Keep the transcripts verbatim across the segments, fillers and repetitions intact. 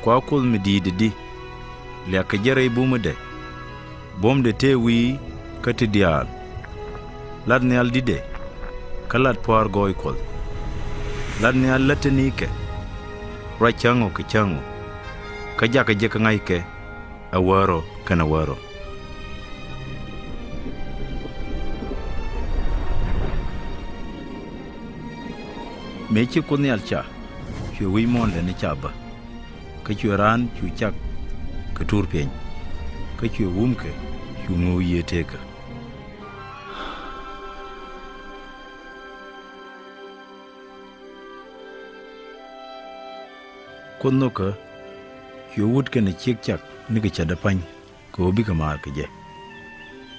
Wa Kuoth mi di̱i̱t i̱di, liak kɛ jɛ rɛy bumädɛ, buɔ̱mdɛ tëë wi̱i̱ kä ti diaal. Lat nhial di̱tdɛ, kä lat pua̱a̱r gɔɔy Kuɔth. Lat nhial lätdɛ ni kɛ, ruac cäŋ ɔ kɛ cäŋ ɔ, kä jakä jɛ kä ŋa̱ckɛ ɛ wäär ɔ kɛnɛ wäär ɔ. Mëë ci Kuoth Nhial ca, cuɛ wi̱c muɔ̱ɔ̱ndan ca bä, kä cuɛ raan cu cak kɛ tuur piɛny, kä cuɛ wumkɛ cu ŋöök yiëë tëëkä. Kuoth nhökä, cuɛ wut kɛnɛ ciek cak nikɛ cätdä pa̱ny, kɛ ɣöö bikɛ maar kɛ jɛ.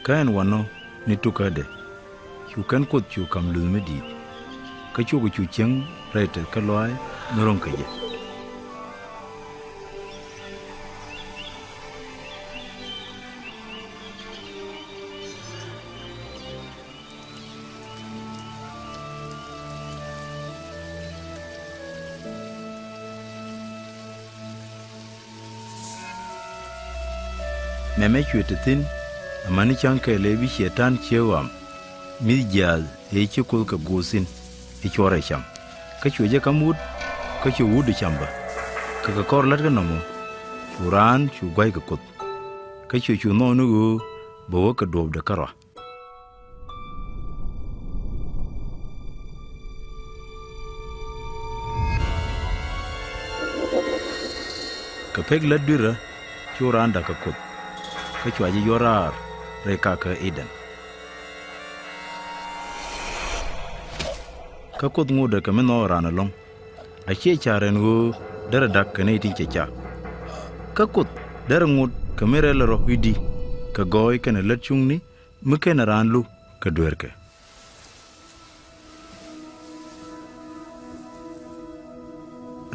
Kä ɛn wanɔ ni tukädɛ, cu kɛn Kuoth cu ka̱m luth mi di̱i̱t, kä cukɛ cu cieŋ rɛy tɛth kä lɔaac mi ro̱ŋ kɛ jɛ. Mɛmɛ cuɛ te thi̱n, amäni cäŋ kɛl ëë bi Cɛytan cieŋ ɣɔam, mi̱th jiaath ëë ci Kuoth kɛ guɔth thi̱n i̱ cuɔrɛ cam. Kä cuɛ jɛ ka̱m wut, kä cuɛ wutdɛ cam bä. Kɛ kɛ kɔr la̱tkɛ nɔmɔ, cu raan cu gua̱c kɛ Kuoth. Kä cuɛ cu nhɔk ni ɣöö bɛ wä kɛ duɔ̱ɔ̱pdɛ kärɔa. Kɛ pek lät dui̱rä cu raan da̱k kɛ Kuoth, kä cua jɛ yuɔr raar rɛy kakä Eden. Kä Kuoth ŋotdɛ kɛ mi nhɔk raan ɛlɔ̱ŋ, a ciɛ ca̱r ɛn ɣöö derɛ da̱k kɛ nɛy tin cɛ cak. Kä Kuoth derɛ ŋot kɛ mi rɛl rɔ i̱di, kɛ gɔɔy kɛnɛ lät cuŋni mi kenɛ raan luk kɛ dueerkɛ.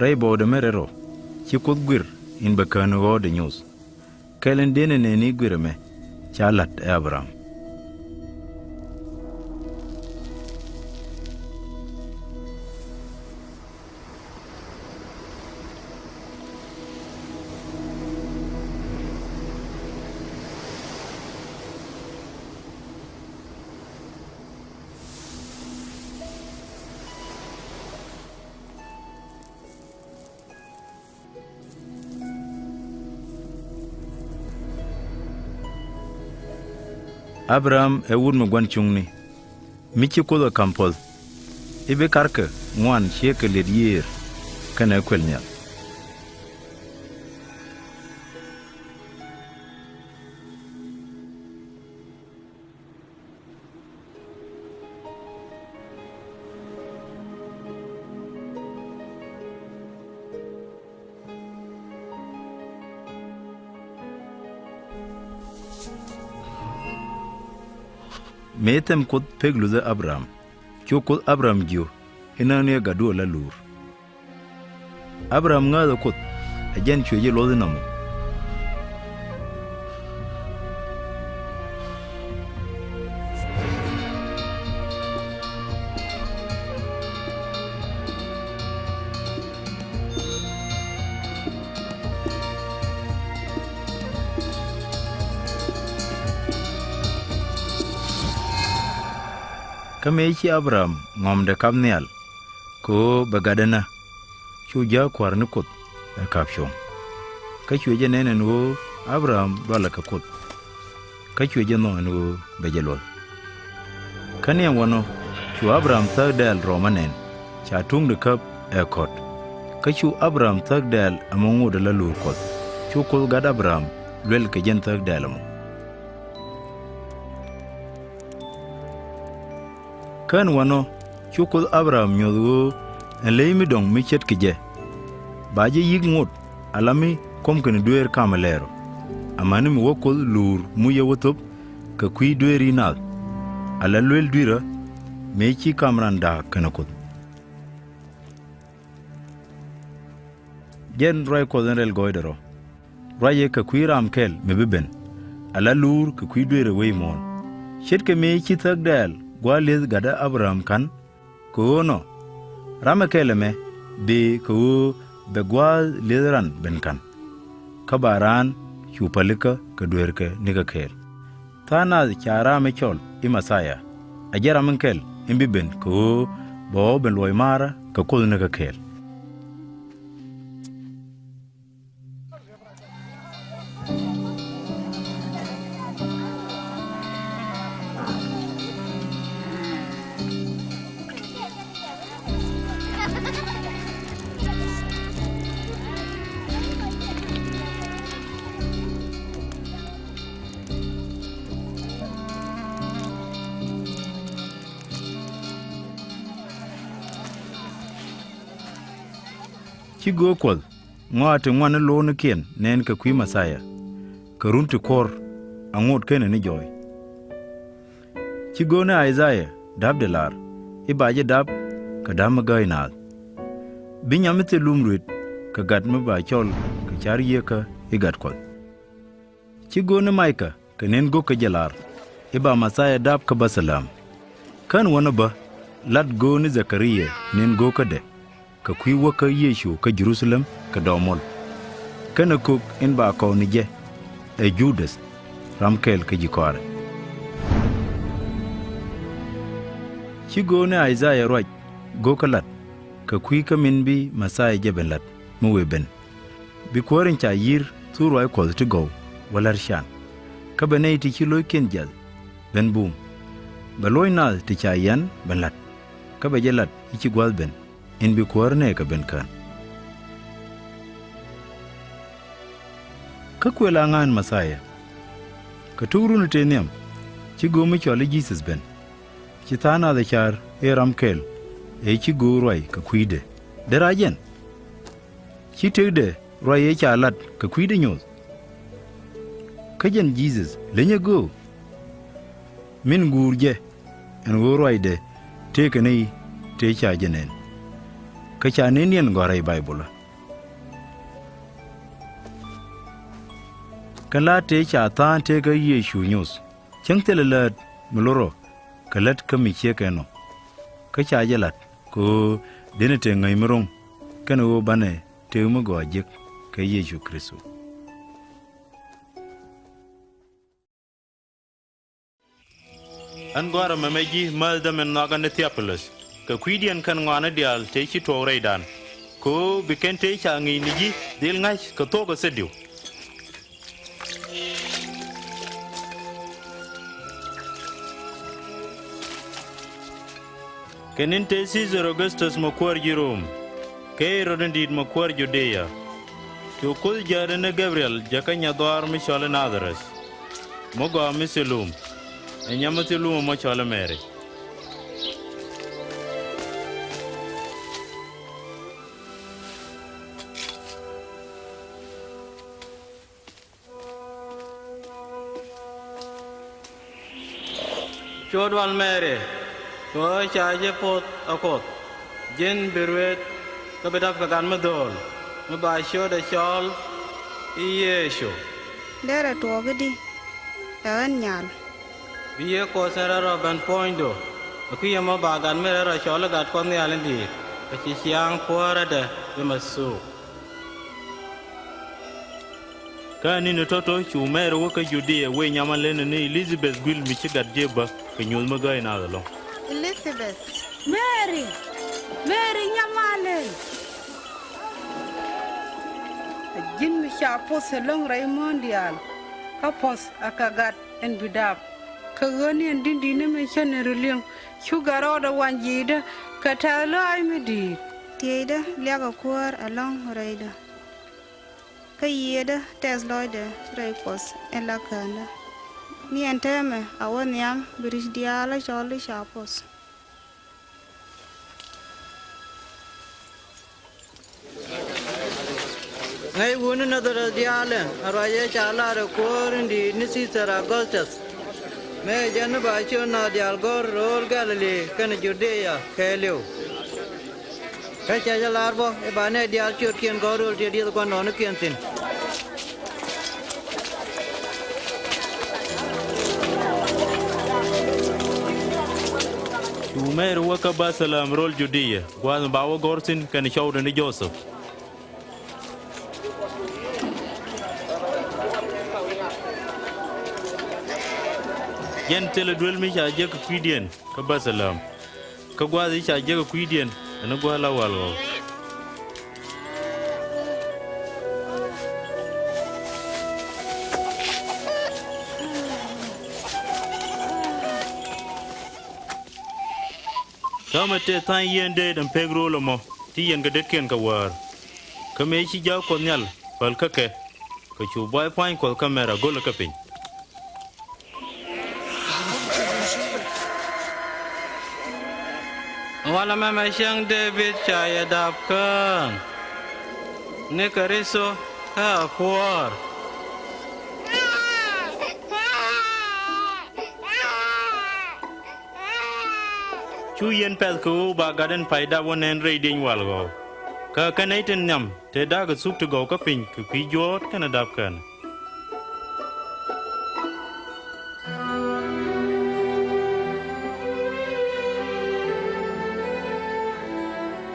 Rɛy bɔɔdɛ mi rɛl rɔ, ci Kuoth guir in bɛ kään ɣɔ̱ɔ̱dɛ nyoth. Kɛl in dënɛ nɛɛni guir ɛmɛ, ca la̱t ɛ Abraham. Abraham ɛ wut mi gua̱n cuŋni, mi ci Kuoth ɛ ka̱m puɔ̱th, i̱ bi karkɛ ŋuan ciekɛ liɛt yiëër kɛnɛ kuël nhial. Mëë thɛm Kuoth pek luthä Abraham, cu Kuoth Abraham jiök i̱ näk ni ɛ gatdu ala luur. Abraham ŋääthɛ Kuoth, ɛ jɛn cuɛ jɛ luɔth inɔmɔ. Kä mëë ci Abraham ŋɔ̱mdɛ kap nhial, kɛ ɣöö bɛ gatdɛ nä, cu jääk kua̱r ni Kuoth ɛ kap cuɔ̱ŋ. Kä cuɛ jɛ nɛn ɛn ɣöö Abraham dualɛ kɛ Kuoth. Kä cuɛ jɛ nhɔk ɛn ɣöö bɛ jɛ luɔth. Kä ni ɛn wanɔ cu Abraham thäk dɛɛl rɔɔmä nɛn, ca tuŋdɛ käp ɛ kɔt. Kä cu Abraham thäk dɛɛl ɛmɔ ŋotdɛ la luur Kuɔth, cu Kuoth gat Abraham luɛl kɛ jɛn thäk dɛɛl ɛmɔ. Kä ɛn wanɔ cu Kuoth Abraham nyuɔth ɣöö ɛn ley mi dɔ̱ŋ mi ce̱tkɛ jɛ, ba jɛ yi̱k ŋot ala mi kuɔ̱mkɛ ni dueer kamɛ lɛɛr ɔ. Amäni mi wä Kuoth luur mucɛ wä thöp kɛ kui̱ dueeri naath, ala luel dui̱rä mëë ci kam ran da̱a̱k kɛnɛ Kuoth. Jɛn ruac Kuɔth in rɛl gɔɔydɛ rɔ. Ruacɛ kɛ kui̱ ram kɛl mi bi ben, ala luur kɛ kui̱ dueerɛ wec muɔ̱ɔ̱n. Ce̱tkɛ mëë ci thäk dɛɛl gua̱a̱th li̱eth gatdä Abraham ka̱n, kɛ ɣöö nɔ, ramɛ kɛl ɛmɛ bëë kɛ ɣöö bɛ gua̱a̱th lieth ran ben ka̱n. Kä ba raan cu pälikä kɛ dueerkɛ nikä kɛɛl. Tha̱a̱ŋ nath ca raam ëë cɔl i̱ Mɛthia, a jɛn ram in kɛl in bi ben kɛ ɣöö bɛ ɣɔw ben luɔc maarä kɛ Kuoth nikä kɛɛl. Ci göök Kuɔth ŋɔaa ti ŋuan i̱ lo̱o̱nikiɛn nɛn kɛ kui̱ Mɛthia, kɛ run ti kuɔ̱r a ŋot kenɛ ni jɔɔc. Ci göök ni Isaiah da̱pdɛ lar i̱ ba jɛ dap kɛ da̱p mi gääy naath. Bi nyam mi thil lum ruet kɛ gat mi ba cɔl kɛ ca̱r yieekä i̱ gat Kuɔth. Ci göök ni Micah kɛ nɛn go̱o̱kä jɛ lar i̱ ba Mɛthia dap kä Bethlehem. Kä ɛn wäni bä lat göök ni Dhɛkaria nɛn go̱o̱kädɛ kɛ kui̱ wäkä Yecu kä Jɛ-ru-tha-lɛm kɛ dɔɔmol. Kɛnɛ kök in ba kɔw ni jɛ ɛ Judɛth, ram kɛl kä ji̱ kɔaarɛ. Ci göök ni Isaiah ruac go̱o̱kä lat kɛ kui̱ kä min bi Mɛthia jɛ ben la̱t mi wëë ben. Bi kuäär in ca yi̱r thuk ruac Kuɔth ti gɔw wä la̱t can. Kä bɛ nɛy ti ci lo̱ckiɛn jiath ben bum. Bɛ luɔ̱c nath ti ca yian ben la̱t. Kä bɛ jɛ lat i̱ ci gua̱a̱th ben in bi kuäär nɛɛkɛ ben kään. Kä kuël a ŋa̱a̱n Mɛthia. Kɛ tuk run tëë nhiam ci göök mi cɔal i̱ Jesus ben. Ci tha̱a̱ŋ nath ɛ ca̱r i̱ ram kɛl ëë ci göök ruac kɛ kui̱dɛ. Dee rac jɛn? Ci tëkdɛ ruac ëë ca lat kɛ kui̱dɛ nyoth? Kä jɛn Jesus lenyɛ göök? Min guur jɛ ɛn ɣöö ruacdɛ tëëkɛ nɛy tëë ca jɛ nɛn. Kä ca nɛndiɛn gɔ̱a̱r rɛy Bayböl ɛ. Kɛn la tëë ca tha̱a̱ŋ tëëkä Yecu nyoth. Cäŋ thilɛ lät mi lot rɔ kɛ lät kä mi ciek ɛnɔ. Kä ca jɛ la̱t kɛ ɣöö denɛ tëë ŋäc mi ro̱ŋ kɛnɛ ɣöö banɛ tëë mi gɔaa jek kɛ Yecu Kritho. Ɣän gɔ̱a̱rä mɛmɛ ji̱ mäthdä min nhɔakä ni Thiopilus kɛ kui̱diɛn kɛn ŋɔaani diaal tëë ci tuɔɔk rɛydan. Kɛ ɣöö bi kɛn tëë ca ŋi̱i̱c ni ji̱ dhil ŋa̱c kɛ thuɔ̱k ɛ thil diw. Kɛ ni̱n tëë Thithɛr Ɔgäthtäth mɛ kuäär ji̱ Rom, kɛ Ɣɛ-rod in di̱i̱t mɛ kuäär Judia, cu Kuoth jäätdɛ ni Gɛb-ri-ɛl jäkä nyɛdhaar mi cɔal i̱ Na-dha-rɛth, mi gɔaa mi thil lum, ɛ nyam mi thil lum ɛmɔ cɔal i̱ Mɛri. Cu dual Mɛri, cu ɣä ca ji̱ poth ɛ Kuoth, ji̱n bi ruet kä bi dap kɛ gat mi dho̱o̱l, mi ba ciötdɛ cɔɔl i̱ Yecu. Derɛ tuɔɔk i̱di ɛ ɣän nyal? Bi Yiëë Kuɔth in rɛl rɔ ben puɔ̱nydu, ɛ kui̱ ɛmɔ ba gat mi rɛl rɔ cɔl i̱ gat Kuɔth Nhial in di̱i̱t, kä ci ciaŋ kuäärädɛ bi mɛ thuuk. Kä ɛ ni̱n ɛ tɔ̱tɔ̱ cu Mɛri wä kä Judia wëë nyam alen ni Ɛli-dha-bɛth gui̱l mi ci gat jɛ bä kɛ nyuuth mi gääy naath ɛlɔ̱ŋ. Ɛli-dha-bɛth. Mɛri, Mɛri nyam alen. Ɛ ji̱n mi ca poth ɛlɔ̱ŋ rɛy muɔ̱ɔ̱n diaal, kä puɔ̱th ɛ kɛ gat ɛn bi dap. Kɛ ɣöö ni ɛn di̱n di̱t ni mi cä ni ri li̱eŋ, cu gat rɔɔdɛ wa̱ny ji̱i̱dä kɛ tɛ̈th lɔaac mi di̱i̱t. Tiëëcdä liakɛ kuäär ɛlɔ̱ŋ rɛydä. Kä yiëëdä tɛth lɔcdɛ rɛy Kuɔth in la Käändä. Ni ɛn täämɛ a wä nhiam bi ri̱c diaal a cɔl i̱ ca poth. Ŋäc wutni Nadharɛth diaalɛ, ɛ ruac ëë ca lar ɛ kuäär in di̱i̱t ni Thithɛr Augustus. Mëë jɛn ni ba ciöt naath diaal gɔ̱r rööl Galili kɛnɛ Judia kɛɛliw. Kä cɛ jɛ lar bä i̱ ba nɛy diaal ciötkiɛn gɔ̱r rööl tëë dieth gua̱ndɔɔŋnikiɛn thi̱n. Cu Mɛri wä kä Bɛthlɛm rööl Judia, gua̱a̱th mi ba wä gɔ̱r thi̱n kɛnɛ cɔwdɛ ni Jothɛp. Jɛn thilɛ duel mi ca jek kɛ kui̱diɛn kä Bɛthlɛm, kä gua̱a̱th i̱ ca jek kɛ kui̱diɛn ɛn gua̱a̱th la wal ɣɔw. Täämɛ tëë tha̱a̱ny yieen deet ɛn pek ro̱o̱l ɛmɔ ti yiɛn kɛ detkiɛn kɛ wäär. Kä mëë ci ja̱a̱k Kuɔth Nhial päl kä kɛ, kɛ cu buay pua̱ny Kuɔth kä mɛr a go̱l kä piny. Walɛ mɛmɛ cäŋ Dee-bid ca yɛ dap kään ni Kritho kä a kuäär. Cu yɛn pɛ̈th kɛ ɣöö ba gat in pay dap wä nɛn rɛy dieny wal ɣɔw. Kä kɛ nɛy tin nhiam tëë da̱a̱k ɛ thuk ti gɔw kä piny kɛ kui̱ juɔ̱ɔ̱t kɛnɛ dap kɛn.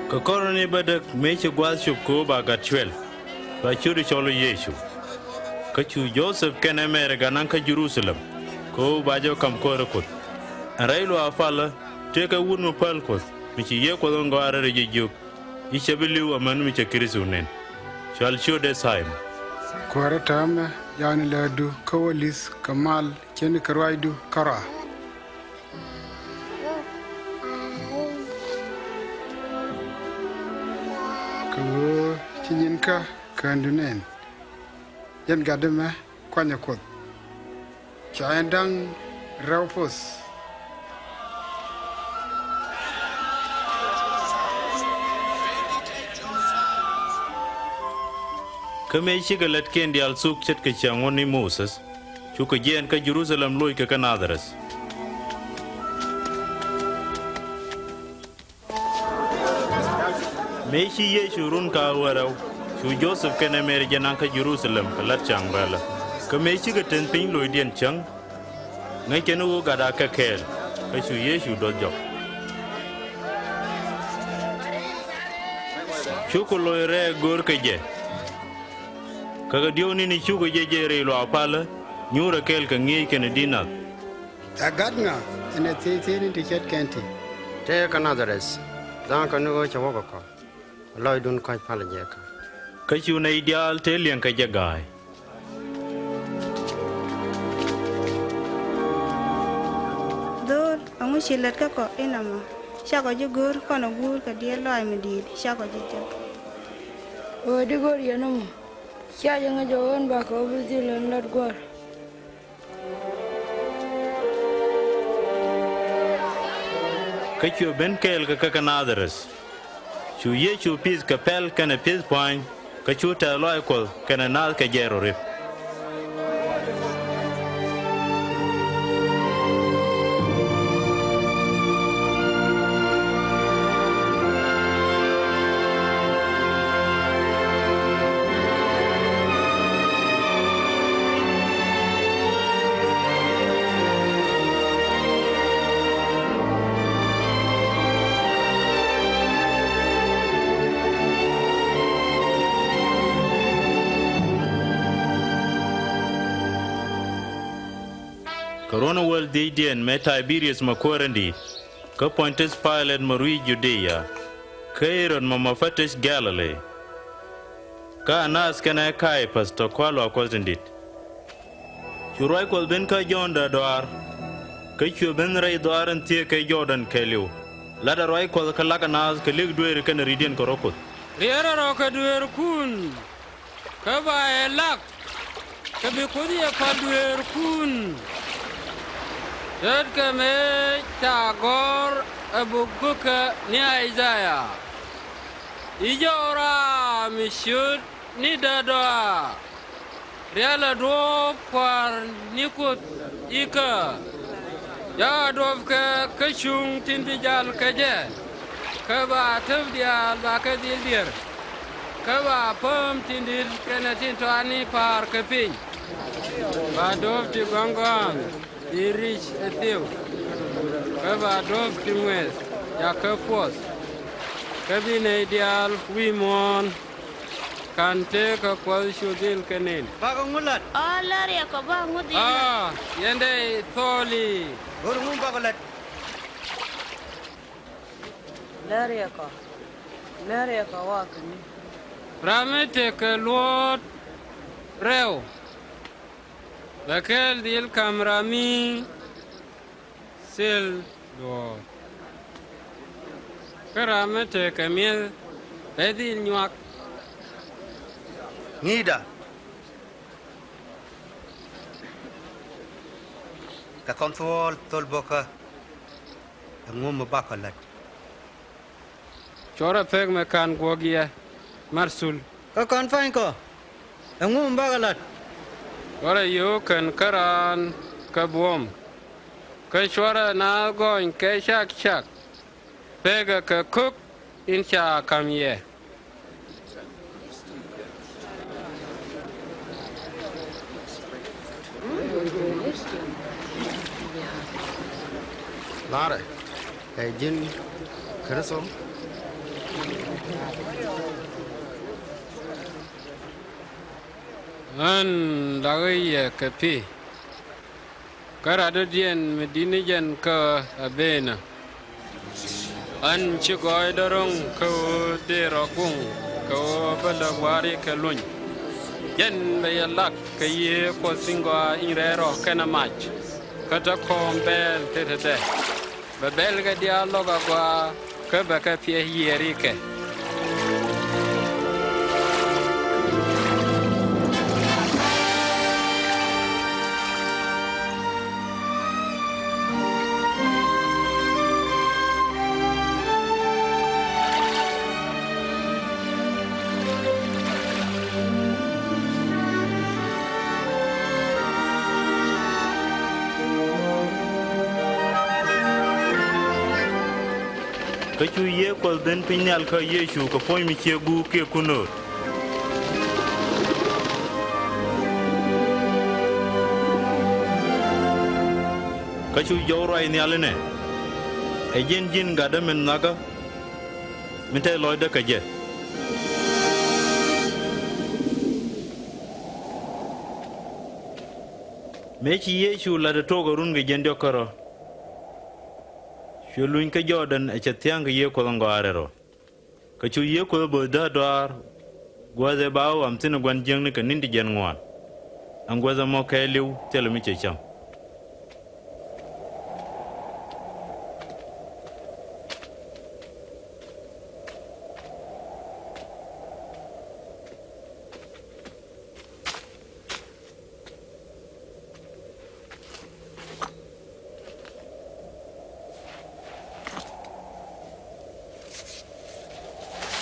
Kɛ kɔrni bädäk mëë ci gua̱a̱th cop kɛ ɣöö ba gat cuɛl, ba ciöt i̱ cɔl i̱ Yecu. Kä cu Jothɛp kɛnɛ Mɛri gat naŋ kä Jɛ-ru-tha-lɛm kɛ ɣöö ba jɛ ka̱m kuäärä Kuoth. Ɛn rɛy luaak palä tëëkɛ wut mi päl Kuɔth mi ci yiëë Kuɔth in gɔaa rɛl rɛy jiök i̱ /cɛ bi li̱w amäni mi cɛ Kritho nɛn. Cɔal ciötdɛ Thaymɔn. Kuäärä, täämɛ ya̱a̱ni lätdu kä wä li̱th kɛ mal ce̱tnikɛ ruacdu kärɔa. Kɛ ɣöö ci nyin kä käändu nɛn. Yɛn gat ɛmɛ kuanyɛ Kuoth. Ca yɛn da̱ŋ rɛw poth. Kä mëë cikɛ lätkiɛn diaal thuk ce̱tkɛ ciaŋ ɣöö ni Mothith, cukɛ jiɛɛn kä Jɛ-ru-tha-lɛm loc kɛ kä Nadharɛth. Mëë ci Yecu run kɛ ɣä wä rɛw, cu Jothɛp kɛnɛ Mɛri jɛ naŋ kä Jɛ-ru-tha-lɛm kɛ la̱t ca̱ŋ rɛlä. Kä mëë cikɛ ten piny locdiɛn cäŋ, ŋäc kɛn ɣöö gat akɛ kɛɛl, kä cu Yecu duɔth jɔk. Cukɛ loc rɛɛk go̱o̱r kɛ jɛ. Kä kɛ diɔ̱k ni̱ni cukɛ jɛ jek rɛy luaak palä, nyuurɛ kɛɛl kɛ ŋi̱eec kɛnɛ di̱t nath. Ɛ gat ŋa ɛn ɛ thiec thiecni ti ce̱tkɛn ti? Tëë kä Nadharɛth, dha̱a̱ŋkɛ ni ɣöö cɛ wä kɛ kɔ, lɔcdun kɔ̱c palä jɛ kä. Kä cu nɛy diaal tëë liɛŋ kɛ jɛ ga̱a̱c. Dho̱o̱l, ɛŋu ci lät kä kɔ inɔmɔ? Cakɔ ji̱ go̱o̱r kɔn ɛ guur kɛ diɛɛr lɔaac mi di̱i̱t, cakɔ ji̱ jek. Ɣöö di go̱o̱r yɛn ɛmɔ, cia jɛ ŋäc ɛ ɣöö bakɛ ɣä bi dhil ɛn lat gua̱a̱r. Kä cuɛ ben kɛɛl kɛ kä kä Nadharɛth. Cu Yecu pi̱th kɛ pɛl kɛnɛ pi̱th pua̱a̱ny, kä cu tɛ̈th lɔaac Kuɔth kɛnɛ naath kɛ jɛ rɔ rip. Kɛ ruɔ̱n wäl dhiecdiɛn mëë Taybiriäth mɔ kuäär in di̱i̱t, kä Puɔ̱ntiöth Payläth mɔ rui̱c Judia, kä Ɛ-rod mɔ mɔ pätec Gɛ̈-lɛ-li, kä Ɛ-naath kɛnɛ Kay-päth tɔ̱ kua̱r luaak Kuɔth in di̱t. Cu ruac Kuɔth ben kä Jɔ̱ɔ̱n däär dɔaar, kä cuɛ ben rɛy dhɔaar in thieek kɛ Jɔɔdɛn kɛɛliw. La̱tdɛ ruac Kuɔth kä lakɛ naath kɛ li̱k dueeri kɛnɛ ri̱tdiɛn kɛ rɔ̱ Kuoth. Riɛrɛ rɔ̱ kɛ dueerkun, kä ba yɛ lak, kä bi Kuoth yɛ päl dueerkun. Ce̱tkɛ mëë ca gɔ̱r ɛ buk gökä ni I-ca-yaa i̱, Jɔw raam mi ciöt ni däär dɔaar, rialɛ duɔ̱ɔ̱p Kua̱r ni Kuoth ikä, jakä duɔ̱ɔ̱pkɛ kä cuŋ tin bi jal kɛ jɛ, kä ba täp diaal ba kɛ dhil dier, kä ba päm tin di̱t kɛnɛ tin tɔatni pa̱a̱r kɛ piny. Ba duɔ̱ɔ̱p ti gɔ̱a̱ŋ gɔ̱a̱ŋ bi ric ɛ thiw, kä ba duɔ̱ɔ̱p ti ŋuɛth jakä puɔth, kä bi nɛy diaal wi̱i̱ muɔ̱ɔ̱n. Kan tëëkɛ Kuɔth cu dhil kɛ nɛn. Bakɔ ŋu la̱t? Ɔ, lär yɛ kɔ ba ŋu dhil. Aa, yɛn dee thɔɔli. Go̱r ŋu bakɔ la̱t? Lär yɛ kɔ. Lär yɛ kɔ wakäni. Ram mi tekɛ luɔt rɛw, bɛ kɛɛl dhil ka̱m ram mi thil duɔ̱ɔ̱r. Kä ram mi tekɛ mi̱eth bɛ dhil nyuak. Ŋi̱i̱da kɛ kɔn thuɔɔl thol bo̱kä. Ɛŋu mi bakɔ la̱t? Cuɔrɛ pek mi kan guɔ̱k yɛ mar thul. Kä kɔn pa̱nykɔ, ɛŋu mi bakɔ la̱t? Cuɔrɛ yio̱o̱k kɛn kä raan kä buɔ̱m. Kä cuɔrɛ naath gɔny kɛ cak cak, pekɛ kɛ ko̱k in ca ka̱m yɛ. La̱rɛ, ɛ ji̱n Kritho? Ɣän lakä yɛ kɛ pi̱. Kä radɔ̱diɛn mi di̱t ni jɛn kä a benä. Ɣän ci gɔɔydä ro̱ŋ kä ɣöö dee rɔ guŋ kɛ ɣöö bä lä gua̱a̱ri kɛ luny. Jɛn bɛ yɛ lak kɛ Yiëë Kuɔth Thi̱n Gɔaa in rɛɛ rɔ kɛnɛ mac. Kä te kɔ̱ɔ̱m bɛɛl tetdɛ. Bɛ bɛlkɛ diaal lɔk agɔaa, kä bɛ kɛ piɛc yiëër ikɛ. Kä cu Yiëë Kuɔth ben piny nhial kä Yecu kɛ puɔ̱ny mi ciek guuk kiɛ kun ɣööt. Kä cu jɔw ruac nhial inɛ, ɛ ji̱n ji̱n gatdä min nhɔakä, min te lɔcdä kä jɛ. Mëë ci Yecu la̱t ɛ tok ɛ run kɛ jiɛn diɔ̱k kärɔ̱, cuɛ luny kä Jɔɔdɛn ɛ cɛ thia̱a̱ŋ kɛ Yiëë Kuɔth in gɔaa rɛl rɔ. Kä cu Yiëë Kuɔth bo̱o̱th dääk dɔaar, guäth ëë ba wä ɣam thi̱n ɛ gua̱n jiäkni kɛ ni̱n ti jiɛn ŋuan. Ɛn guäth ɛmɔ kɛɛliw thilɛ mi cɛ cäŋ.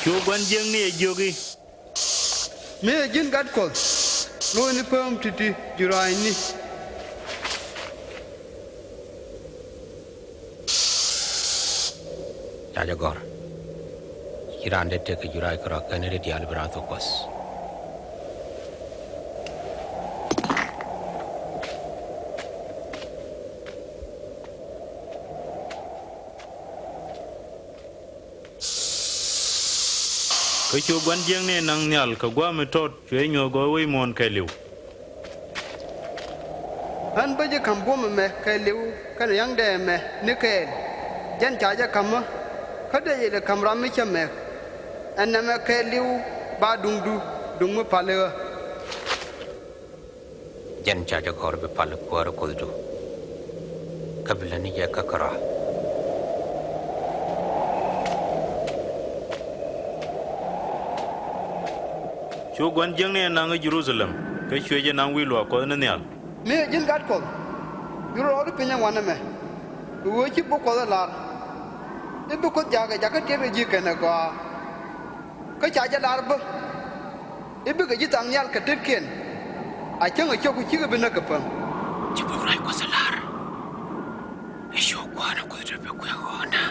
Cu gua̱n jiäkni ɛ jiök i̱, mëë ɛ ji̱n Gat Kuɔth, lo̱cni pääm ti̱ti̱ ji̱ ruaacni. Ca jɛ gɔ̱r, ci raan dee tëk kɛ jurac kärɔ̱ kɛnɛ rɛy diaal bi raan thok Kuɔth. Kä cu gua̱n jiäkni naŋ nhial kɛ gua̱a̱th mi tɔt, cuɛ nyuɔ̱th gɔɔy wec muɔ̱ɔ̱n kɛɛliw. Ɣän bä ji̱ ka̱m buɔ̱m ɛmɛ kɛɛliw kɛnɛ ria̱ŋdɛ ɛmɛ ni kɛɛl. Jɛn ca jɛ ka̱m ɣä, kä dee jɛ lɛ ka̱m ram mi cä mɛk. Ɛn nɛmɛ kɛɛliw ba duŋdu duŋ mi pal i̱ ɣä. Jɛn ca jɛ gɔ̱r bi pal i̱ Kuäär Kuothdu, kä bi lätni jɛ kä kärɔa. Cu gua̱n jiäkni ɛ naŋ ɛ Jɛ-ru-tha-lɛm, kä cuɛ jɛ naŋ wi̱i̱ luaak Kuɔth ni nhial. Mëë ɛ ji̱n Gat Kuɔth, yur rɔɔdu piny ɛ ŋuan ɛmɛ, kɛ ɣöö ci buk Kuɔth ɛ lar i̱ bi Kuoth jaakɛ jakä tëëkɛ ji̱ kɛnɛ gɔaa. Kä ca jɛ lar bä i̱ bikɛ ji̱ thaŋ nhial kɛ tetkiɛn, a cäŋ ɛ cio̱k ku cikɛ bi näk kɛ päm. Ci buk ruac Kuɔth ɛ lar i̱ cu Kuäär Kuothdu bi kuɛ̈k ɣɔ̱ɔ̱nä.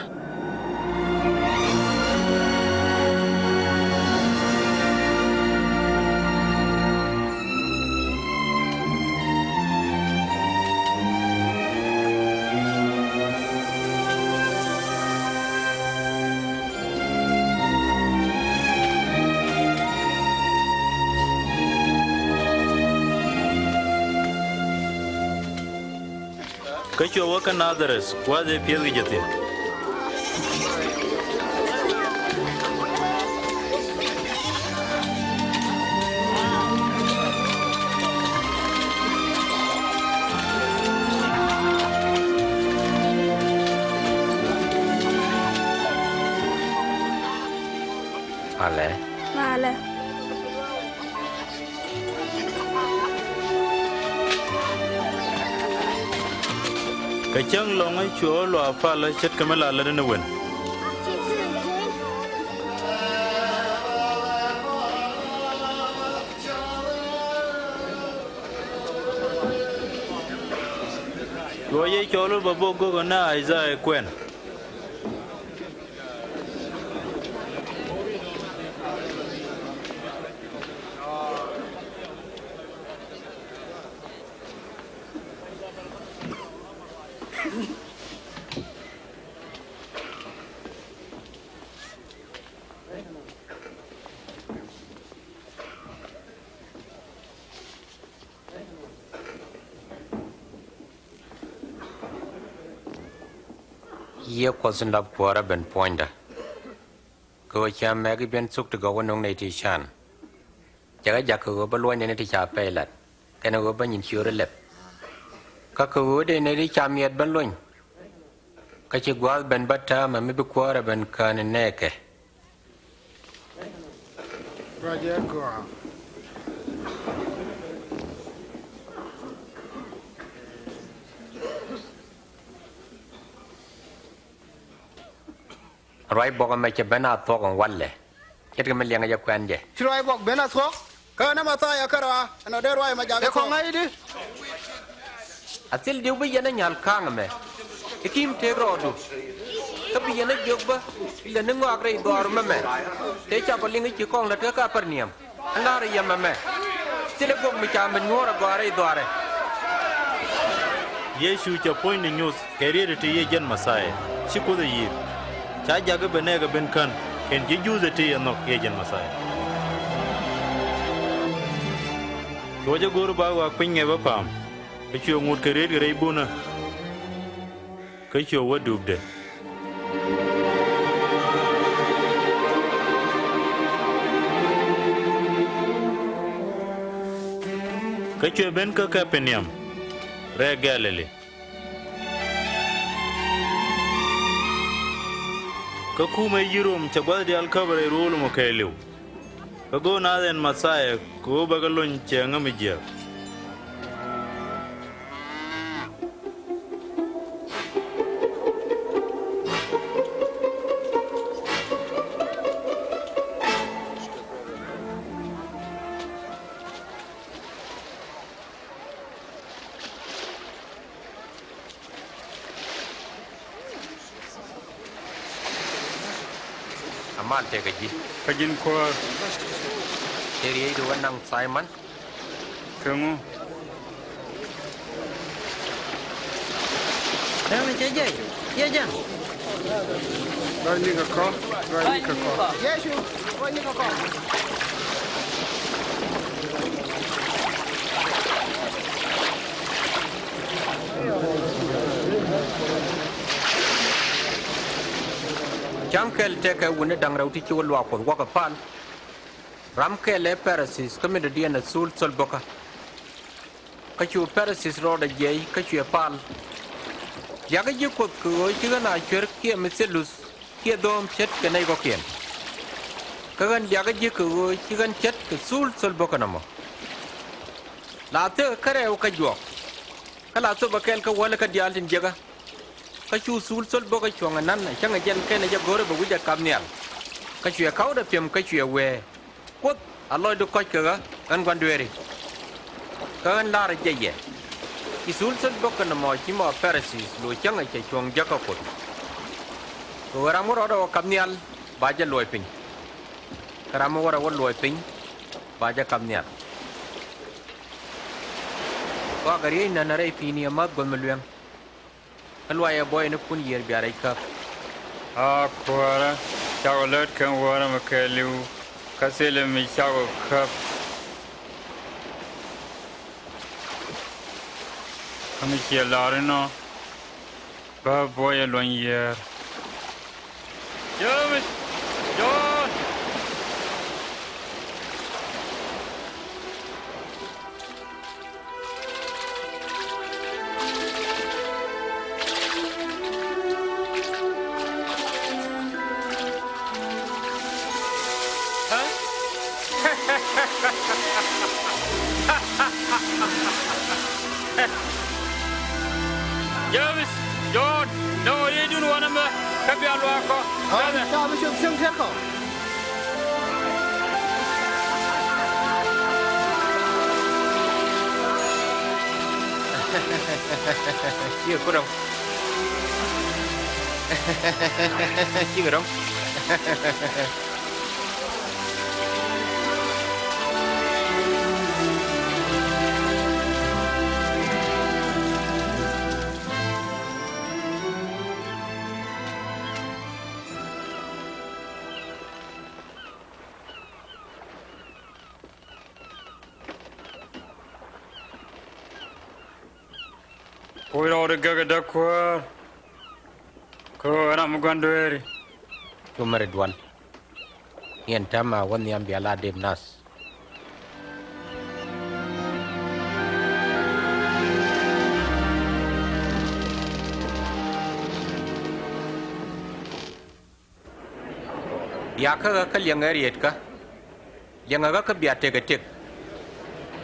Kä cuɛ wä kä Nadharɛth, gua̱a̱th ëë piɛth kɛ jɛ thi̱n. Malɛ. Malɛ. Kɛ cäŋ lɔ̱ŋä cuɛ ɣä luaak palä ce̱tkɛ mi la lätdä ni wen. Cuɛ jɛ cɔl bä bok go̱o̱kä ni Isaiah kuɛn. Yiëë Kuɔth in lap kuäärä ben puɔ̱nydä. Kɛ ɣöö cia mɛk i̱ biɛn thuk ti gɔw wä no̱ŋ nɛy ti can. Cɛ kɛ jak kɛ ɣöö bä luɔ̱ny nɛn ti ca pɛy lat kɛnɛ ɣöö bä nyin ciööri lɛp. Kä kɛ ɣöö dee nɛy ti ca miɛt ben luɔ̱ny. Kä ci gua̱a̱th ben bä täämɛ mi bi kuäärä ben kään in nɛɛkɛ. Ruacɛ gɔaa. Ruac buɔk ɛmɛ cɛ ben a thuɔk ɛn walɛ. Ce̱tkɛ mi liɛŋɛ jɛ kuɛn jɛ. Ci ruac buɔk ben a thuɔk. Kä nɛ Mɛthia kärɔa ɛn ɔ dee ruac ɛmɛ jakä. Ɛ kɔŋ thuɔk. Ŋa̱cdi. A thil diw bi yɛn ɛ nyal ka̱a̱ŋ ɛmɛ. Ɛ ki̱i̱m tëëk rɔɔdu. Kä bi yɛn ɛ jiök bä ilɛ ni ŋɔak rɛy dhɔaar mɛmɛ. Tëë cakɔ liŋ i̱ ci kɔŋ lät kä Kapɛrniam. Ɛn la̱rä yɛ mɛmɛ. Thilɛ gök mi ca mi nyuɔ̱ɔ̱r ɛ gɔaa rɛy dhɔaarɛ. Yecu cɛ puɔ̱nyni nyuth kɛ riet iti yɛ jɛn Mɛthia, ci Kuoth ɛ yi̱i̱r. Ca jakä ben nɛɛkɛ ben kän kɛn ji̱ Juudh iti yɛ nhɔk yɛ jɛn Mɛthia. Cuɔ jɛ go̱o̱r ba ɣɔak piny ŋɛp ɛ pa̱a̱m. Kä cuɛ ŋut kɛ riet kɛ rɛy bunä. Kä cuɛ wä dupdɛ. Kä cuɛ ben kä Kapɛrniam rɛɛ Galili. Kä kumɛ yi̱ Rom cɛ gua̱th diaal käp rɛy ruɔ̱l mɔ kɛɛliw. Kä go̱o̱r naath ɛn Mɛthia kɛ ɣöö bɛ kɛ lony cɛ ŋämi jiääk. A mal tëëkɛ ji̱. Kä ji̱n Kuäär. Tëë riecdu wä naŋ Thaimɔn. Kɛ ŋu? Dämɛ cɛ jɛy, ciɛ jɛn. Ruacni kɛ kɔ, ruacni kɛ kɔ. Yecu, ruacni kɛ kɔ. Cäŋ kɛl tëkɛ wutni da̱ŋ rɛw ti ci wä luaak Kuɔth wäkɛ pal. Ram kɛl ɛ Pharisees kä mi dɔ̱diɛn ɛ thul thöl bäkä. Kä cu Pharisees rɔɔdɛ jiɛc kä cuɛ pal. Liakä ji̱ Kuoth kɛ ɣöö ci ɣän a cuer kiɛ mi thil luth kiɛ dho̱o̱m ce̱tkɛ nɛy kɔ̱kiɛn. Kä ɣän liakä ji̱ kɛ ɣöö ci ɣän ce̱tkɛ thul thöl bäkä nɔmɔ. La thikɛ kä rɛw kä juɔk. Kä la thopɛ kɛl kä wälikä diaal tin jiekä. Kä cu thul thöl bäkä cuɔ̱ŋ ɛ na̱n ɛ cäŋ ɛ jɛn kɛnɛ jɛ go̱rɛ bɛ wi̱c ɛ kap nhial. Kä cuɛ ka̱wdɛ pi̱em kä cuɛ wee, Kuoth, a lɔcdu kɔ̱c kɛ ɣä, ɣän gua̱n dueeri. Kä ɣän la̱rä jɛ yɛ, ci thul thöl bäkä nɔmɔ ci mɔ Pharisees lo̱c cäŋ ɛ cɛ cuɔ̱ŋ jäkä Kuoth. Kɛ ɣöö ram mi rɔɔdɛ wä kap nhial ba jɛ luɔc piny. Kä ram mi wä rɛ wä luɔc piny ba jɛ kap nhial. Kɔakɛ riec nän rɛy pi̱i̱ni ɛ ma̱th guäth mi lueŋ. Kä luayɛ buɔyɛ ni kun yiër bia rɛc käp. A Kuäärä, cakɔ lät kɛn wäärä mi kɛɛliw, kä thilɛ mi cakɔ käp. Kä mi ciɛ lar inɔ, Bä buɔyɛ luɔny yiër. James, John. James, John, nɔ riecdun wanɛ mɛ kä bia luaak kɔ. Aa, James, ca bi cop cieŋ tiɛt kɔ. Cikɛ ku rɔm. Cikɛ rɔm. Kuc rɔɔdɛ gäk ɛ däk Kuäär. Kɛ ɣöö ram mi gua̱n dueeri. Cu mɛri dual. Niɛn täämɛ wä nhiam bia la dep nath. Bia kä ɣä kä liɛŋɛ rietkä. Liɛŋɛ ɣä kä bia tekɛ tek.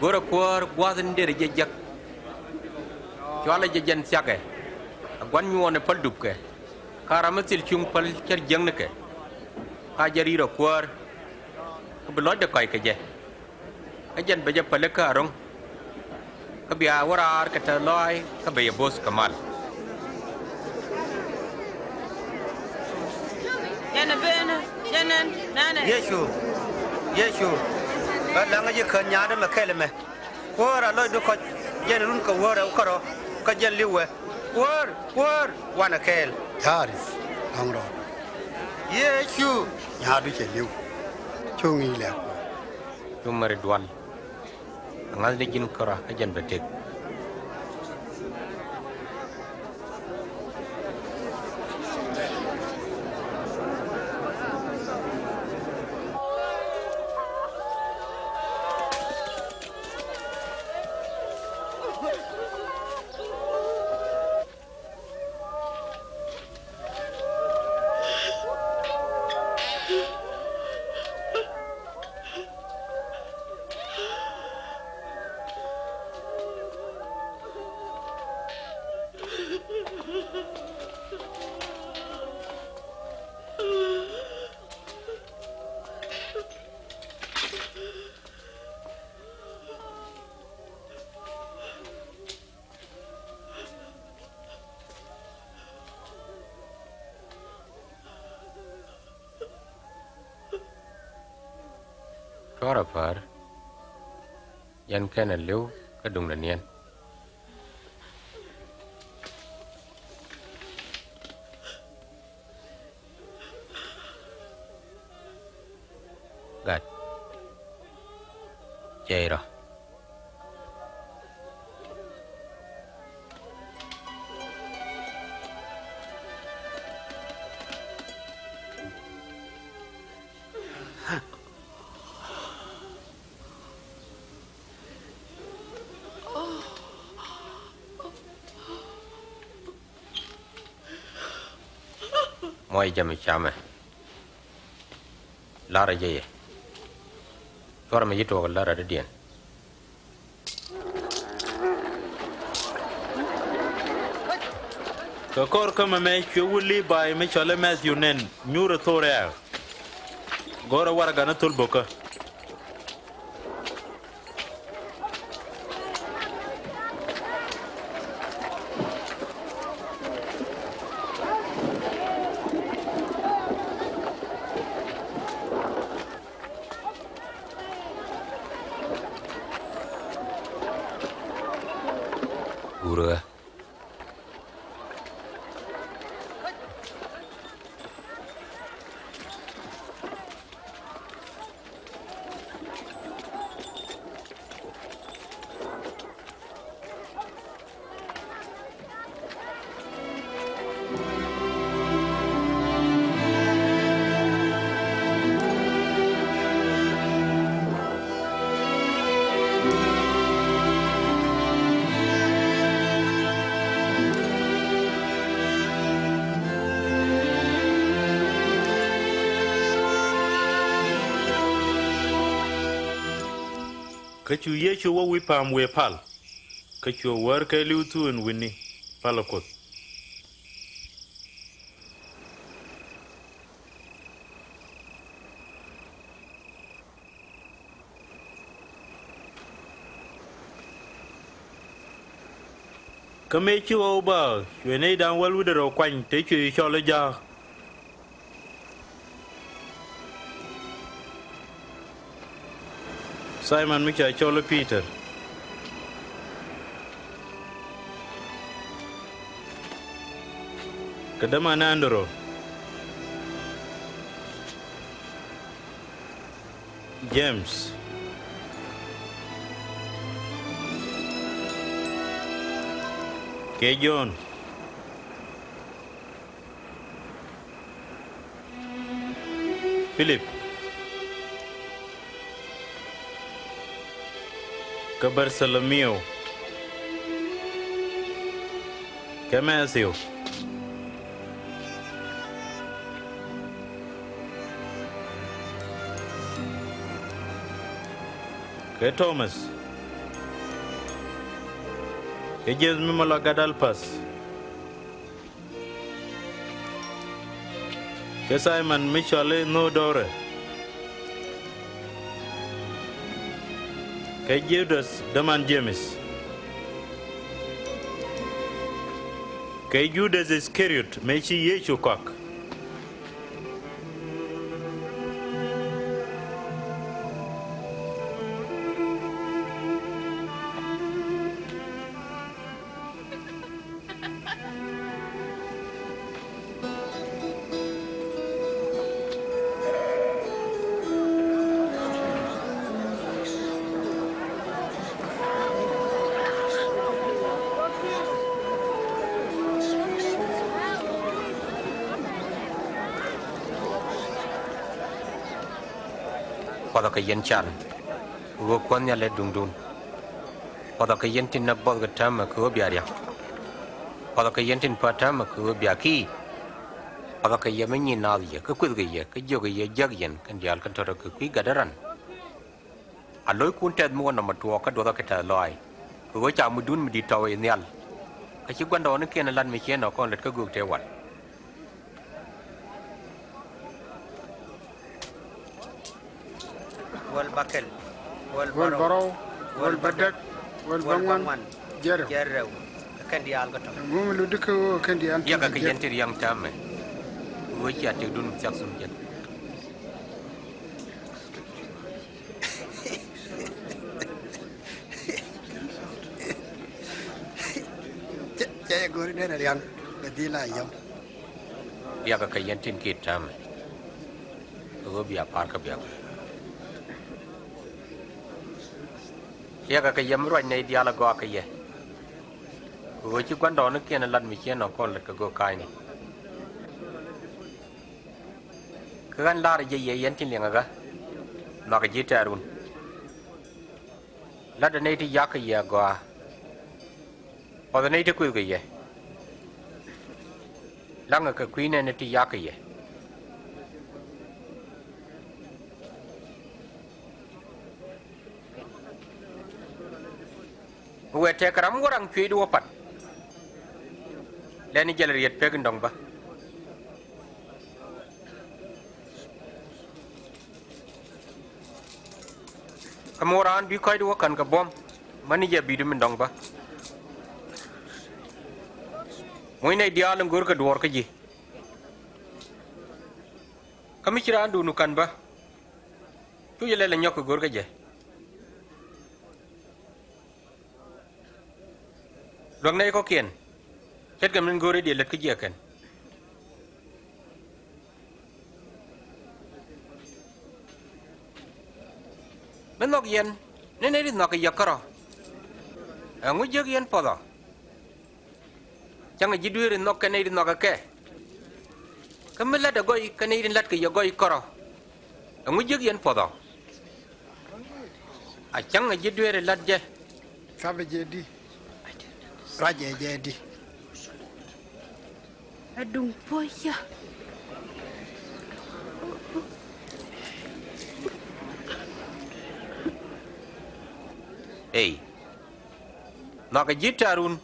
Go̱rɛ Kuäär gua̱a̱th in derɛ jɛ jek. Cualɛ jɛ jɛn thiakɛ. A gua̱n nyuɔɔn ɛ päl dupkɛ. Ka ram mi thil cuŋ päl cär jiäknikɛ. Ka jɛ ri̱i̱rɛ Kuäär. Kä bi lɔcdɛ kɔc kɛ jɛ. Kä jɛn bɛ jɛ pälikä a ro̱ŋ. Kä bia wä raar kɛ tɛth lɔaac kä bɛ yɛ bo̱o̱th kɛ mal. Jɛn ɛ ben, jɛn ɛn, nɛnɛ. Yecu, Yecu, bä la̱ŋä ji̱ kän nyaatdä mɛ kɛl ɛmɛ. Kuäär a lɔcdu kɔc, jɛn run kɛ wäärɛ kärɔ̱, kä jɛn li̱wɛ. Kuäär, Kuäär, wanɛ kɛɛl. Jairus, ɣɔ̱ŋ rɔɔdu. Yecu, nyaatdu cɛ li̱w. Cuŋ i̱ lɛ̈k Kuäär. Cu mɛri dual. A ŋa̱thni ji̱n kärɔa kä jɛn bɛ tëk. Cuarɛ päär, yɛn kɛnɛ li̱w kä duŋdɛ niɛn. Gat. Cɛy rɔ. Muɔc jɛ mi camɛ. Larä jɛ yɛ. Cuarɛ mi ci tuɔɔk larä dädiɛn. Kɛ kɔr kä mɛmɛ cuɛ wut Libai mi cɔl i̱ Mɛthiu nɛn nyuur ɛ thorɛ ɛ. Go̱rɛ warɛgani thol bo̱kä. Gurä. Kä cu Yecu wä wi̱i̱ pa̱a̱m wëë pal, kä cuɛ wär kɛɛliw thuun wi̱ni palä Kuoth. Kä mëë ci ɣɔw bä, cuɛ nɛy da̱ŋ wäl wi̱cdɛ rɛw kuany tëë cuɛ cɔl i̱ Ja̱a̱k. Simon mi ca cɔl i̱ Pi̱tɛr, kɛ däman Andro, Jems, kɛ Jɔ̱ɔ̱n, Pilip, kɛ Bartholomew, kɛ Mathiw, kɛ Tomas, kɛ Jems mi mɔ la gat Alpath, kɛ Simon mi cɔal i̱ Nhöö Dɔrɛ, kɛ Judath däman Jems, kɛ Judath Iskariot mëë ci Yecu kɔak. Puɔthɔ kɛ yɛn can, kɛ ɣöö Kuɔth Nhial ɛ duŋdun. Puɔthɔ kɛ yɛn tin näk buɔth kɛ täämɛ kɛ ɣöö bia ria̱ŋ. Puɔthɔ kɛ yɛn tin päät täämɛ kɛ ɣöö bia ki̱i̱. Puɔthɔ kɛ yɛ mi nyin naath yɛ, kä kuëthkɛ yɛ, kä jiökɛ yɛ jiäk yɛn kɛn diaal kɛn tɔ̱tɔ̱ kɛ kui̱ gatdä ran. A lo̱ckun tɛth mi wä nɔmɔ tuɔɔk kä duɔthä kɛ tɛth lɔaac, kɛ ɣöö ca mudun mi di̱t tɔ̱w ɛ nhial. Kä ci gua̱ndɔɔŋnikiɛn ɛ lat mi ciɛ nɔ kɔn lät kä göök tëë wal. Wäl bäkɛl, wäl bärɔw, wäl bädäk, wäl bäŋuan, jiɛn rɛw. Jiɛn rɛw. Kɛn diaal kä tɔ̱. Ŋuŋ lutdi kä ɣöö kɛn diaal. Riɛk kɛ kɛ yɛn ti ria̱ŋ täämɛ. Ɣöö cia tëkdun mi thia̱k thun jɛn. Cɛ, cɛ yɛ go̱o̱ri nɛn a riaŋ kɛ dhil a yɔm. Riɛk kɛ yɛn tin kiɛ täämɛ. Kɛ ɣöö bia pa̱a̱r kä bia. Riɛk kɛ yɛ mi ruac nɛy diaal a gɔaa kɛ yɛ. Kɛ ɣöö ci gua̱ndɔɔŋnikiɛn lat mi ciɛ nɔŋ kɔn lät kɛ göök ka̱a̱cni. Kä ɣän la̱rä jɛ yɛ yɛn tin liɛŋɛ ɣä, nhɔakɛ ji̱ tɛ̈run. La̱tdɛ nɛy ti ya̱k kɛ yɛ agɔaa. Puɔthɛ nɛy ti kuëth kɛ yɛ. La̱ŋɛ kɛ kui̱ nɛɛni ti ya̱k kɛ yɛ. Mi wëë tëëkɛ ram wä raŋ cuëëcdu wä pat. Lɛni jɛl riet pek in dɔ̱ŋ bä. Kä mi wä raan bi kɔcdu wä kän kɛ buɔ̱m, mäni jɛ bi̱i̱du min dɔ̱ŋ bä. Muc nɛy diaal in görkɛ duɔ̱ɔ̱r kä ji̱. Kä mi ci raandun kän bä, cu jɛ lɛl ɛ nyɔk kɛ görkɛ jɛ. Luäk nɛy kɔ̱kiɛn, ce̱tkɛ min go̱o̱ri diɛ lät kä jiɛkɛn. Mi nhɔk yɛn ni nɛy ti nhɔakɛ yɛ kärɔ̱, ɛŋu jiäk yɛn puɔ̱thɔ? Cäŋɛ ji̱ dueeri nhɔk kɛ nɛy ti nhɔakɛ kɛ. Kä mi la̱tdɛ gɔy kɛ nɛy ti la̱tkɛ yɛ gɔy kärɔ̱, ɛŋu jiäk yɛn puɔ̱thɔ? A cäŋɛ ji̱ dueeri la̱t jɛ. Thapɛ jɛ di. Ruacɛ jɛ di. Aduŋ puɔ̱cä. Ey, nhɔakɛ ji̱ tɛ̈run,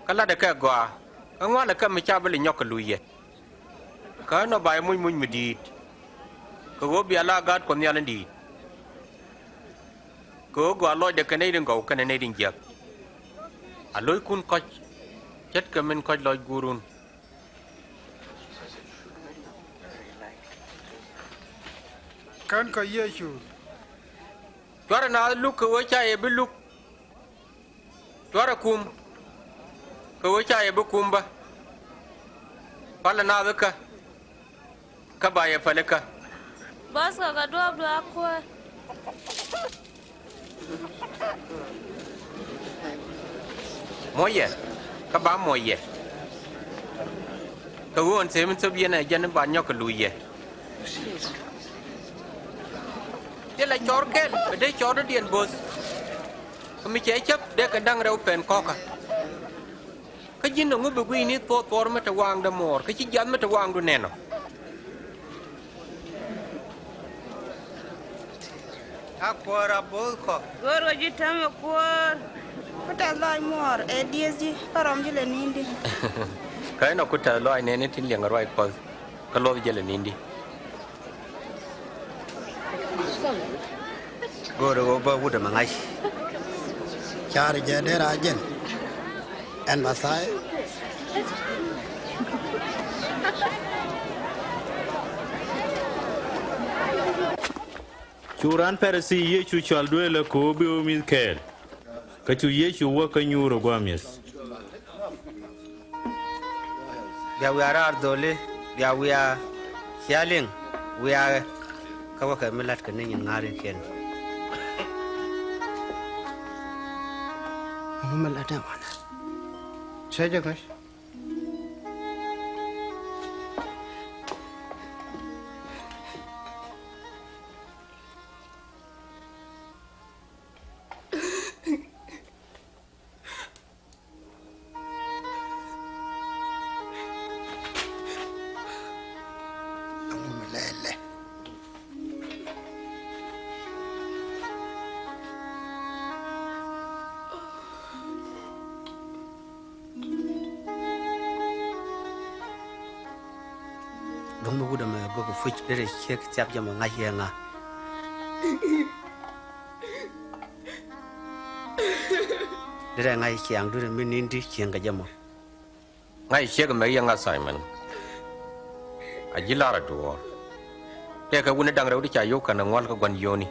kä la̱tdɛ kɛ gɔaa, kä ŋuanɛ kɛ mi ca bi lɛ nyɔk kɛ luc yɛ. Kä nɔ ba yɛ muc muc mi di̱i̱t, kɛ ɣöö bia la gaat Kuɔth Nhial in di̱i̱t. Kɛ ɣöö gɔaa lɔcdɛ kɛ nɛy tin gɔw kɛnɛ nɛy tin jiäk. A lo̱ckun kɔ̱c ce̱tkɛ min kɔ̱c lɔc guurun. Kän kä Yecu. Cuarɛ naath luk kɛ ɣöö ca yɛ bi luk. Cuarɛ kum kɛ ɣöö ca yɛ bi kum bä. Palɛ naath ikä, kä ba yɛ päl ikä. Bɔ̱th kɛ kɛ duɔ̱ɔ̱pdu a Kuäär. Muɔc yɛ, kä ba muɔc yɛ. Kɛ ɣöö ɛn thëë min thöp yɛn ɛ jɛn in ba nyɔk kɛ luc yɛ. Thilɛ cɔɔr kɛl bɛ dee cɔɔr dɔ̱diɛn bo̱th. Kä mi cɛ cäp dee kɛ da̱ŋ rɛw pɛn kɔ̱kä. Kä ji̱n ɛŋu bi gui̱cni thuɔɔk thuɔɔr mi te waaŋdä muɔɔr kä ci jiath mi te waaŋdu nɛn ɔ? A Kuäär a bo̱o̱th kɔ. Go̱o̱r wä ji̱ täämɛ Kuäär. Ku tɛth lɔaac muɔɔr ɛ dieth ji̱ kä rɔm ji̱ lɛ ni̱n di. Kä inɔ ku tɛth lɔaac nɛɛni tin liɛŋ ruac Kuɔth kä luɔth jɛ lɛ ni̱n di. Go̱o̱rɛ ɣöö bä wut ɛmɛ ŋa̱c. Ca̱rɛ jɛ dee raar jɛn ɛn Mɛthia. Cu raan Pɛrɛthi Yecu cɔal dueelä kɛ ɣöö bi ɣöö mi̱th kɛɛl. Kä cu Yecu wä kä nyuur ɛ gua̱a̱th mi̱eth. Bia wiaa raar dholi, bia wiaa cia liŋ, wiaa ɣɛ. Kä wäkɛ mi la̱tkɛ ni nyin ŋa̱rikiɛn. Ŋu mi la̱t ɛ wanɛ? Cä jɛ ŋäc. Duŋ mi wut ɛmɛ bä kɛ puc derɛ ciek thiap jɛ mɔ ŋa̱c yɛ ŋa. Derɛ ŋa̱c ciaŋ duerɛ mi ni̱n di cieŋ kɛ jɛ mɔ. Ŋa̱c ciek ɛmɛ yɛ ŋa Simon. A ji̱ lar a duɔɔr. Tëëkɛ wuni da̱ŋ rɛw di ca yio̱w kɛn ɛ ŋual kä gua̱n yio̱wni.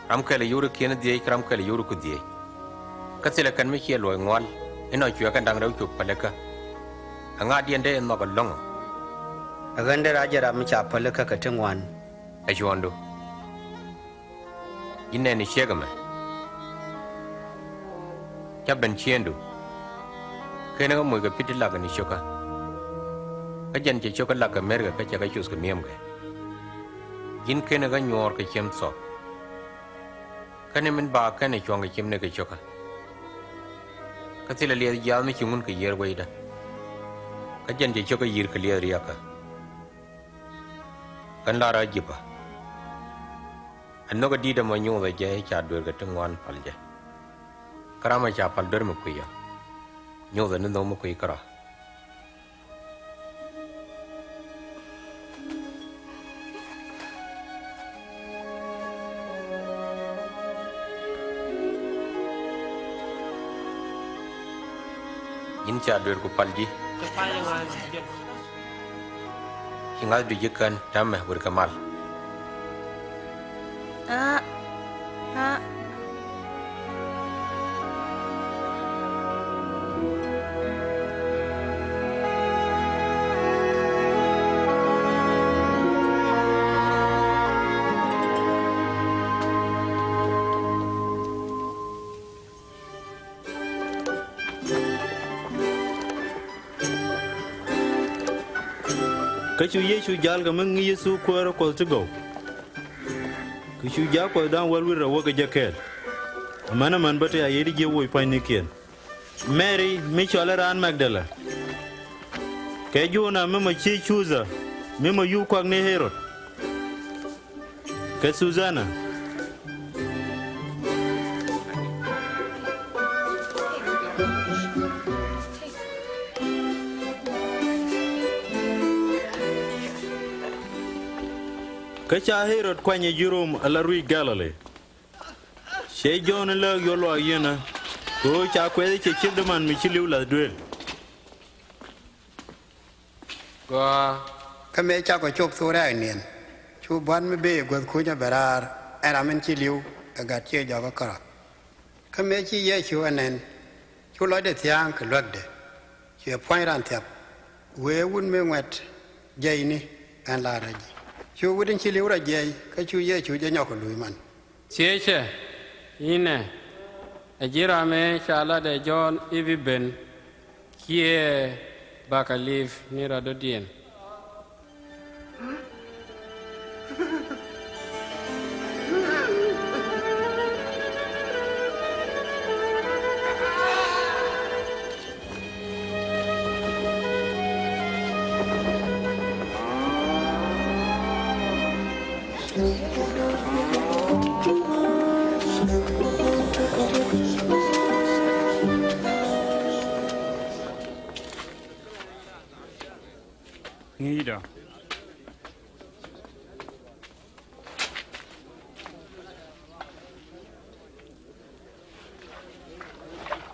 Ram kɛl ɛ yio̱w ri kiɛn dhiec kä ram kɛl ɛ yio̱w ri ku dhiec. Kä thilɛ kɛn mi ciɛ luɔc ŋual inɔ cuɛ kɛn da̱ŋ rɛw cop pälikä. Ɛ ŋa̱diɛn dee nhɔk ɛlɔ̱ŋ ɔ? Ɛ ɣän dee rac ɛ ram mi ca pälikä kɛ ti ŋuan. Ɛ cuɔ̱ɔ̱ŋdu. Ji̱ nɛɛni ciek ɛmɛ. Ca ben ciëŋdu. Ken kä moc kɛ pi̱t ti lak kɛ ni cio̱kä. Kä jɛn cɛ cio̱kä lak kɛ merkɛ kä cɛ kɛ cuth kɛ mi̱emkɛ. Ji̱n ken kä nyuɔɔr kɛ ciem thɔk. Kä ni min ba kɛn ɛ cuɔ̱ŋ kɛ ciem ni kɛ cio̱kä. Kä thilɛ liɛth jiaath mi ci ŋun kɛ yiër wecdä. Kä jɛn cɛ cio̱kä yi̱r kɛ liɛth riakä. Kɛn lar a ji̱pä. Ɛ nhök ɛ di̱t ɛmɔ nyothɛ jɛ ca duer kɛ ti ŋuan pal jɛ. Kä ram ɛ ca pal duer mi kui̱ ɔ nyothɛ ni nhök mi kui̱ kärɔa. Ji̱n ca duer ku pal ji̱. Ci ŋa̱thdu ji̱ kän täämɛ wër kɛ mal. Aa, aa. Kä cu Yecu ja̱l kɛ mi ŋi̱i̱c Yecu Kuäär ɛ Kuɔth ti gɔw. Kä cu jaak Kuɔth da̱ŋ wäl wi̱cdɛ wäkɛ jɛ kɛɛl. Amäni män bä te a yet ji̱ woc pua̱nynikiɛn. Mɛri mi cɔal i̱ raan Magdala. Kɛ Jona mi mɔ ci Cudha mi mɔ yup kuak ni Ɣɛ-rod. Kɛ Thuthana. Kä ca Ɣërot kuany ɛ ji̱ Rom ala rui̱c Galili. Cɛ Jɔ̱ɔ̱n in lääk yol luaak yien ɛ, kɛ ɣöö ca kuɛth i̱ cɛ ciekdä man mi ci li̱w la̱th duëël. Gɔaa. Kä mëë cakɔ cop thok rɛɛk niɛn, cu buan mi bëë guäth kunyä bɛ raar, ɛn ram in ci li̱w ɛ gat ciek jɔkä kärɔa. Kä mëë ci Yecu ɛ nɛn, cu lɔcdɛ thia̱a̱ŋ kɛ luäkdɛ, cuɛ puɔ̱ny ran thiap, wëë, wut mi ŋuɛt jiɛcni, ɛn la rɛc ji̱. Cu wut in ci li̱w rɔ jiɛc, kä cu Yecu jɛ nyɔk kɛ luc man. Thiecɛ, inɛ, ɛ ji̱ ram ëë ca lat ɛ Jɔ̱ɔ̱n i̱ bi ben, kiɛ bakɛ li̱p ni rat dɔ̱diɛn? Ŋi̱i̱cdä.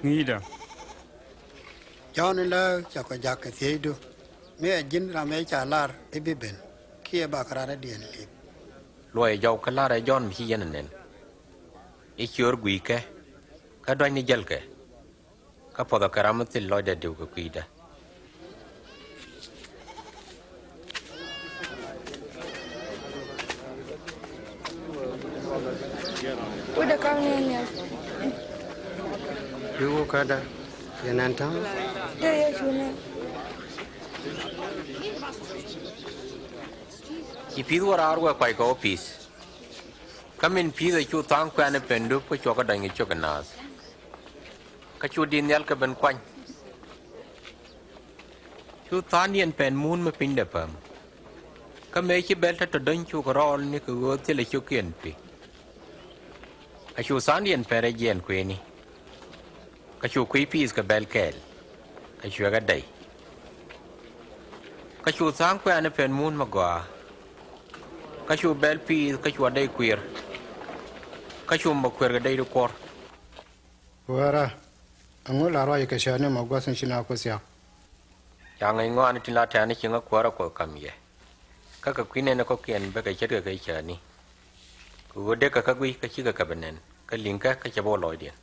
Ŋi̱i̱cdä. Jɔ̱ɔ̱n in lääk cakɔ ja̱k kɛ thiecdu, mi ɛ ji̱n ram ëë ca lar i̱ bi ben, kiɛ bakɛ rat dɔ̱diɛn li̱p? Luɔc ɛ jɔw kä lar ɛ Jɔ̱ɔ̱n mi ci yɛn ɛ nɛn, i̱ ciöör gui̱i̱kɛ, kä dua̱cni jälkɛ, kä puɔ̱thɛ kɛ ram mi thil lɔcdɛ diw kɛ kui̱dä. Wut dee ka̱m ni nhial. Bi wä kädä, yɛn ɛn ta̱a̱. Dee Yecu ni. Ci pi̱th wä raar wä kuac kɛ wä pi̱th. Kä min pi̱th ɛ cu tha̱a̱ŋ kuɛ̈ɛ̈n ɛ pɛn dup kä cuɔkä dɔ̱ny kɛ ciök ɛ naath. Kä cu di̱t nhial kɛ ben kuany. Cu tha̱a̱ŋdiɛn pɛn muun mi piny dee päm. Kä mëë ci bɛl te tɔ döny cukɛ rɔɔl ni kɛ ɣöö thilɛ cio̱kiɛn pi̱. Kä cu tha̱a̱ŋdiɛn pɛn rɛc jiɛɛn kuëëni. Kä cu kui̱ pi̱i̱th kɛ bɛl kɛɛl. Kä cuɛ kɛ dɛy. Kä cu tha̱a̱ŋ kuɛ̈ɛ̈n ɛ pɛn muun mi gɔaa. Kä cu bɛl pi̱i̱th kä cua dɛy kui̱r. Kä cu mɔ kui̱r kɛ dɛy di kuɔr. Kuäärä, ɛŋu la ruac kɛ cäätni mɔ gua̱th in ci naath Kuoth thia̱k? Ca ŋäc ŋɔaani tin la tɛ̈ni ci ŋä kuäärä Kuɔth ka̱m yɛ. Kä kɛ kui̱ nɛn ɛ kɔ̱kiɛn bɛ kɛ ce̱tkɛ kɛ cäätni. Kɛ ɣöö dee kɛ kä guiy kä cikɛ kɛ bi nɛn, kä li̱ŋkɛ kä cɛ bi wä lɔcdiɛn.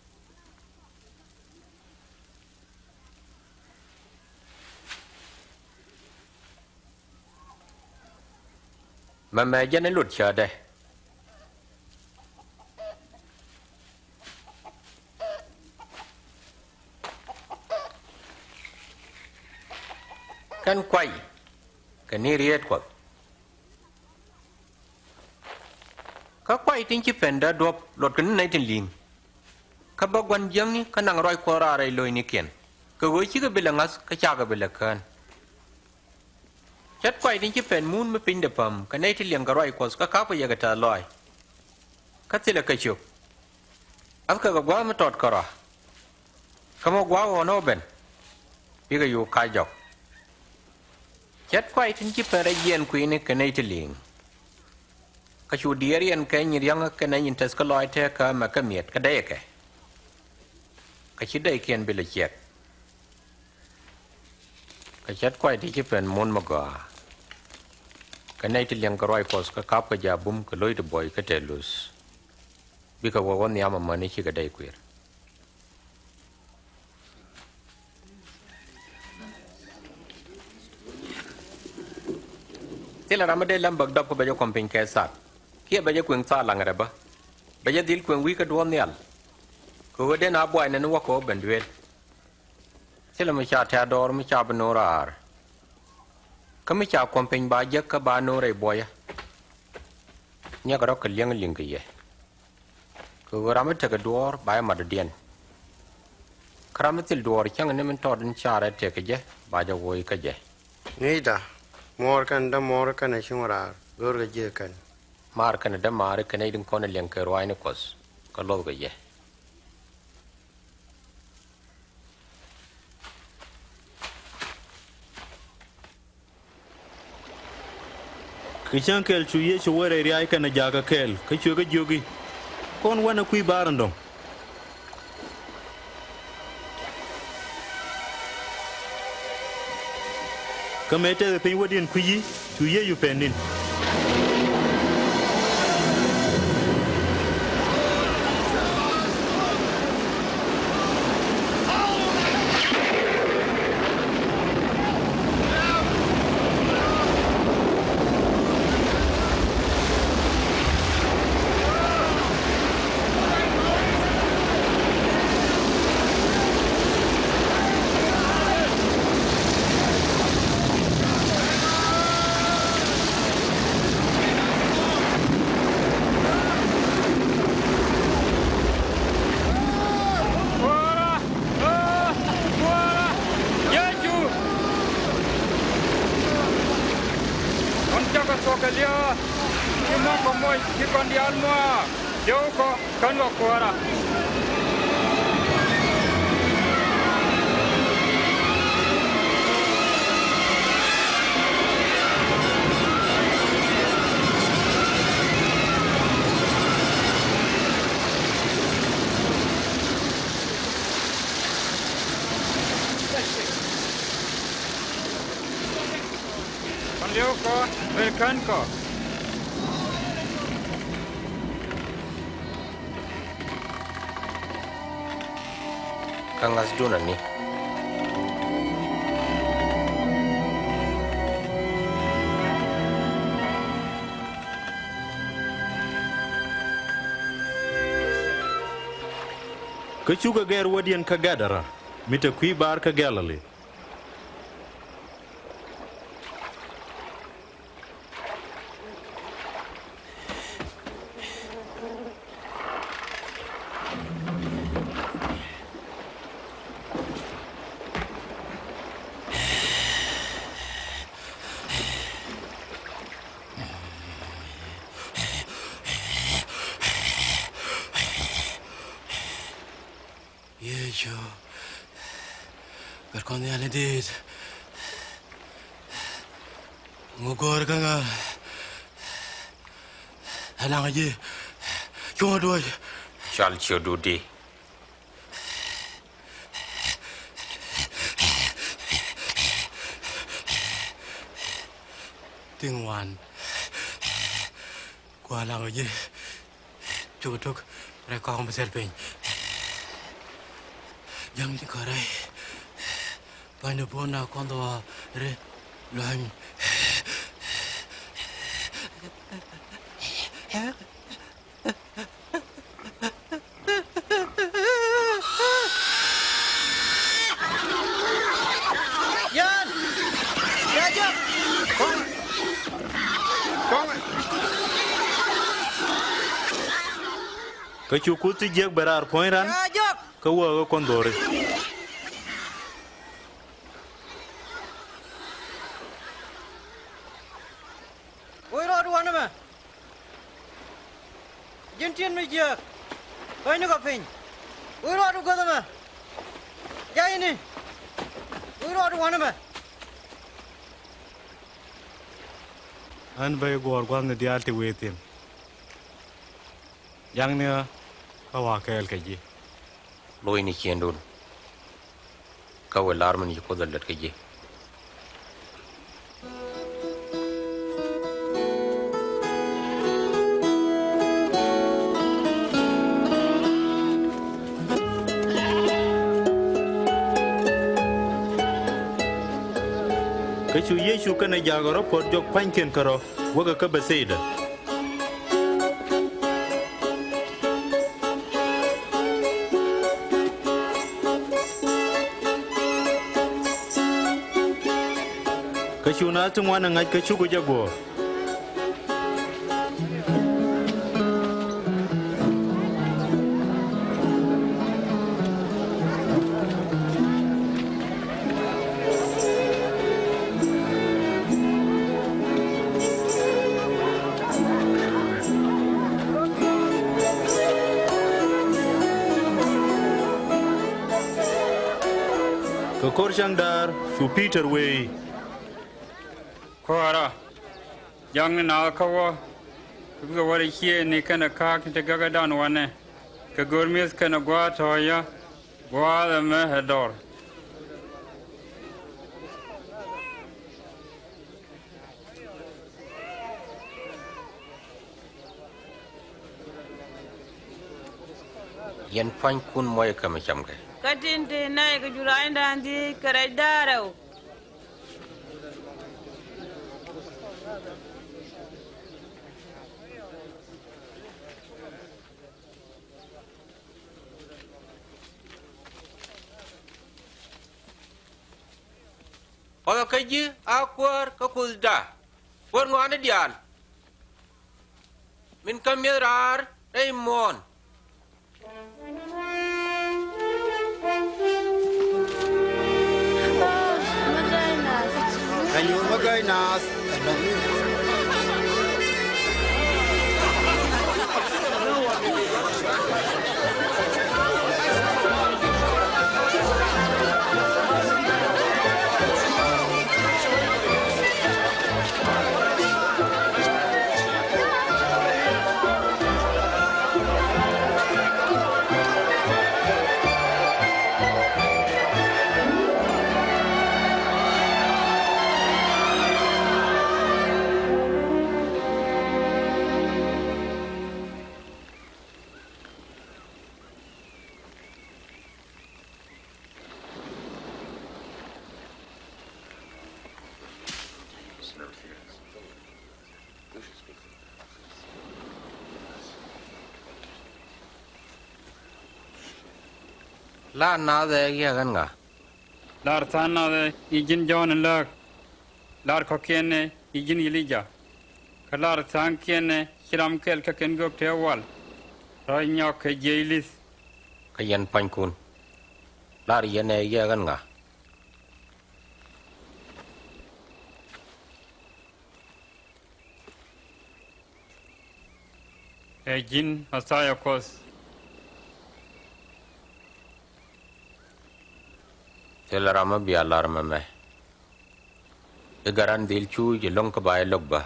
Mɛmɛ jɛn i̱ lut cäätdɛ. Kɛn kuay kɛ ni riet Kuɔth. Kä kuay tin ci pɛn dee duɔ̱p luɔtkɛ ni nɛy tin li̱ŋ. Kä bä gua̱n jiäkni kä naŋ ruac Kuɔth raar rɛy lo̱cnikiɛn. Kɛ ɣöö cikɛ bi lɛ ŋa̱th kä cakɛ bi lɛ kään. Ce̱t kuay tin ci pɛn muun mi piny dee päm kɛ nɛy ti liɛŋkɛ ruac Kuɔth kä ka̱pkɛ yɛ kɛ tɛ̈th lɔaac. Kä thilɛ kɛ ciök. Athkɛ kɛ gua̱a̱th mi tɔt kärɔa. Kä mi gua̱a̱th ɣɔ̱n ɣä ben, bikɛ yuk ka̱c jɔk. Ce̱t kuay tin ci pɛn rɛc jiɛɛn kui̱ni kɛ nɛy ti li̱ŋ. Kä cu diɛɛr yɛn kɛ nyin riäŋä kɛnɛ nyin tɛth kä lɔaac tëkä mɛ kä miɛt kä dɛyɛ kɛ. Kä ci dɛykiɛn bi lɛ ciɛk. Kä ce̱t kuay ti ci pɛn muun mi gɔaa. Kɛ nɛy ti liɛŋkɛ ruac Kuɔth kä ka̱pkɛ jɛ a bum kɛ lo̱c ti buɔy kä tɛth luth. Bikɛ wä wä nhiam amäni cikɛ dɛy kui̱r. Thilɛ ram mi dee läm bäk dɔp kä bɛ jɛ kuɔm piny kɛ thak. Kiɛ bɛ jɛ kueŋ thak laŋ rɛ bä. Bɛ jɛ dhil kueŋ wi̱i̱ kä duɔ̱ɔ̱r nhial. Kɛ ɣöö dee na buay nɛn wä kɛ ɣöö ben duëël. Thilɛ mi ca tɛ̈r dɔɔr mi ca bi no̱o̱ŋ raar. Kä mi ca kuɔm piny ba jek kä ba no̱o̱ŋ rɛy buɔyä. Niɛkɛ rɔ̱ kɛ li̱eŋ li̱ŋ kɛ yɛ. Kɛ ɣöö ram mi tekɛ duɔ̱ɔ̱r ba jɛ mat dɔ̱diɛn. Kä ram mi thil duɔ̱ɔ̱r cäŋ ni min tɔɔt in carɛ tekɛ jɛ ba jɛ woc kä jɛ. Ŋi̱i̱cda, muɔɔr kɛn dämuɔɔr kɛnɛ cuŋ raar, görkɛ ji̱ kɛn. Maar kɛnɛ dämaari kɛnɛ i̱ din kɔn ɛ liɛŋ kɛ ruaacni Kuɔth kä luɔthkɛ jɛ. Kɛ Kɛ cäŋ kɛl cu Yecu wä rɛy ria̱a̱c kɛnɛ jakä kɛɛl, kä cuɛ kɛ jiök i̱, kɔn wanɛ kui̱ baar in dɔ̱ŋ. Kä mëë tɛth piny wädiɛn kui̱ci, cu Yecu pɛn ni̱n. Kuäärä! Aa! Kuäärä! Yecu! Ɣän cakɛ thuɔ̱k kɛ lia̱a̱, ci mɔ̱ŋ kɔ moc, ci kɔn diaal muaak. Yio̱w kɔ, kän kɔ, Kuäärä. Kɔn li̱w kɔ, ber kän kɔ. Kä ŋa̱thdun ani. Kä cukɛ gɛr wädiɛn kä Gadara, mi te kui̱ bar kä Galili. Yecu, Gat Kuɔth Nhial in di̱i̱t, ŋu go̱o̱r kä ŋa? Ɛ laŋ ji̱, cuŋä duɔ̱c. Cɔal ciötdu di. Thi̱ŋ wan, kua laŋ ji̱. Cuk tuk rɛy kɔk mi thil piny. Ja̱ŋ ji̱ kɔrɛ. Pa̱ny ni pun na kɔn dhɔ ri luany. Yan! Ya jɔk! Kɔŋ! Kɔŋ! Kä cu kuth ti jiäk bɛ raar puɔ̱ny ran. Ya jɔk! Kä wäkä kuɔn dho̱ri. Wec rɔɔdu wanɛ mɛ. Ji̱n ti̱en mi jiääk. Bänyni kɔ piny. Wec rɔɔdu guäth ɛmɛ. Jayni. Wec rɔɔdu wanɛ mɛ. Ɣän bä i̱ guɔ̱ɔ̱r gua̱thni diaal ti wëë thi̱n. Jaŋni ɣä kä wa̱a̱ kɛɛl kɛ ji̱. Lo̱cni ciëŋdun. Kä wëë lar min ci Kuoth ɛ lät kä ji̱. Kä cu Yecu kɛnɛ jakä rɔ̱ puɔ̱t jɔk pa̱nykiɛn kärɔ̱ wäkɛ kä Bethɛda. Kä cu naath ti ŋuan ɛ ŋa̱c kä cukɛ jɛ guɔ̱ɔ̱r. Kɛ ko̱r cäŋ daar cu Pi̱tɛr wee i̱, Kuäärä, Ja̱ŋni naath kä wä, kɛ bikɛ wä rɛy ciëëŋni kɛnɛ ka̱a̱k tin te gäkädan wanɛ, kɛ go̱r mi̱eth kɛnɛ gua̱a̱th tɔ̱ɔ̱cä, gua̱a̱th ɛmɛ ɛ dɔr. Yɛn pua̱nykun muɔcɛ kɛ mi cam kɛ. Kä tin te nɛy kɛ jura̱a̱nydan dhieec kɛ rɛc da̱ŋ rɛw. Ɣɔ̱thɛ kä ji̱ a Kuäär kä Kuothda, Kuäär ŋɔaani diaal, min kä mi̱eth raar rɛy muɔ̱ɔ̱n. Ɛ nyuur mi gäi naath ɛ lɔ̱ŋ. Lar naath ɛ yɛ ɣän ŋa? Lar tha̱a̱ŋ nath ɛ i̱ ji̱n Jɔ̱ɔ̱n in lääk. Lar kɔ̱kiɛn ɛ i̱ ji̱n Ilija. Kä lar tha̱a̱ŋkiɛn ɛ ci ram kɛl kä kɛn göök tëë wal, rɔ̱ nyɔk kɛ jiɛc li̱th. Kä yɛn pua̱nykun, lar yɛn ɛ yɛ ɣän ŋa? Ɛ ji̱n Mɛthia Kuɔth. Thilɛ ram mi bia lar mɛmɛ. I̱ Gat Ran dhil cuuc ɛlɔ̱ŋ kä ba jɛ lo̱k bä,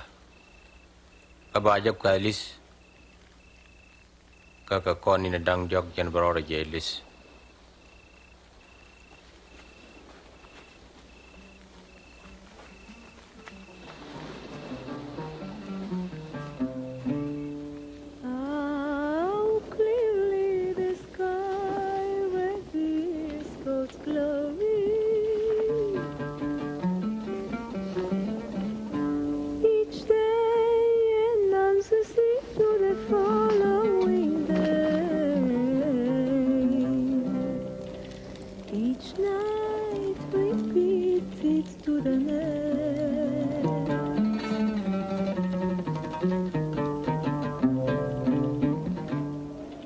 kä ba jɛ kuɛth li̱th. Kä kɛ kɔn in da̱ŋ diɔ̱k jɛn bɛ rɔɔdɛ jɛ li̱th. How clearly the sky reveals God's glory. Each day announces it to the following day. Each night repeats it to the next.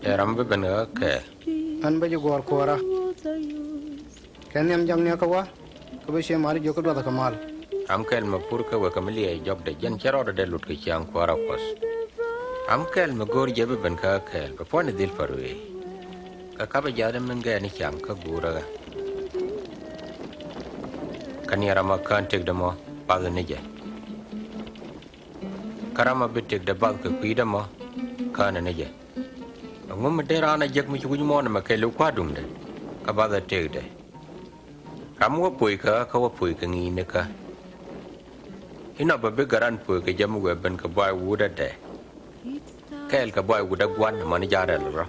Ɛ ram bi ben ɣä kɛɛl. Ɣän bä ji̱ guɔ̱ɔ̱r kuäärä. Kɛ nhiam jam ni kä wä, kä bä cië mal jiök kä duathä kɛ mal. Ram kɛl mɛ pur kɛ wek kɛ mi liɛɛc jɔkdɛ, jɛn cɛ rɔɔdɛ dee lut kɛ ciaŋ kuäärä Kuɔth. Ram kɛl mɛ go̱o̱r jɛ bi ben kä kɛɛl, bɛ puɔ̱ny dhil pär wee. Kɛ kapɛ jiath dee mi gɛɛn i̱ ciaŋ kä guurä ɣä. Kä ni ram a kään tëkdɛ mɔ, bath ni jɛ. Kä ram a bi tëkdɛ bath kɛ kui̱dɛ mɔ, kään ni jɛ. Ɛŋu mi dee raan a jek mi ci wi̱c muɔ̱ɔ̱n ɛmɛ kɛɛliw kua̱r duŋdɛ, kä bath a tëkdɛ? Ram wä puɔ̱c kä, kä wä puɔ̱c kɛ ŋi̱i̱cnikä. Inɔ bɛ bi Gat Ran puɔ̱c kɛ jɛ mi wëë ben kɛ buay wut ɛ dɛ. Kɛɛl kɛ buay wut ɛ gua̱n ɛmɔ ni ja̱ rɛl rɔ.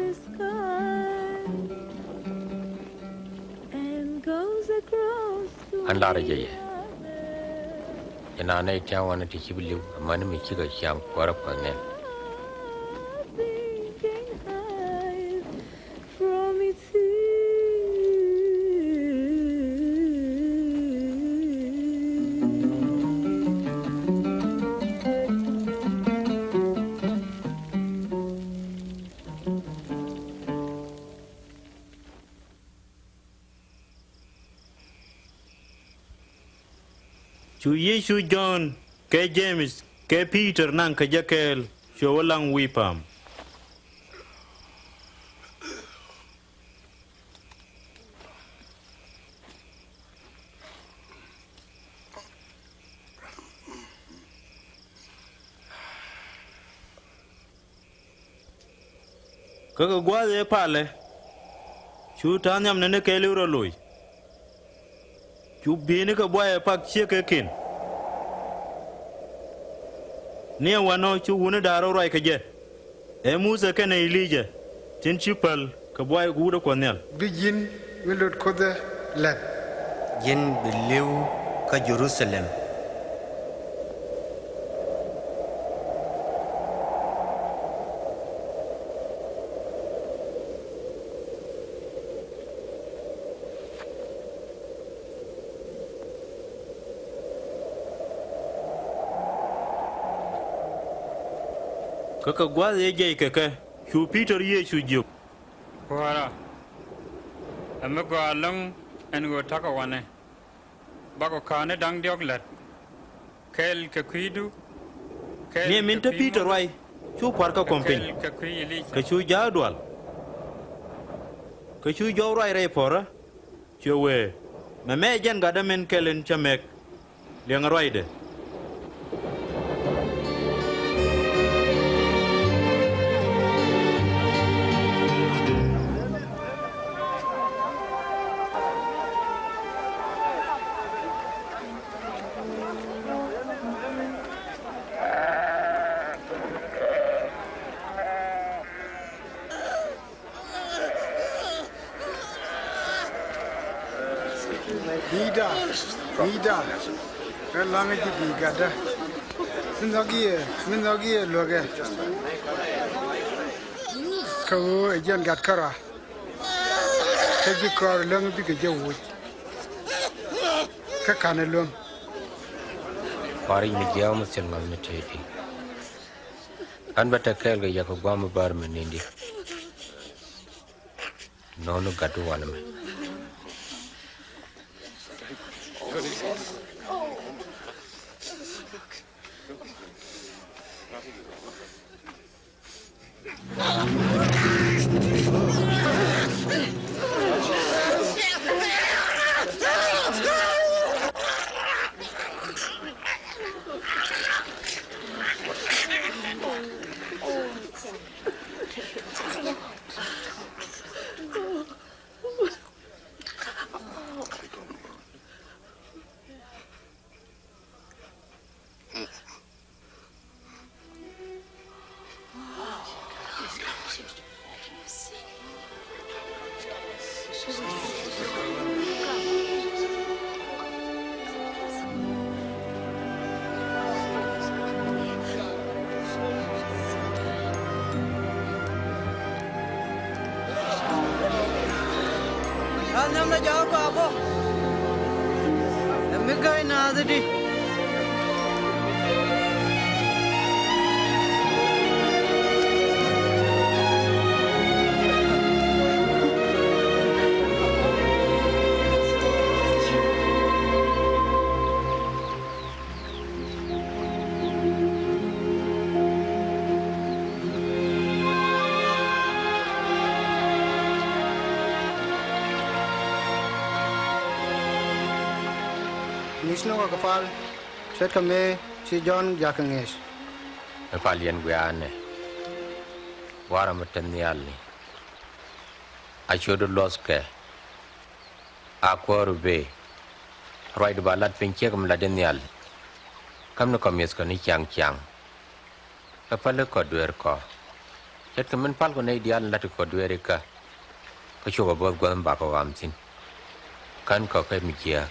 Ɣän lar jɛ yɛ. Jɛ naan nɛy tia̱a̱ŋ wanɛ ti ci bi li̱w, amäni mi cikɛ ciaŋ kuäärä Kuɔth nɛn. Cu Yecu Jɔ̱ɔ̱n kɛ Jemith kɛ Pi̱i̱tɛr naŋ kɛ jɛ kɛɛl, cuɛ wä laŋ wi̱i̱ pa̱a̱m. Kä kɛ gua̱a̱th ëë palɛ, cu ta̱a̱ nhiamdɛ ni kɛɛliw rɔ loc. Cu bieyni kɛ buayɛ pak ciek kɛ ken. Ni ɛ wanɔ cu wutni da̱ŋ rɛw ruac kɛ jɛ, ɛ Muthɛ kɛnɛ Ilijah, tin ci päl kɛ buay guut ɛ Kuɔth Nhial. Bi ji̱n mi lot Kuoth ɛ lɛp. Ji̱n bi li̱w kä Jɛ-ru-tha-lɛm. Kä kɛ gua̱a̱th ëë jiɛc kɛ kɛ, cu Pi-tɔr Yecu jiök. Kuäärä, ɛ mi gɔaa ɛlɔ̱ŋ ɛn ɣöö ta̱kɛ wanɛ. Bakɔ ka̱a̱ni da̱ŋ diɔ̱k la̱t, kɛɛl kɛ kui̱du, kɛɛl kɛ kui̱ Muthɛ. Ni ɛ min te Pi-tɔr ruac, cu pua̱rkä kuɔ̱m piny, kɛ kui̱ Ilijah, kɛ cu ja̱a̱k dual. Kɛ cu jɔw ruac rɛy puɔ̱rä, cuɛ wëë, mɛmɛ ɛ jɛn gatdä min kɛl in cä mɛk. Liɛŋɛ ruacdɛ. Bi̱i̱da, bi̱i̱da, kä la̱ŋä ji̱ bi̱i̱ gatdä. Mi nhɔk yɛ, mi nhɔk yɛ luäkɛ. Kä ɣöö ɛ jɛn gat kärɔa. Kä ji̱ kɔaar läŋ bikɛ jɛ woc. Kä ka̱n ɛ luäŋ. Kɔaar yic mi jiääk mi thil ŋɔth mi tëëdi. Ɣän bä te kɛɛl kɛ yɛ kɛ gua̱a̱th mi bäär mi ni̱n di̱. Nööŋni gatdu wanɛ mɛ. Ɣän nhiam la jakä bä bä. Ɛ mi gäi naath di. Ŋi̱i̱cnikɔ kɛ pal, ce̱tkɛ mëë ci Jɔ̱ɔ̱n jakä ŋi̱eec. Mi pal yɛn wiaanɛ, Wä ram mi te nhial ni. A ciötdu luɔthkɛ, a kuäär rɔ bëë. Ruacdu ba lat piny ciek mi latdi nhial. Kämnikɔ mi̱ethkɔ ni ciaŋ ciaŋ. Kä päli kɔ dueerkɔ. Ce̱tkɛ min palkɔ nɛy diaal in la̱tkɔ dueerikä. Kä cukɔ bo̱o̱th guäth mi bakɔ ɣam thi̱n. Känkɔ kä mi jiääk.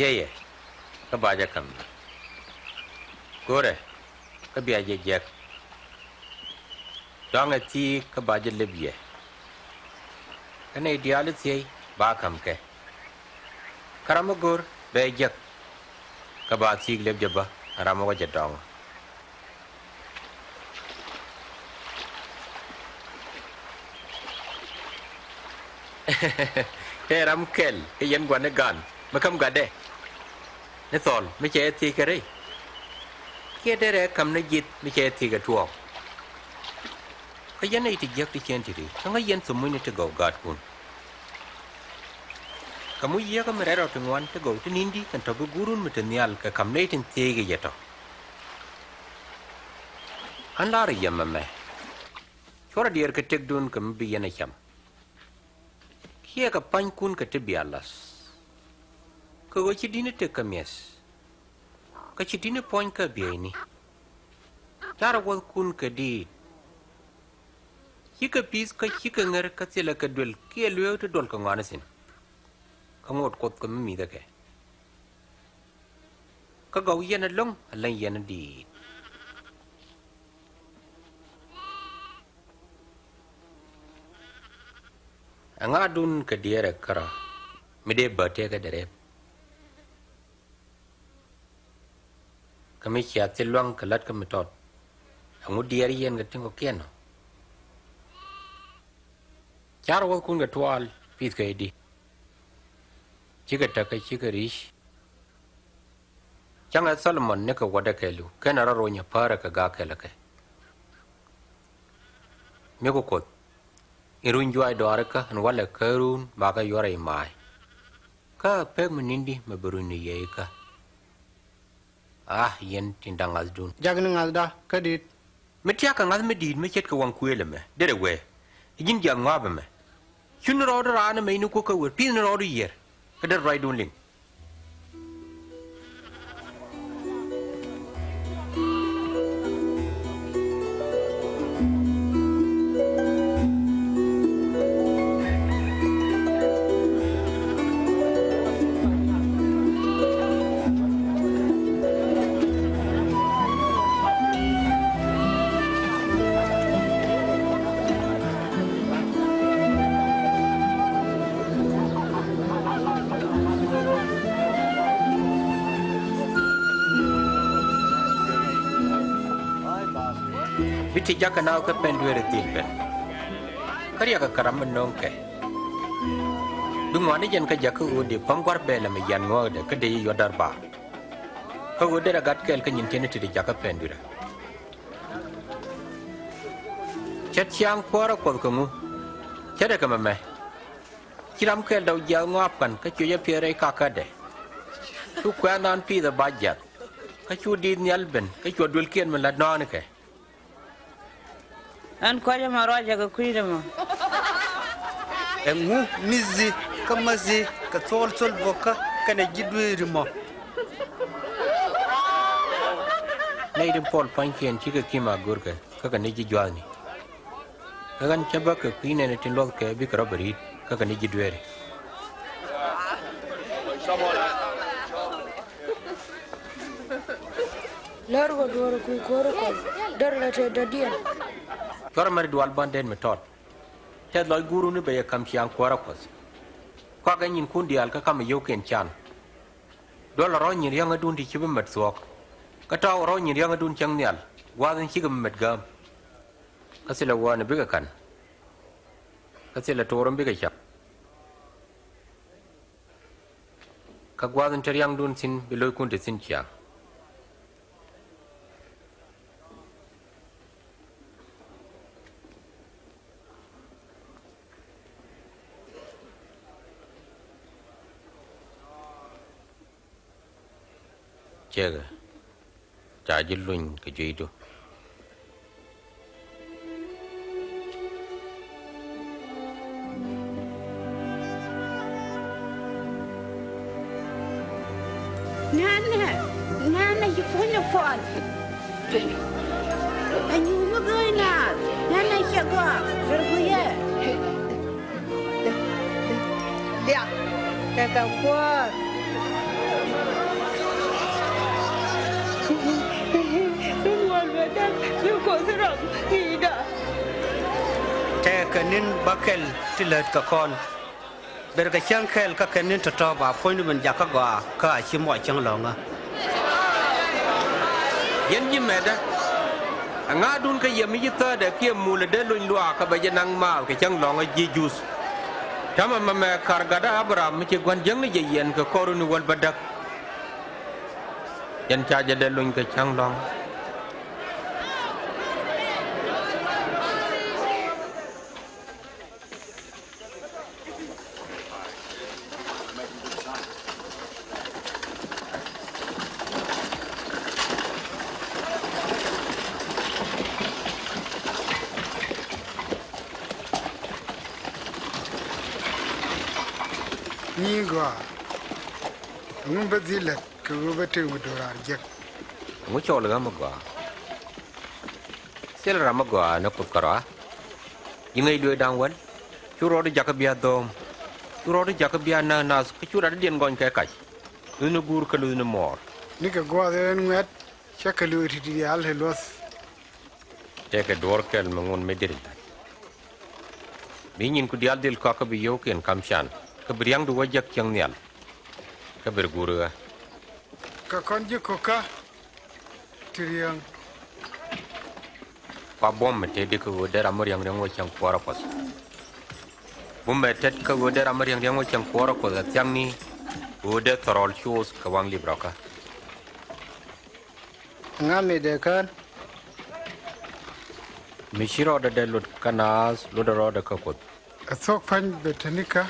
Thiëëyɛ, kä ba jɛ ka̱m. Go̱rɛ, kä bia jɛ jiäk. Dɔ̱ŋɛ thi̱i̱k kä ba jɛ lep yɛ. Kä nɛy diaal i̱ thiëëy ba ka̱m kɛ. Kä ram mi go̱r bɛ jek. Kä ba thi̱i̱k lep jɛ bä ram mi wä jɛ dɔ̱ŋ. Tëë ram kɛl kä yɛn gua̱n ni gan mi käm gatdɛ. Ni thɔl mi cɛ yɛ thiec kɛ rɛy. Kiɛ derɛ ka̱m ni ji̱th mi cɛ yɛ thiec kɛ tuɔɔk. Kä yɛn nɛy ti jiäk ti ciɛn ti̱ti̱, kä ŋäc yɛn thumucni ti gɔw gaatkun. Kɛ muc yieekä mi rɛl rɔ ti ŋuan ti gɔw ti ni̱n di kɛn tɔ̱ bi Guurun mi te nhial kɛ ka̱m nɛy tin thieeckɛ yɛ tɔ̱. Ɣän la̱rä yɛ mɛmɛ, cuɔrɛ diɛɛr kɛ tëkdun kɛ mi bi yɛn ɛ cam. Kiɛ kɛ pa̱nykun kɛ ti bia la̱th. Kɛ ɣöö ci di̱t ni tëk kɛ mi̱eth, kä ci di̱t ni puɔ̱ny kä bieyni. Carɛ wuɔ̱thkun kɛ diit. Cikɛ pi̱th kä cikɛ ŋer kä thilɛ kɛ duël kiɛ lueek ti duɔl kɛ ŋɔaani thi̱n. Kä ŋot Kuoth kɛ mi mi̱thɛ kɛ. Kä gɔw yɛn ɛlɔ̱ŋ ɛ läny yɛn diit. Ɛŋa dun kɛ diɛɛrɛ kärɔ̱ mi dee bä tëëkɛ dee rep? Kä mi cia thil lua̱ŋ kɛ lät kä mi tɔt, ɛŋu diɛɛr yɛn kɛ tin kɔ̱kiɛn ɔ? Car wuɔ̱thkun kɛ tuaal pi̱thkɛ i̱di? Cikɛ täk kä cikɛ ri̱c. Cäŋɛ Tholomon ni kɛ wädɛ kɛɛliw, /kenɛ rɔ rony ɛ päärɛ kɛ gak kɛl ɛ kɛ. Mi ku Kuoth, in runy juaac dɔaarikä ɛn walɛ kä ruun bakɛ yuɔrɛ i̱ ma̱a̱y. Kä pek mi ni̱n di mɛ bi runyni yɛ ikä. Ah, yɛn tin da̱ŋ ŋa̱thdun. Jakni ŋa̱thda kä di̱t. Mi tia̱k kɛ ŋa̱th mi di̱i̱t mi ce̱tkɛ waŋ kuëël ɛmɛ derɛ wee. Ji̱n jiath ŋɔaap ɛmɛ. Cun ni rɔɔdu raan ɛmɛ in kuäk kä wër, pi̱th ni rɔɔdu yiër. Kä derɛ ruacdun liŋ. Bi ti jakä naath kä pɛn dueeri dhil ben. Kä riɛk kɛ ram mi no̱o̱ŋ kɛ. Bi ŋuani jɛn kä jakä ɣöö dee päm gua̱r bɛɛl ɛmɛ yian ŋɔɔkdɛ kä dee yi yuɔ̱t däär baar. Kä ɣöö derɛ gat kɛɛl kä nyin ti̱en ti ti jakä pɛn dueerä. Ce̱t ciaŋ kuäärä Kuɔth kɛ ŋu? Ce̱tdɛ kɛ mɛmɛ. Ci ram kɛl dɔw jiath ŋɔaap kän kä cuɛ jɛ piɛth rɛy kakädɛ. Cu kuɛ̈ɛ̈n naan pi̱i̱th ɛ ba jiath. Kä cu di̱i̱t nhial ben kä cuɛ duëlkiɛn min la̱t nɔ̱a̱nikɛ. Ɛn kɔc ɛmɔ ruacɛ kɛ kui̱dɛ mɔ. Ɛŋu mi̱thi kä mäthi kɛ thuɔɔl thol bo̱kä kɛnɛ ji̱ dueeri mɔ? Nɛy tin puɔl pua̱nykiɛn cikɛ ki̱m a görkɛ kä kɛ ni ji̱ jua̱thni. Kä ɣän cä bä kɛ kui̱ nɛɛni tin luɔ̱thkɛ bikɛ rɔ bɛ ri̱t kä kɛ ni ji̱ dueeri. Lär kɛ duɔ̱ɔ̱r kui̱ kuäärä Kuɔth, därɛ la tëë dɔ̱diɛn. Cuarɛ mɛri dual bän den mi tɔt. Tɛth lɔc guuruni bɛ yɛ ka̱m ciaŋ kuäärä Kuɔth. Kɔakɛ nyinkun diaal kä ka̱mɛ yio̱wkiɛn can. Duɔl a rɔ̱ nyin riäŋädun ti ci bi mɛt thuɔ̱k. Kä tɔ̱ a rɔ̱ nyin riäŋädun cäŋ nhial, gua̱a̱th in cikɛ bi mɛt gääm. Kä thilɛ wäär ni bikɛ ka̱n. Kä thilɛ to̱r in bikɛ cak. Kä gua̱a̱th in te ria̱ŋdun thi̱n bi lo̱ckun te thi̱n ciaŋ. Cɛkɛ, ca ji̱ luny kɛ jueydu. Nɛnɛ, nɛnɛ ci puɔ̱nyɛ puɔl. Ɛ nyuuth mi gööc naath, nɛnɛ cɛ gɔaa, rɛl ku yɛ. Liak kɛ kɛ kuäär. Rin wäl bɛ däk bi Kuoth rɔm ŋi̱i̱cda. Tɛkɛ ni̱n bäkɛl ti lät kɛ kɔn. Ber kɛ cäŋ kɛl kä kɛ ni̱n tɔ̱tɔ̱ ba puɔ̱nydu min jakä gɔaa kä a ci muɔc cäŋ lɔ̱ŋä. Yɛn ji̱ mɛtdä, ɛŋa dun kä yɛ mi ci thäätdɛ kiɛ mulɛ dee lony luaak kä bɛ jɛ naŋ maath kɛ cäŋ lɔ̱ŋä ji̱ Juudh? Täämɛ mɛmɛ kar gatdä Abraham mi ci gua̱n jiäkni jɛ yɛn kɛ kɔr runi wäl bädäk. Yɛn ca jɛ dee lony kɛ cäŋ lɔ̱ŋä. Nyi gɔaa. Ɛŋu bä dhil lät kɛ ɣöö bä tëk mi do̱raar jek? Ɛŋu cɔl ɣä mi gɔaa? Thilɛ ram mi gɔaa ni Kuoth kärɔa. Ji̱ ŋäc luëëk da̱ŋ wäl. Cu rɔɔdu jakä bia dhɔ̱ɔ̱m. Cu rɔɔdu jakä bia näk nath kä cu rat diɛn gɔny kɛ kac. Luthni guur kä luthni mɔɔr. Nikɛ gua̱a̱th ɛn ŋuɛ̈t cä kɛ luëëk ti̱ti̱ diaal ti luɔ̱th. Tëëkɛ duɔ̱ɔ̱r kɛl mi ŋun mi diri la̱t. Bi nyinku diaal dhil kɔak kä bi yio̱wkiɛn ka̱m can kä bi ria̱ŋdu wä jek cieŋ nhial. Kä bi ri guuri ɣä. Kä kɔn ji̱ ko̱kä ti riäŋ. Kua buɔ̱m mi tëëdi kä ɣöö dee ram mi riäŋ riäŋ wä cieŋ kuɔɔrä Kuɔth. Bumɛ tet kä ɣöö dee ram mi riäŋ riäŋ wä cieŋ kuɔɔrä Kuɔth ɛ thia̱ŋni ɣöö dee thɔrɔl cuuth kɛ waŋ lip rɔ̱kä. Ŋa mi dee kään? Mi ci rɔɔdɛ dee lot kä naath lotdɛ rɔɔdɛ kä Kuoth. Ɛ thuɔ̱k pa̱ny bɛ te nikä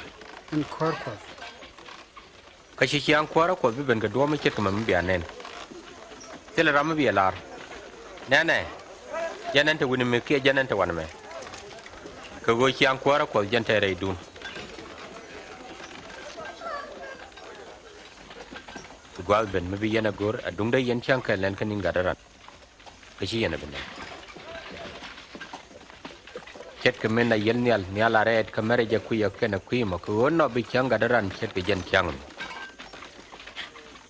ɛn kuäär Kuɔth. Kä ci ciaŋ kuäärä Kuɔth bi ben kɛ duɔ̱ɔ̱p mi ce̱tkɛ mɛ mi bia nɛn. Thilɛ ram mi bia lar. Nɛnɛ, jɛn ɛn te wi̱ni mi kiɛ jɛn ɛn te wanɛ mɛ. Kɛ ɣöö ciaŋ kuäärä Kuɔth jɛn te rɛydun. Bi gua̱a̱th ben mi bi yɛn ɛ go̱r ɛ duŋdɛ yɛn cäŋ kɛl nɛn kä ni̱n gat ɛ ran. Kä ci yɛn ɛ bi nɛn. Ce̱tkɛ min a yiël nhial, nhial a rɛɛt kä mɛrɛ jɛ kui̱ ɛ kɛn ɛ kui̱ mɔ kɛ ɣöö nɔ bi cäŋ gat ɛ ran ce̱tkɛ jɛn cäŋ mɔ.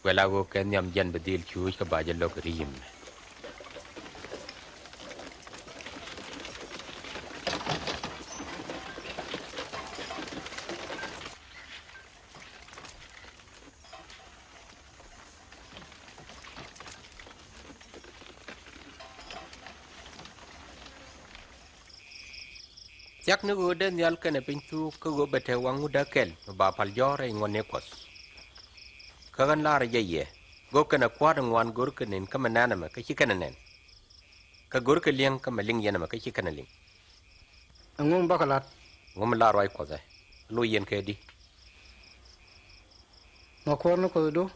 Kuɛ la ɣöö kɛ nhiam jɛn bi dhil cuuc kä ba jɛ lo̱k ri̱i̱m. Thia̱k ni ɣöö dee nhial kɛnɛ piny thuuk kä ɣöö bɛ te waŋ ŋut däkɛl mi ba pal jɔ̱ɔ̱r rɛy ŋuɔ̱tni Kuɔth. Kä ɣän laarä jɛ yɛ, go̱o̱k kɛnɛ kua̱r in ŋuan go̱o̱r kɛ ni̱n kä mi nɛn ɛmɛ kä ci kɛnɛ nɛn. Kä go̱o̱r kɛ li̱eŋ kä mi liŋ yɛn ɛmɛ kä ci kɛnɛ liŋ. Ɛŋu mi bakɛ la̱t? Ɛŋu mi lar ruac Kuɔth ɛ? Loc yɛn kɛ di? Mɔ kuäär ni Kuɔthdu,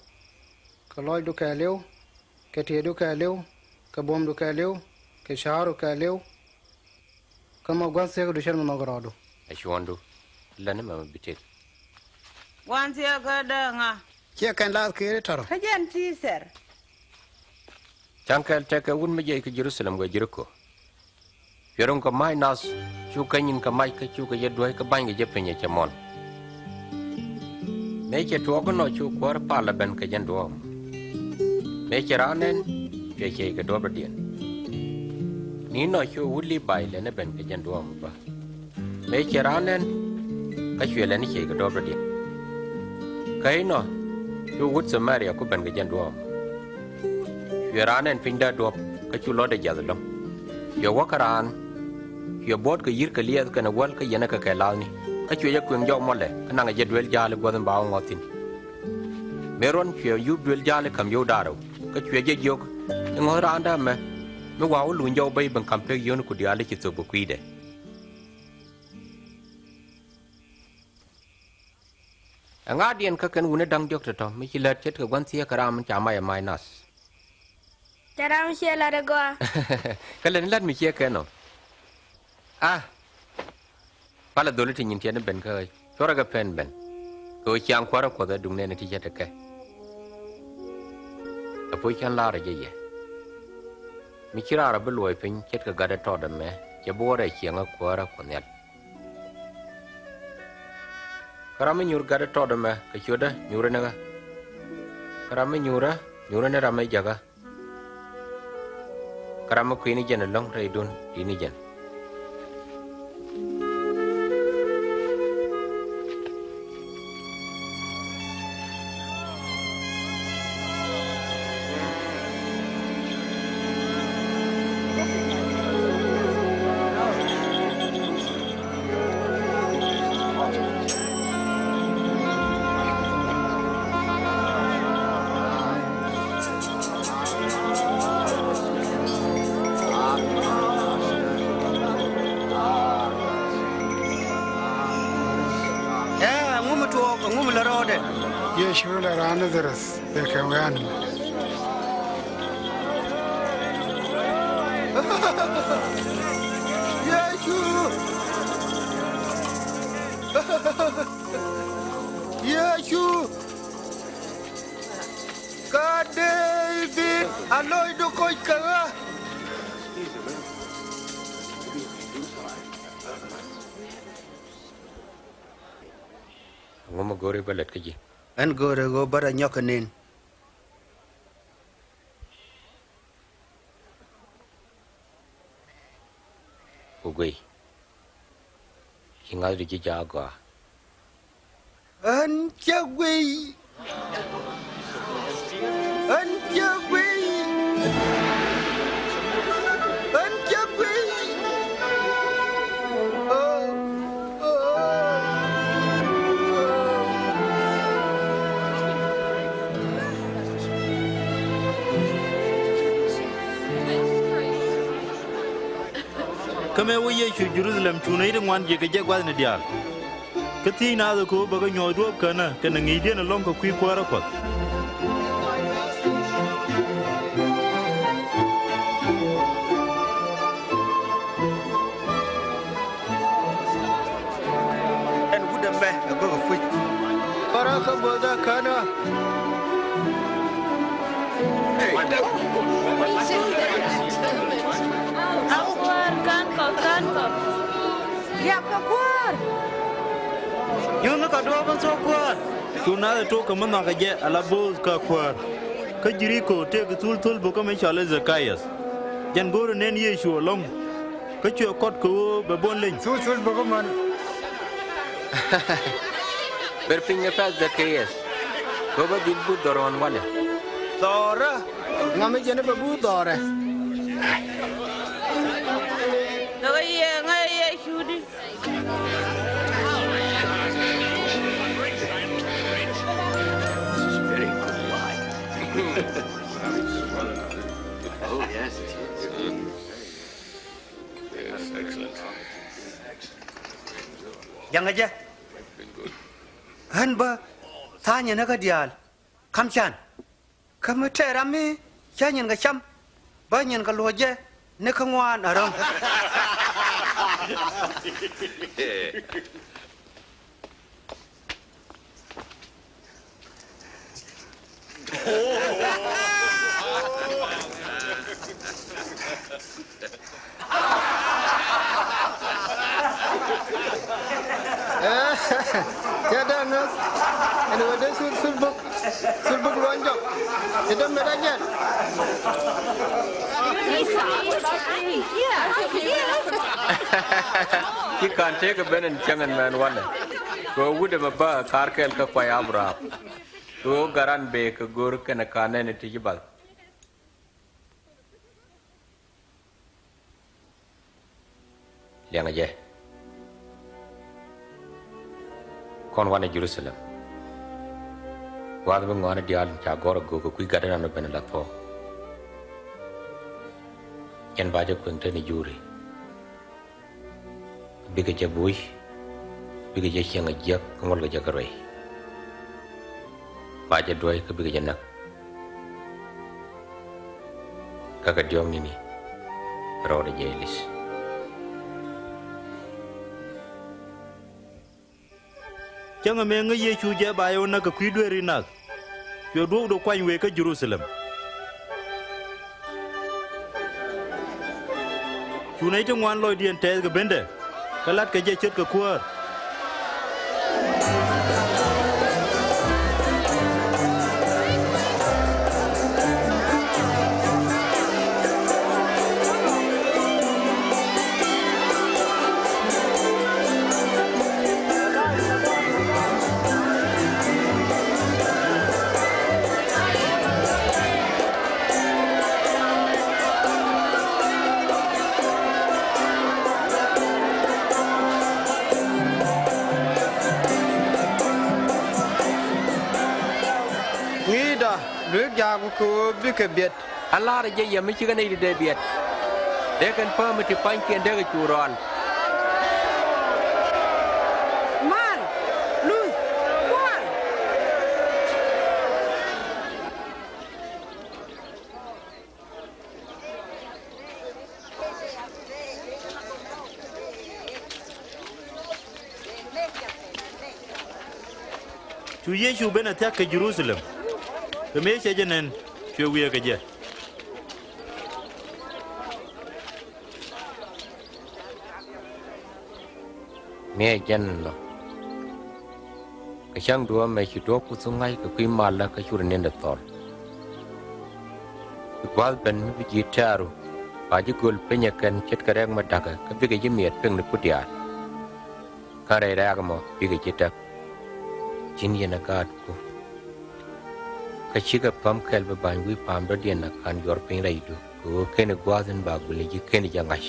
kɛ lɔcdu kɛɛliw, kɛ tieydu kɛɛliw, kɛ buɔ̱mdu kɛɛliw, kɛ ca̱ru kɛɛliw, kä mɔ gua̱n thiekdu ce̱t mi nhɔk rɔɔdu. Ɛ cuɔ̱ɔ̱ŋdu, lɛn mɛ mi bi tëk. Gua̱n thiekä dee ŋa? Ciɛ kɛn laath keri tɔrɔ. Kä jɛn Thithɛr. Ca̱ŋ kɛl tekɛ wut mi jiɛc kä Jɛ-ru-tha-lɛm wee Jɛ-ri-ko. Cuɛ ro̱ŋ kɛ ma̱a̱c nath, cu keny in kɛ mac kä cukɛ jɛ duäc kä ba̱nykɛ jɛ piny ɛ cɛ muɔ̱n. Mëë cɛ tuɔɔk inɔ cu kuäär pal ɛ ben kɛ jɛn duɔ̱ɔ̱p. Mëë cɛ raan nɛn, cuɛ ciɛc kɛ duɔ̱ɔ̱p dɔ̱diɛn. Ni inɔ cu wut Lii-bay lɛn ɛ ben kɛ jɛn duɔ̱ɔ̱p bä. Mëë cɛ raan nɛn, kä cuɛ lɛn ɛ ciɛc kɛ duɔ̱ɔ̱p dɔ̱diɛn. Kä inɔ cu wut Tha-mɛ-ria ku ben kɛ jɛn duɔ̱ɔ̱p. Cuɛ raan nɛn piny dee duɔ̱p kä cu lɔcdɛ jiath ɛlɔ̱ŋ. Cuɛ wä kä raan, cuɛ buɔ̱ɔ̱t kɛ yi̱r kɛ liɛth kɛnɛ wäl kä yɛn ɛ kɛ kɛ la̱a̱thni. Kä cuɛ jɛ kuëŋ jɔw mɔlɛ kä naŋɛ jɛ duel ja̱a̱l i̱ guäth in ba wä ŋɔth thi̱n. Mëë ruɔ̱n cuɛ yup duel ja̱a̱l i̱ ka̱m yio̱w da̱ŋ rɛw. Kä cuɛ jɛ jiök i̱ ŋɔ̱th raandä ɛmɛ mi wa̱a̱ wä luny jɔw bä i̱ ben ka̱m pek yio̱wni ku diaal i̱ ci thöp kɛ kui̱dɛ. Ɛŋa̱diɛn kä kɛn wutni da̱ŋ diɔ̱k tɔ̱tɔ̱ mi ci lät ce̱tkɛ gua̱n thieekä ram in ca mac ɛ mac nath. Ca ram ciɛ lat ɛ gɔaa. Kä lät ni lät mi ciɛ kɛn ɔ. A palɛ dholi ti nyin tiɛt ni ben kä ɣä cuɔrɛ kɛ pɛn ben. Kɛ ɣöö ciaŋ kuäärä Kuɔth ɛ duŋ nɛɛni ti cɛ tekɛ. Ɛ puc kɛn laarä jɛ yɛ mi ci raar ɛ bi luɔc piny ce̱tkɛ gat ɛ tɔt ɛmɛ cɛ bi wä rɛy ciɛŋä kuäärä Kuɔth Nhial. Kä ram mi nyuur gat ɛ tɔt ɛmɛ kɛ ciötdä nyuurä ni ɣä. Kä ram mi nyuurä nyuurä ni ram mi jäkä. Kä ram mi kui̱ni jɛn ɛlɔ̱ŋ rɛydun di̱t ni jɛn. Ɛ, ɛŋu mi tuɔɔk, ɛŋu mi lät rɔɔdɛ? Yecu la raan Nadharɛth, bɛ kɛ wɛ̈ɛ̈n mɛ. Yecu! Yecu! David, a lɔcdu kɔc kɛ ɣä. Ŋu mi go̱o̱ri bä lät kä ji̱? Ɛn go̱o̱rɛ ɣöö bä rɔ nyɔk kɛ nen. Ku guiy, ci ŋa̱thdu ji̱ jaak gɔaa. Ɣän cä guiy. Ɣän cä guiy. Ɣän cä guiy. Oh, oh, oh. Kä mëë wä Yecu Jɛ-ru-tha-lɛm, cu nɛy ti ŋuan jiɛk kɛ jɛ gua̱thni diaal. Kä thiec naath ɛ kɛ ɣöö bɛ kɛ nyuɔ̱th duɔ̱ɔ̱p känä kɛnɛ ŋi̱i̱cdiɛn ɛlɔ̱ŋ kɛ kui̱ kuäärä Kuɔth. Ɛn wut ɛmɛ ɛ gök ɛ puc. Bä rɔ kä bo̱o̱th ɛ känä. A Kuäär, kän kɔ, kän kɔ. Riap kɛ Kuäär. Nyuthni kɛ duɔ̱ɔ̱p in thok Kuäär. Cu naath ɛ tok kɛ mi nhɔakɛ jɛ ala bo̱o̱th kä Kuäär. Kä Jɛ-ri-ko tëëkɛ thul thöl bok kä mi cɔal i̱ Dhɛ-ka-yäth. Jɛn go̱o̱rɛ nɛn Yecu ɛlɔ̱ŋ. Kä cuɛ kɔt kɛ ɣöö bɛ buɔ̱n leny. Thul thöl bok kä män. Ber piny ni pɛ̈th Dhɛ-ka-yäth. Kɛ ɣöö bä dhil buth dhɔr ɣɔ̱n walɛ. Dhɔrä. Ŋa mi jɛn i̱ bɛ buth dhɔrɛ? Thokɛ yɛ ŋa̱c Yecu di. Jaŋɛ jɛ. Ɣän bä tha̱a̱ŋ nyɛ ni kä diaal. Ka̱m can. Kä mi tɛɛr ram mi cä nyin kɛ cam, bä nyin kɛ luɔ̱c jɛ ni kä ŋuan a rɔ̱ŋ. Cɛ dee ŋäth ɛn ɣöö dee thul, thul buk, thul buk luɔny jɔk. Ti dee met a jɛn. Ci ka̱n tëëkɛ ben ɛn cäŋ ɛn mɛn wanɛ. Kɛ ɣöö wut ɛmɛ bä ka̱r kɛl kä kuay Abraham. Kɛ ɣöö garan bëë kɛ go̱r kɛnɛ ka̱n nɛn ti ci bath. Liɛŋɛ jɛ. Kɔn wanɛ Jɛ-ru-tha-lɛm. Gua̱a̱th bi ŋɔaani diaal ca gɔ̱r a göök kɛ kui̱ gatdä nan ben la thuɔ̱k. Jɛn ba jɛ kueŋ te ni juri. Bikɛ jɛ buuc, bikɛ jɛ cieŋ a jiäk, kä ŋuɔ̱lkɛ jɛ kä ruec. Ba jɛ duäc kä bikɛ jɛ näk. Kä kɛ diɔ̱ɔ̱k ni̱ni rɔɔdɛ jɛ ilith. Cäŋ ɛmɛ ŋäc Yecu jɛ ba yɛ wä näk kɛ kui̱ dueeri nath. Cuɛ duɔ̱ɔ̱kdu kuany wëë kä Jɛ-ru-tha-lɛm. Cu nɛy ti ŋuan lɔcdiɛn tɛɛth kɛ bendɛ, kä la̱tkɛ jɛ ce̱tkɛ kuäär. Ŋi̱i̱cda, luek jaakku kɛ ɣöö bikɛ biɛt. A la̱rä jɛ yɛ mi cikɛ nɛy ti dee biɛt. Dee kɛn päämi ti pa̱nykiɛn dee kɛ cu rɔal. Mal, luth, kua̱r. Cu Yecu ben a thia̱k kɛ Jɛ-ru-tha-lɛm. Kɛ mëë cɛ jɛ nɛn, Cuɛ wiee kɛ jɛ. Miɛ jɛn lɔ. Kɛ cäŋ duɔ̱ɔ̱mɛ ci duɔ̱ɔ̱p Kuoth ŋa̱c kɛ kui̱ malä kä cur ni̱n dee thɔl. Ci gua̱a̱th ben mi bi ji̱ tɛ̈ru ba ji̱ göl piny ɛ kɛn ce̱tkɛ rɛk mi da̱kä kä bikɛ ji̱ miɛt pekni ku diaal. Kä rɛy rɛ̈ɛ̈k ɛmɔ bikɛ ji̱ däk. Ji̱n yɛn ɛ gaatku. Kä cikɛ päm kɛl bi ba̱ny wi̱i̱ pa̱a̱m dɔ̱diɛn a ka̱n yuɔr piny rɛydu kɛ ɣöö /keni gua̱a̱th in ba gulni ji̱ /keni jɛ ŋa̱c.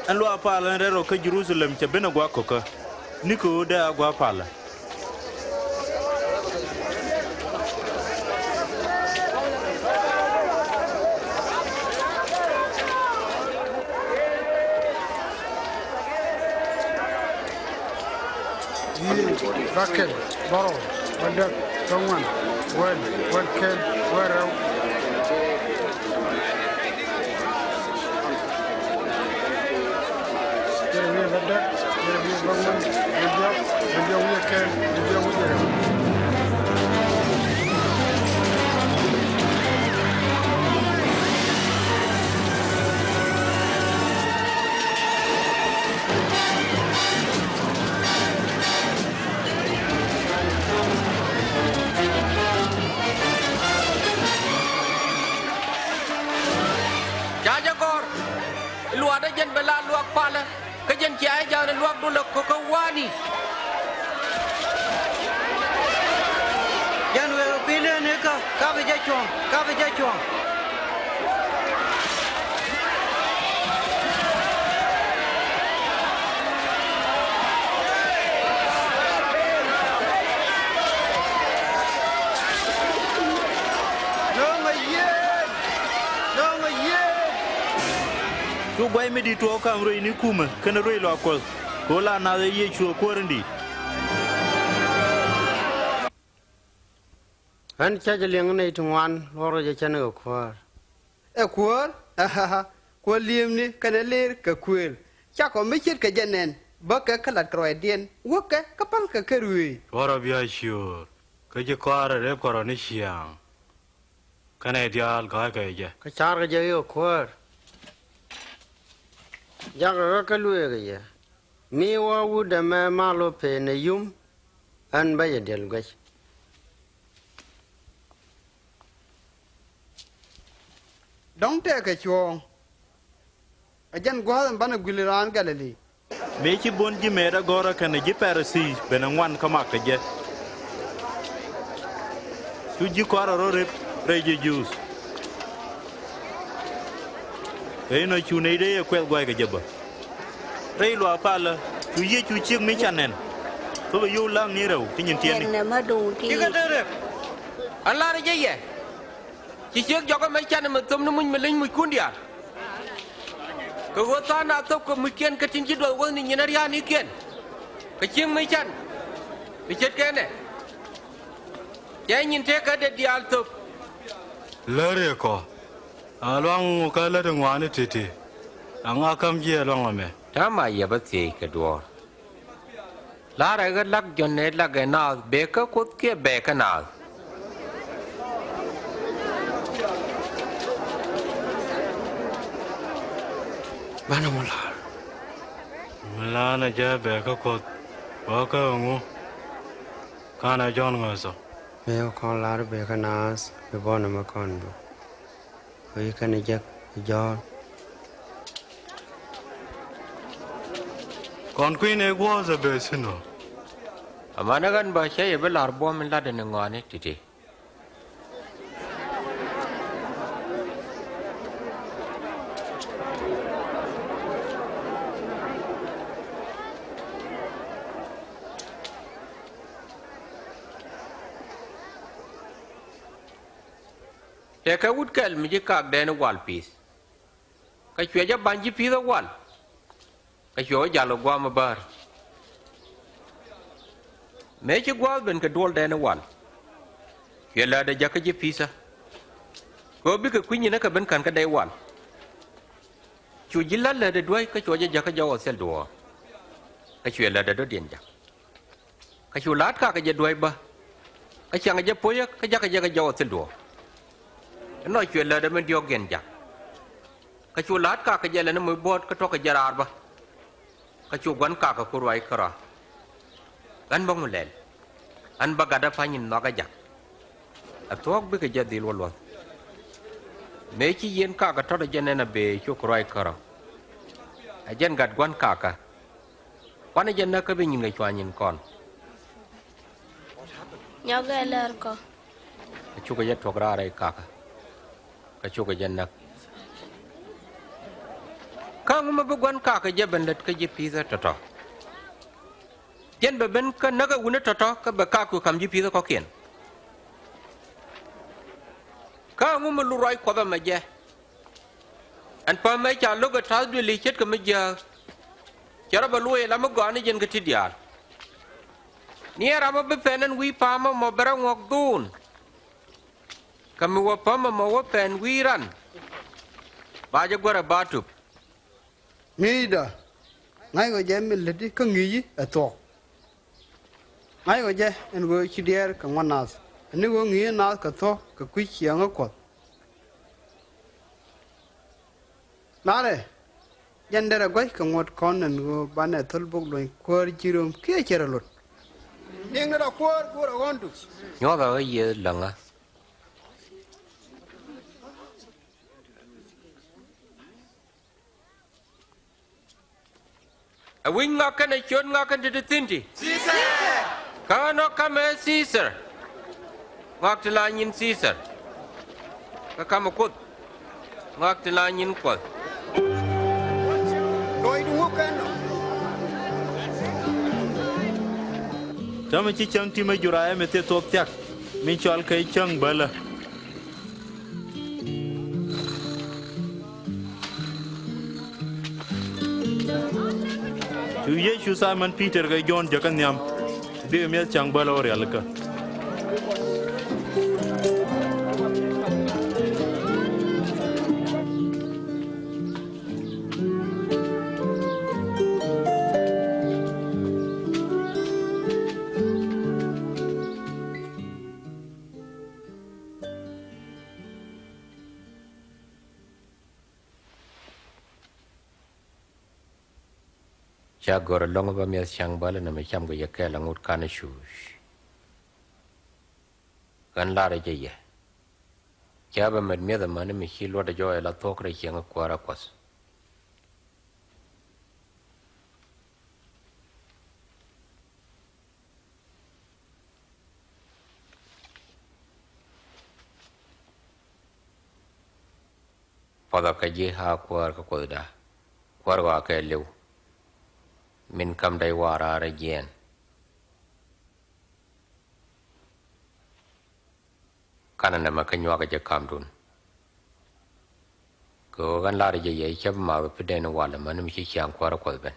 Ɛn luaak palä in rɛl rɔ kä Jɛ-ru-tha-lɛm cɛ ben a gua̱a̱th ko̱kä, ni kɛ ɣöö dee a gua̱a̱th palä. Yiëë, bäkɛl, bärɔw, bädäk, bäŋuan, wäl, wäl kɛl, wäl rɛw. Yɛrɛ wi̱i̱ bädäk, yɛrɛ wi̱i̱ bäŋuan, yɛrɛ diɔ̱k, yɛrɛ diɔ̱k wi̱i̱ kɛl, yɛrɛ diɔ̱k wi̱i̱ rɛw. Ca jɛ gɔ̱r, luaakdä jɛn bɛ la luaak palä, kä jɛn cia jɛ ja̱a̱n luaak dolä ko̱kä wa̱a̱ni. Jɛn wëë kui̱ lëë ni kä, kapɛ jɛ cuɔ̱ŋ, kapɛ jɛ cuɔ̱ŋ. Nööŋä yien! Nööŋä yien! Cu guay mi di̱i̱t tuɔɔk ka̱m ruëëc ni kumɛ kɛnɛ ruëëc luaak Kuɔth, kɛ ɣöö la naath ɛ Yecu ɛ Kuäär in di̱i̱t. Ɣän cä jɛ liɛŋ nɛy ti ŋuan luɔrkɛ jɛ cɛn kɛ kuäär. Ɛ kuäär? Kuäär li̱emni kɛnɛ ler kɛ kuëël. Cakɔ mi ce̱tkɛ jɛ nɛn bäkɛ kä la̱t kɛ ruacdiɛn wäkɛ kä pälkɛ kɛ ruëëc. Cuɔrɔ bia ciöör kä ji̱ kɔaarɛ rep kɛ rɔ ni ciaŋ. Kɛnɛ diaal gɔ̱a̱ckɛ jɛ. Kä ca̱rkɛ jɛ i̱ kɛ kuäär. Jakɛ ɣä kä lueekɛ jɛ. Mi wä wut ɛmɛ mal wä pen ɛ yum, ɣän bä jɛ diɛl guɛc. Dɔ̱ŋ tëëkɛ cuɔ̱ɔ̱ŋ. Ɛ jɛn gua̱a̱th in banɛ guil raan Galili. Mëë ci buɔ̱n ji̱ mëëdä gɔ̱rä kɛnɛ ji̱ Pɛrithii benɛ ŋuan kä makä jɛ. Cu ji̱ kɔaarɛ rɔ rep rɛy ji̱ Juudh. Kɛ inɔ cu nɛy dee yɛ kuɛth gua̱a̱ckɛ jɛ bä. Rɛy luaak palä cu Yecu ciek mi can nɛn. Thopɛ yio̱w la̱a̱ŋ ni rɛw ti nyin tiɛtni. Cikɛ te rep. An la̱rä jɛ yɛ. Ci ciek jɔkä mɛ can ɛmɛ thöm ni muc mi leny muckun diaal. Kɛ ɣöö tha̱a̱ŋ na thöp kɛ muckiɛn kä tin ci duɔth wäth ni nyin a ria̱a̱nikiɛn. Kɛ ciek mi can. Bi ce̱tkɛ nɛ. Cɛ nyin tëëkä dee diaal thöp. Läri kɔ. A luaŋ kä lät ŋuani ti̱ti̱. Aŋa käm jiɛ luaŋ ɛmɛ. Täämɛ a yɛ bä thiec kɛ duɔ̱ɔ̱r. La̱rɛ ɣä lak Jɔ̱ɔ̱n ɛ lak ɛ naath bëë kä Kuoth kiɛ bëë kä naath? Banɛ mɔ la̱r. Mi la̱rnɛ jɛ bëë kä Kuoth bä kä ɛŋu? Kanɛ Jɔ̱ɔ̱n ŋäthɔ. Mëë kɔn la̱r bëë kä naath bi bɔn ɛmɛ kɔn bä. Wec kɛnɛ jek i̱ jɔ̱ɔ̱r. Kɔn kui̱n ëë guɔ̱ɔ̱th ɛ bee thi̱n ɔ. Amäni ɣän bä cä yɛ bi la̱r buɔ̱m in la̱tdɛ ni ŋɔaani ti̱ti̱. Tëëkɛ wut kɛl mi ji̱ kakdɛn i̱ wal pi̱i̱th. Kä cuɛ jɛ ba̱ny ji̱ pi̱i̱th ɛ wal. Kä cuɛ wä jal kɛ gua̱a̱th mi bäär. Mëë ci gua̱a̱th ben kɛ duɔldɛn i̱ wal. Cuɛ läätdɛ jäk kä ji̱ pi̱i̱thä. Kɛ ɣöö bikɛ kui̱ nyin ɛ kɛ ben ka̱n kä dɛy wal. Cu ji̱ la̱t läätdɛ duäc kä cuɔ jɛ jäk kä jɔw ɔ thil duɔ̱ɔ̱r. Kä cuɛ läätdɛ dɔ̱diɛn ja̱k. Kä cu la̱t kakä jɛ duäc bä. Kä ciaŋ jɛ puɔ̱cä kä jakä jɛ kä jɔw ɔ thil duɔ̱ɔ̱r. Inɔ cuɛ läätdɛ min diɔ̱ɔ̱kdiɛn ja̱k. Kä cu la̱t kakä jɛ lɛ ni muc buɔ̱ɔ̱t kä tuɔ̱kä jɛ raar bä. Kä cu gua̱n kakä ku ruac kärɔa. Ɣän bä ŋu lɛl. Ɣän bä gatdä pa̱ny in nhɔakä ja̱k. Ɛ thuɔ̱k bikɛ jɛ dhil wä luɔ̱th. Mëë ci yieen kakä tɔ̱tɔ jɛ nɛn a bëë cuk ruac kärɔa. Ɛ jɛn gat gua̱n kakä. Kuanɛ jɛ näk kä bi nyinkɛ cua nyin kɔn. Nyɔkɛ lɛr kɔ. Kä cukɛ jɛ tuɔ̱k raar rɛy kakä. Kä cukɛ jɛ näk. Kä ŋu mi bi gua̱n kakä jɛ ben lät kä ji̱ pi̱thä tɔ̱tɔ̱. Jɛn bɛ ben kä näk ɛ wuni tɔ̱tɔ̱ kä bɛ kaku ka̱m ji̱ pi̱thä kɔ̱kiɛn. Kä ŋu mi lu ruac Kuɔth ɛmɛ jɛ. Ɛn pämɛ ca lo̱k ɛ ta̱th duëli ce̱tkɛ mi jiääk. Cɛ rɔ bɛ luɔc ɛ la mi gɔaa ni jɛn kä ti diaal. Ni ɛ ram mi bi pɛn ɛn wi̱i̱ pa̱a̱mä mɔ bɛ rɔ ŋuɔ̱k dhuun. Kä mi wä pämä mɔ wä pɛn wi̱i̱ ran. Ba jɛ guärɛ ba tup. Ŋi̱i̱cdä ŋa̱ckɔ jɛ min lätdi kä ŋi̱i̱ci ɛ thuɔ̱k. Ŋa̱ckɔ jɛ ɛn ɣöö ci diɛɛr kɛ ŋuɔ̱t naath, ɛn ni ɣöö ŋi̱i̱c naath kɛ thuɔ̱k kɛ kui̱ ciɛɛŋä Kuɔth. Larɛ jɛn derɛ gua̱c kɛ ŋuɔ̱t kɔn ɛn ɣöö banɛ thöl bok luɔ̱ny kuäär ji̱ Rom kiɛ cɛ rɔ lot. Liŋ ni rɔ kuäär go̱o̱rɛ ɣɔ̱ndu. Nyuɔ̱thɛ ɣä yiëë läŋä. Ɛ wi̱c ŋa kɛnɛ ciöt ŋa kɛn ti ti thi̱n ti? Caesar. Kä nɔ kamɛ Caesar. Ŋɔak ti la nyin Caesar. Kä kamɛ Kuoth. Ŋɔak ti la nyin Kuɔth. Lɔcdu ŋu kɛn nɔ? Täämɛ ci cäŋ ti̱mɛ Jurayɛ mi thil thuɔ̱k thia̱k, mi cɔal kɛ cäŋ bälä. Cu Yecu Thaimɔn Pi̱tɛr kɛ Jɔ̱ɔ̱n jäkä nhiam, bikɛ mi̱eth ca̱ŋ bälä wä rialikä. Ca gör ɛlɔ̱ŋ bä mi̱eth ca̱ŋ bälä nɛmɛ camkɛ yɛ kɛɛl aŋot ka̱n cuuc. Ɣän la̱rä jɛ yɛ. Ca bɛ mɛt mi̱eth amäni mi ci luɔtdɛ jɔɔc ala thuɔ̱k rɛy cieŋ ɛ kuäärä Kuɔth. Puɔthɔ kɛ ji̱ a kuäär kä Kuothda, kuäär ɣɔaa kɛɛliw, min ka̱m dec wa̱a̱ raar ɛ jiɛɛn. Kanɛ nɛmɛ kä nyuakä jɛ kamdun. Kɛ ɣöö ɣän la̱rä jɛ yɛ cäp math kɛ pi̱dɛn walɛ mäni mi ci ciaŋ kuäärä Kuɔth ben.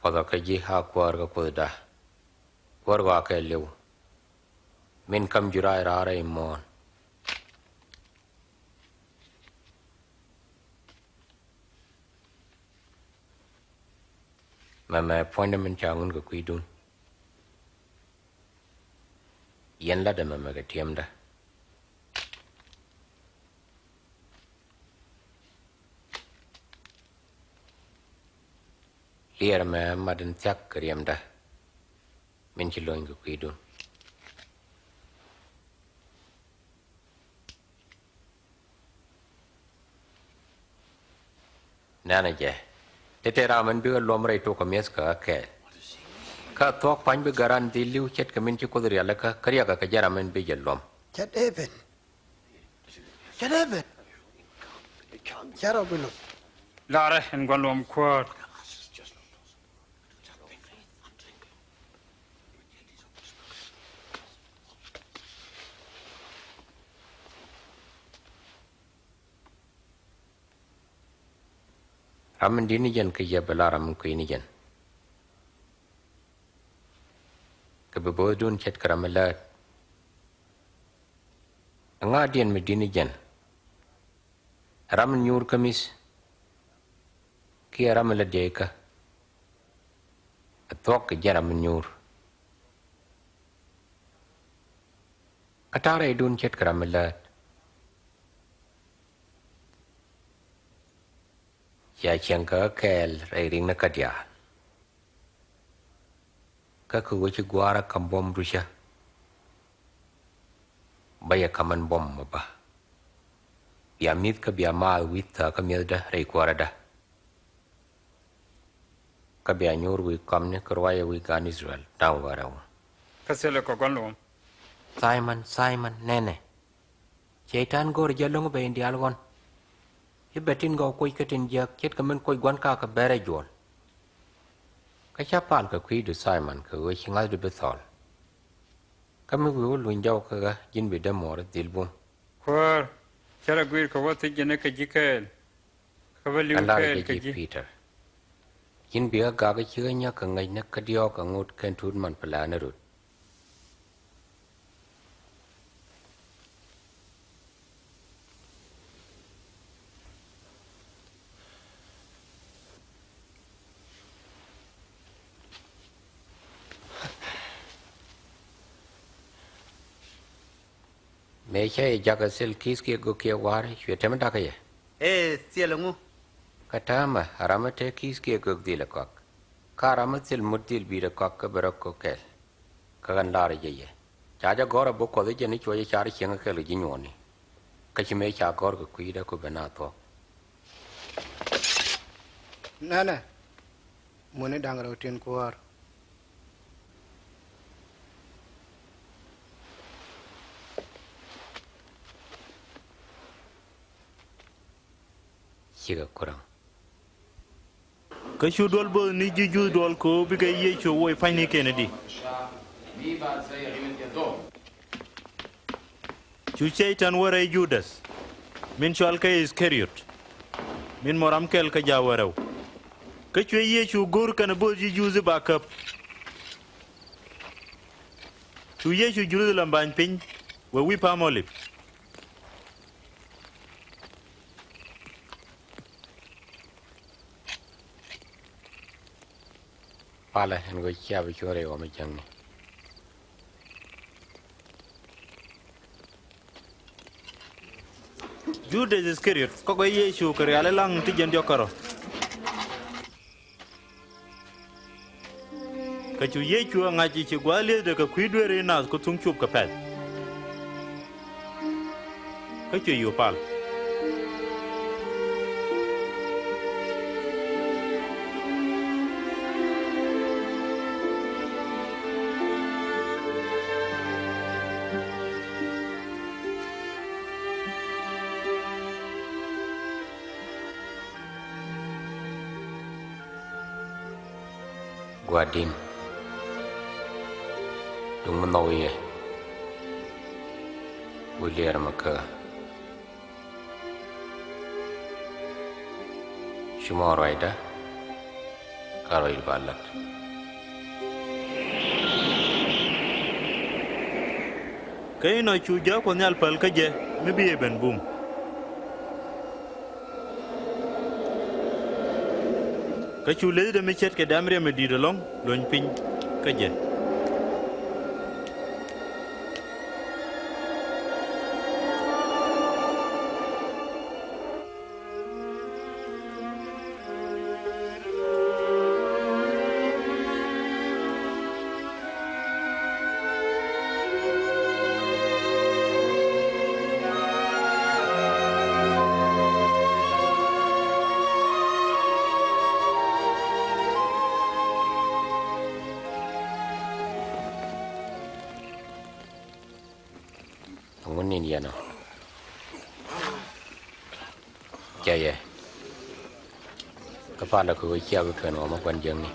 Puɔthɔ kɛ ji̱ a kuäär kä Kuothda, kuäär ɣɔaa kɛɛliw, min ka̱m Judaya raar rɛy muɔ̱ɔ̱n. Mɛmɛ puɔ̱nydä min ca ŋun kɛ kui̱dun. Yɛn latdä mɛmɛ kɛ tiɛmdä. Liɛr mɛ mat in thia̱k kɛ riɛmdä min ci lo̱ny kɛ kui̱dun. Nɛnɛ jɛ. Tëë tëë ram ɛn bikɛ luɔm rɛy tok kɛ mi̱eth kɛ ɣä kɛɛl. Kä thuɔ̱k pa̱ny bi gäran dhil li̱w ce̱tkɛ min ci Kuoth rialikä kä riɛkä kɛ jɛn ram ɛn bi jɛ luɔm. Cä Dee-bid. Cä Dee-bid. Cä rɔ bi luɔm. La̱rä ɛn gua̱n luɔm kuäär. Ram in di̱t ni jɛn kä yɛ bi la ram in kui̱ ni jɛn. Kɛ bi bo̱o̱thdun ce̱tkɛ ram in läät. Ɛŋa diɛn mi di̱t ni jɛn? Ram in nyuur kä mi̱th kiɛ ram in la dieykä? Ɛ thuɔ̱k kɛ jɛn ram in nyuur. Kä ta̱a̱ rɛydun ce̱tkɛ ram in läät. Cia cieŋ kɛ kɛɛl rɛy riŋ ni kä diaal. Kä kɛ ɣöö ci gua̱a̱rä ka̱m buɔ̱m ducä. Bä yɛ ka̱m ɛn buɔ̱m mɔ bä. Bia mi̱th kä bia maath wi̱i̱ thääk kä mi̱ethdä rɛy kuäärädä. Kä bia nyuur wi̱i̱ kɔmni kä ruac ɛ wi̱i̱ gan Israel da̱ŋ wäl rɛw. Kä thilɛ kɛ gua̱n luɔ̱m. Simon, Simon, nɛnɛ. Cɛy-tan go̱o̱rɛ jɛ lo̱ŋ ben diaal ɣɔ̱n. I̱ bɛ tin gɔw kuoc kä tin jiäk ce̱tkɛ min kuoc gua̱n kakä bɛrɛ juɔl. Kä ca pal kɛ kui̱du Simon kɛ ɣöö ci ŋa̱thdu bi thɔl. Kä mi wi̱i̱ wä luny jɔw kä ɣä ji̱n bi dämuɔɔr dhil bum. Kuäär, cä rɔ guiir kɛ wä thiec jɛn ɛ kɛ ji̱ kɛɛl. Kä bä li̱w kɛɛl kɛ ji̱ Pi̱i̱tɛr. Ji̱n bi ɣä gak kä ci ɣä nyäk kɛ ŋäcnä kä diɔ̱ɔ̱k kɛ ŋot kɛn tuut man pɛ la̱a̱ni rut. Mëë cä yɛ jakä thil ki̱th kiɛ gök kiɛ wa̱a̱ri cuɛ tɛm dakä yɛ. Ee, thil ɛŋu? Kä täämɛ a ram mi te ki̱th kiɛ gök dhil ɛ kɔak. Ka ram mi thil mut dhil bi̱i̱t ɛ kɔak kä bɛ rɔ kök kɛl. Kä ɣän laarä jɛ yɛ. Ca jɛ gɔ̱r a bok Kuɔth i̱ jɛn i̱ cuɔc i̱ car cieŋä kɛl kɛ ji̱ nyuɔɔni. Kä ci mëë ca gɔ̱r kɛ kui̱dä ku ben a thuɔ̱k. Nɛnɛ, muni da̱ŋ rɛw tin kuäär. Cikɛ kuraŋ. Kä cu duɔl bo̱o̱th ni ji̱ Juudh duɔl ko̱o̱p bikɛ Yecu woi pa̱nynikiɛn i̱di. Cu Cɛy-tan wä rɛy Judas, min cɔal kɛ Iskariot, min mɔ ram kɛl kä ja̱ wä rɛw. Kä cuɛ Yecu go̱r kɛnɛ bo̱o̱th ji̱ Juudh i̱ ba käp. Cu Yecu Jerusalem ba̱ny piny wee wi̱i̱ pa̱a̱m Olip. Palä ɛn ɣöö cia bi cuŋ rɛy ɣɔm i̱ jäŋni. Judas Iskariot, kɔkɛ Yecu kɛ rialilaŋ ti jɛn diɔ̱k kärɔ̱. Kä cu Yecu ɛ ŋa̱c i̱ ci gua̱a̱th li̱ethdɛ kɛ kui̱ dueeri nath kä thuŋ cup kɛ pɛ̈th. Kä cuɛ yio̱w pal. Gua̱di̱n, duŋ mi nhɔk yɛ, wi̱i̱ liɛɛr mi kä. Cu mɔ ruacdä, ka ruac ba la̱t. Kä inɔ cu jääk Kuɔth Nhial päl kä jɛ mi bi ëë ben bum. Kä cu lëthdɛ mi ce̱tkɛ dɛm riɛm mi di̱i̱t ɛlɔ̱ŋ luny piny kä jɛ. Ŋun nin yɛn ɔ. Cɛ yɛ. Kä palä kɛ ɣöö cia bi pɛn ɣɔmä kuan jiäkni.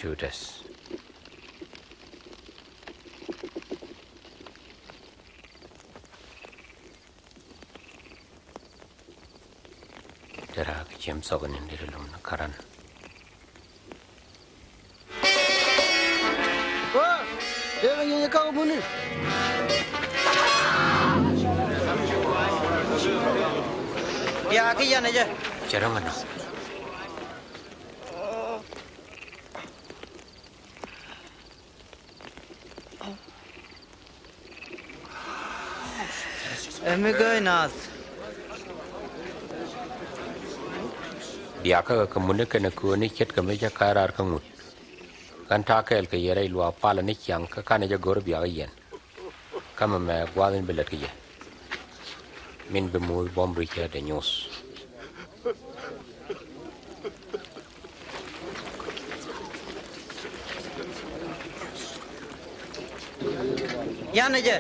Judas. Tera kɛ ciem thok ni deri lum ni karan. Wa, dee kɛ nyienyɛ kak muni. Bia ki yan jɛ. Cɛ rɛ ŋa nɔ. Ɛ mi gäi naath. Biakä kɛ muni kɛnɛ kööni ce̱tkɛ mi cä ka̱a̱c raar kä ŋut. Kän ta̱a̱ kɛɛl kɛ yɛ rɛy luaak palä ni ciaŋ kä kanɛ jɛ go̱r biakä yɛn. Kä mɛmɛ gua̱a̱th in bi lät kä jɛ. Min bi muth buɔ̱m Richard ɛ nyuuth. Yan jɛ.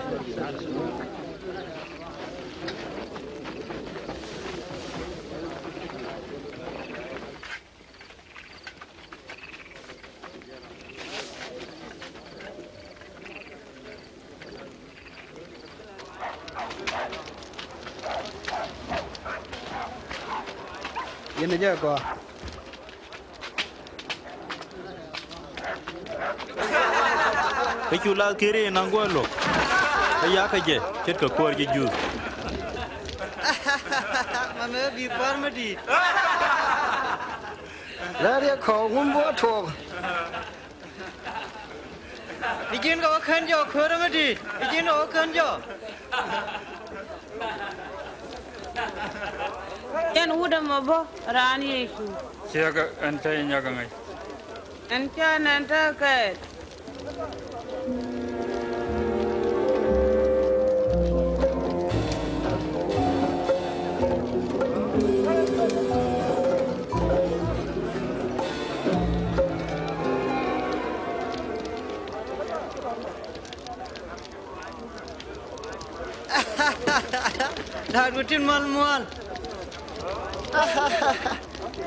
Yɛn a jɛ gɔaa. Kä cu lath Kiɛɛr in naŋ gua̱a̱th luɔ̱k, kä yakä jɛ ce̱tkɛ kuäär ji̱ Juudh. Mamɛ bi kuäär mi di̱i̱t. Rɛ̈ɛ̈r yɛ kɔɔk wun buɔ tuɔɔk. I̱ ji̱n kɛ wä kän jɔk köörä mi di̱i̱t. I̱ ji̱n kɛ wä kän jɔk. Ɛn wut ɛmɔ bä raan Yecu. Ciɛkɛ ɛn cä yɛ nyɔk ɛ ŋäc. Ɛn cä nɛn te kɛɛt. Da̱a̱t ku tin mual mual.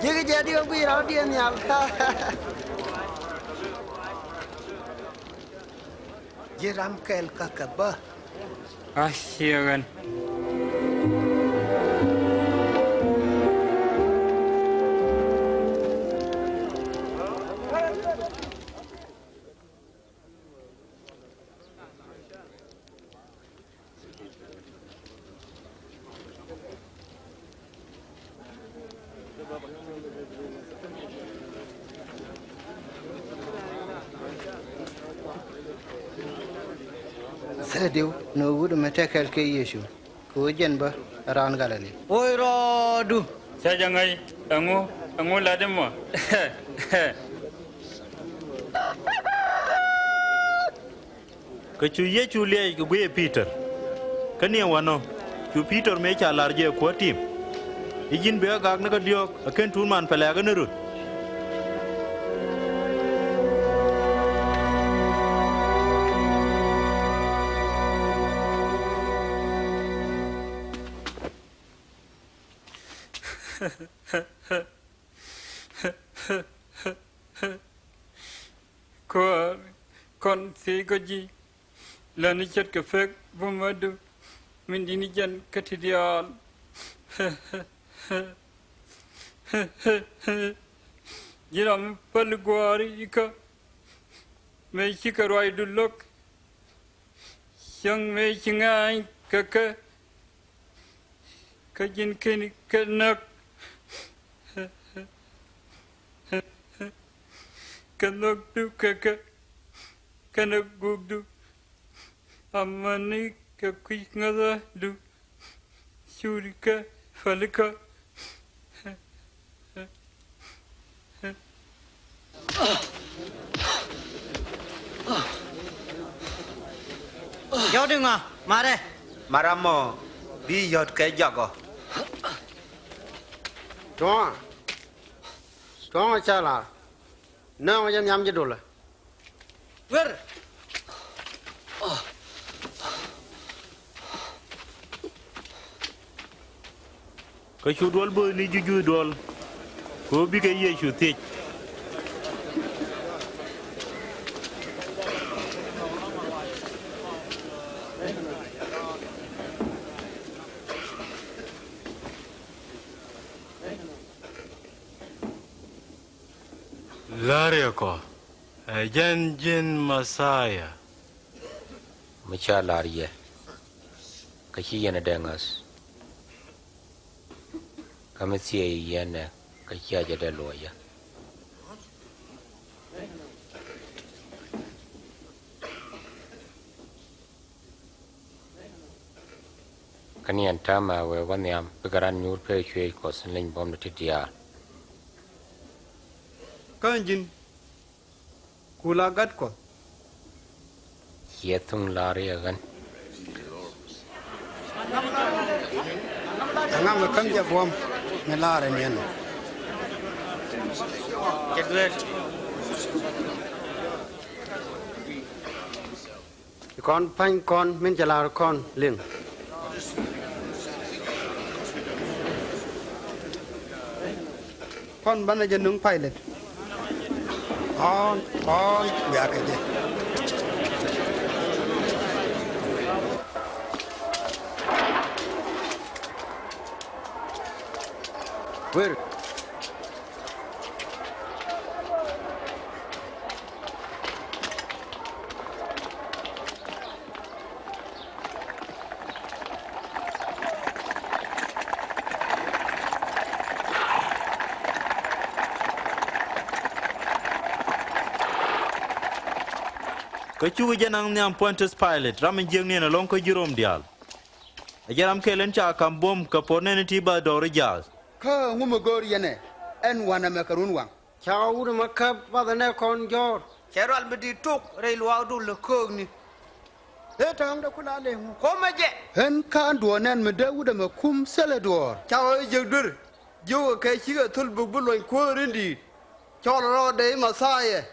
Ji̱ kɛ jɛ di kɛ guiy rɔ̱diɛn nhial. Ji̱ ram kɛl kä kɛ bä. A ciɛ ɣän. Thilɛ diw ni wut mi te kɛl kɛ Yecu. Kɛ ɣöö jɛn bä ɛ raan Galili. Woc rɔɔdu. Cä jɛ ŋäc ɛŋu, ɛŋu lat imɔ? Kä cu Yecu liɛc kɛ guiy Pi̱tɛr. Kä ni wanɔ cu Pi̱tɛr mëë ca la̱r jɛ kuäär tim. I̱ ji̱n bikɛ gak ni kä diɔ̱ɔ̱k ɛ /ken tuut man pɛlɛɛkä ni röt. Kuäär, kɔn thiec kä ji̱. Lätni ce̱tkɛ pek bumädu min di̱t ni jɛn kä ti diaal. Ji̱n ram mi päl gua̱a̱ri ikä mëë cikɛ ruacdu lo̱k. Cäŋ mëë ci ŋa̱a̱ny kɛ kɛ, kä ji̱n /ken kɛ näk. Kɛ nhökdu kɛ kɛ, kɛnɛ gukdu, amäni kɛ kui̱ ŋäthädu, curikä pälikä. Yɔt iŋa marɛ? Marɛ mɔ bi yɔt kɛ jɔkɔ. Tuɔ̱ŋä, tuɔ̱ŋä ca la̱r. Nööŋä jɛ nhiam ji̱ dulɛ. Wer. Kä cu duɔl bööthni ji̱ Juudh duɔl, kɛ ɣöö bikɛ Yecu thiec. La̱r yɛ kɔ, ɛ jɛn ji̱n Mɛthia? Mi ca lar yɛ, kä ci yɛn ɛ dee ŋäth. Kä mi thiee yɛn ɛ, kä cia jɛ dee luɔcä. Kä ni ɛn täämɛ wëë wä nhiam bikɛ ran nyuur pek cuëëc Kuɔth in leny buɔ̱mdɛ ti diaal. Kä ji̱n ku la gat Kuɔth. Ciɛ thuŋ lar yɛ ɣän. Aŋa mi käm jɛ buɔ̱m mi lar ɛn yɛn. Cɛ duel. Kɔn pa̱ny kɔn min cɛ lar kɔn liŋ. Kɔn banɛ jɛ nuŋ Pailat. Kɔn, kɔn wiakɛ jɛ. Wer. Kä cukɛ jɛ naŋ nhiam Pontius Pailat, ram in jiäkniɛn ɛlɔ̱ŋ kä ji̱ Rom diaal. Ɛ jɛn ram kɛl in ca ka̱m buɔ̱m kɛ puɔ̱r nɛɛni ti bä dɔɔri jaath. Kä ŋu mi go̱o̱r yɛn ɛ ɛn wanɛ mɛ kɛ run waŋ? Ca wut ɛmɛ käp bath ɛnɛ kɔn jɔ̱ɔ̱r. Cɛ rual mi di̱i̱t tok rɛy luaakdu lɛ köökni. Dee tääŋdɛ ku la lɛ ŋu? Ko̱mɛ jɛ. Ɣän ka̱n duɔ̱ɔ̱r nɛn mi dee wut ɛmɛ kum thilɛ duɔ̱ɔ̱r. Ca ɣɔw jiäk duer jiökɛ kɛ cikɛ thöl bök bi luɔ̱ny kuäär in di̱i̱t. Cɔl rɔɔdɛ i̱ Mɛthia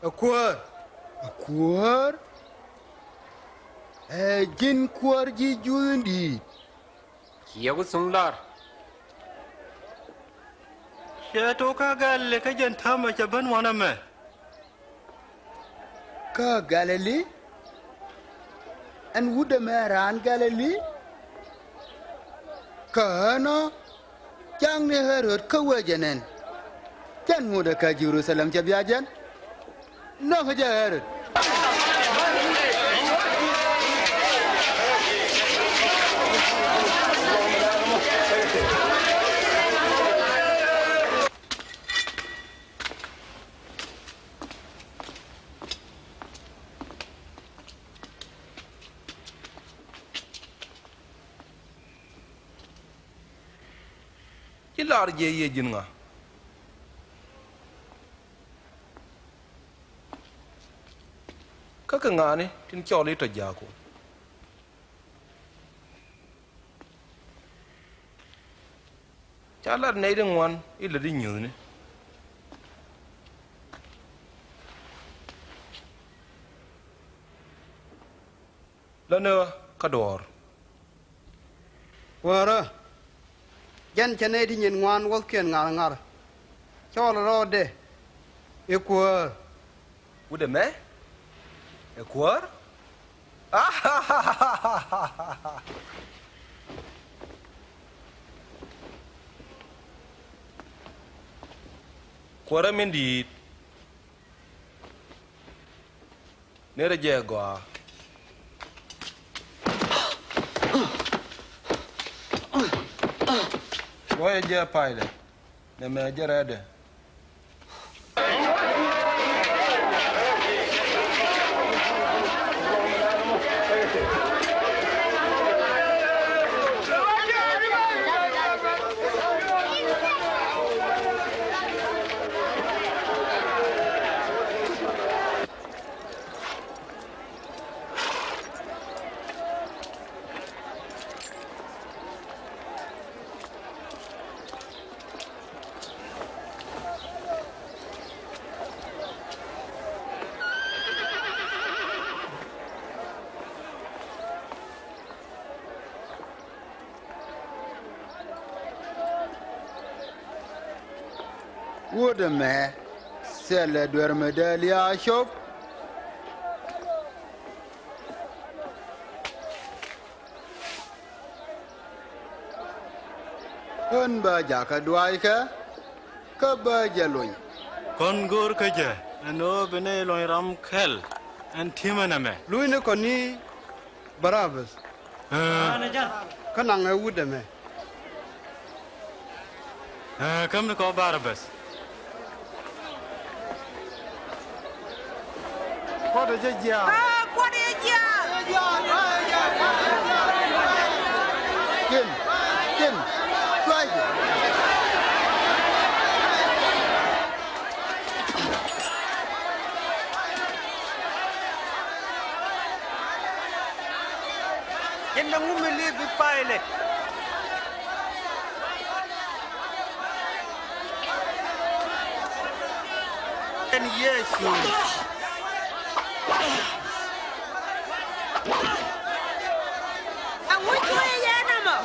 ɛ kuäär. Ɛ kuäär? Ɛ ji̱n kuäär ji̱ Juudh in di̱i̱t? Ciɛ ku thuŋ lar. Cɛ tok kä Galili kä jɛn täämɛ cɛ ben wanɛ mɛ. Kä Galili? Ɛn wut ɛmɛ raan Galili? Kä ɣän ɔ cakni Ɣɛ-röd kä wee jɛ nɛn. Jɛn ŋotdɛ kä Jɛ-ru-tha-lɛm cɛ bia jɛn. Nɔk jɛ Ɣɛ-röd. Ci lar jɛ yɛ ji̱n ŋa? Kä kɛ ŋa̱a̱ni tin cɔl i̱ tɔ ja̱a̱ku. Ca lat nɛy ti ŋuan i̱ lät i̱ nyuthni. Lätni ɣä kä duɔ̱ɔ̱r. Kuäärä, jɛn cɛ nɛy ti nyin ŋuan wuɔ̱thkiɛn ŋa̱r ŋa̱r. Cɔl rɔɔdɛ i̱ kuäär. Wut ɛmɛ ɛ kuäär? Kuäärä min di̱i̱t. Nërä jɛ gɔaa. Luɔyɛ jɛ Pailat, nɛmɛ jɛ rɛɛdɛ. Wut ɛmɛ thilɛ duer mi dee lia̱a̱ cop. Ɣän bä jakä duaackɛ kä bä jɛ lony. Kɔn go̱o̱r kä jɛ ɛn ɣöö bi nɛy luɔny ram kɛl ɛn ti̱mɛ nɛmɛ. Lunyni kɔn ni Barabbas. Kä naŋɛ wut ɛmɛ. Ɛ, käm ni kɔ Barabbas. Kuɔt ɛ jɛ jiaak. Ɛ, kuɔt ɛ jɛ jiaak. Cin, cin, tuac jɛ. Yɛn na ŋu mi li̱i̱p bi Paylet. Ɛn Yecu. Aŋu cuɛ yɛn ɛmɔ?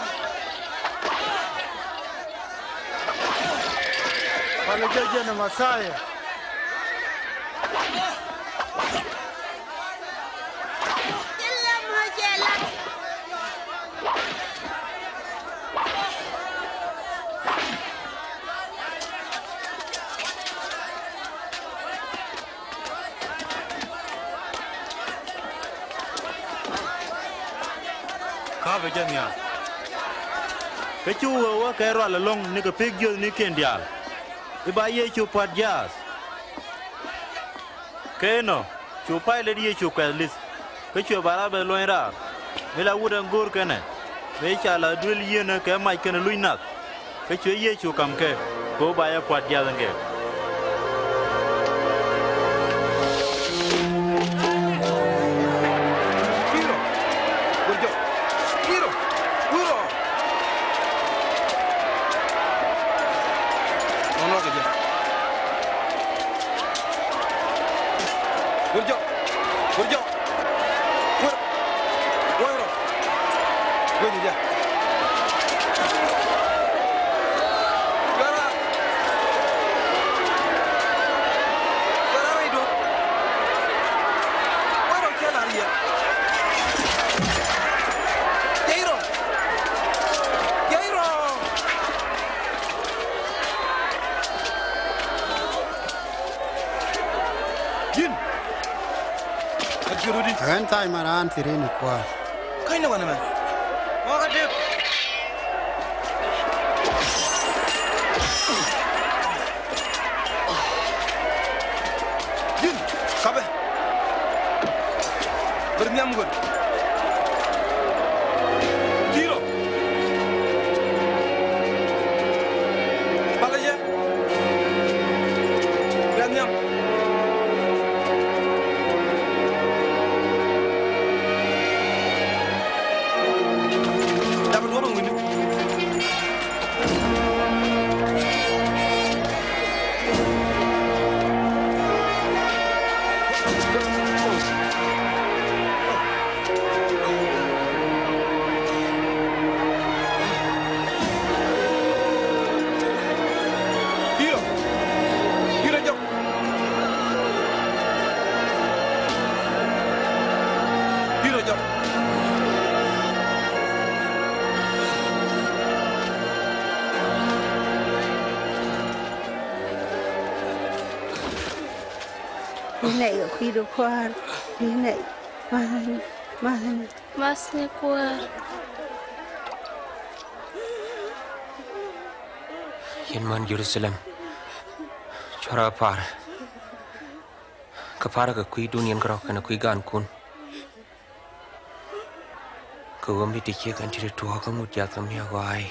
Palɛ jɛ jɛn ɛ Mɛthia. Ka̱pɛ jɛ nhial. Kä cu wee wä kɛ rual ɛlɔ̱ŋ nikɛ pek jiöthnikiɛn diaal i̱ ba Yecu pua̱t jiaath. Kɛ inɔ cu Paylet Yecu kuɛth li̱th, kä cuɛ Barabbas luɔny raar, mi la wut ɛn go̱o̱r kɛnɛ, mëë ca la̱th duël yieenä kɛ mac kɛnɛ luc nath. Kä cuɛ Yecu ka̱m kɛ, kɛ ɣöö ba jɛ pua̱t jiath ɛn kɛ. Tiro, wut jɔk. Tiro, wut rɔ. Nɔnɔ kɛ jɛ. Wut jɔk. Wut jɔk. Wut. Wut rɔ. Wut jɛ. Wut rɔ. Wut rɔ rɛy duɔ̱p. Wut rɔ cɛ lar yɛ. Cɛ irɔ. Cɛ irɔ. Ji̱n. Ɛ ji̱ rut i̱. Ɛ ɣän tha̱a̱c ma raan thirin i̱ kuäär. Ka̱ny ni wanɛ mɛ. Ɣɔ̱k adek. Ji̱n. Kapɛ. Ber nhiam wër. Tiro. Palä jɛ. Ber nhiam. Dap duɔ̱ɔ̱p in wi̱ni. Tiro. Tiro jɔk. Tiro jɔk. Yɛn nɛy kɛ kui̱du kuäär, yɛn nɛy mathni, mathni. Mathni kuäär. Yɛn man Jerusalem, cuarɛ pa̱a̱r, kɛ pa̱a̱r kɛ kui̱dun yɛn kärɔ̱ kɛnɛ kui̱ gaankun. Kɛ ɣöö mi ti ciek ɛn ti ti tuɔɔk kä ŋut jath kɛ mi a ɣɔaay.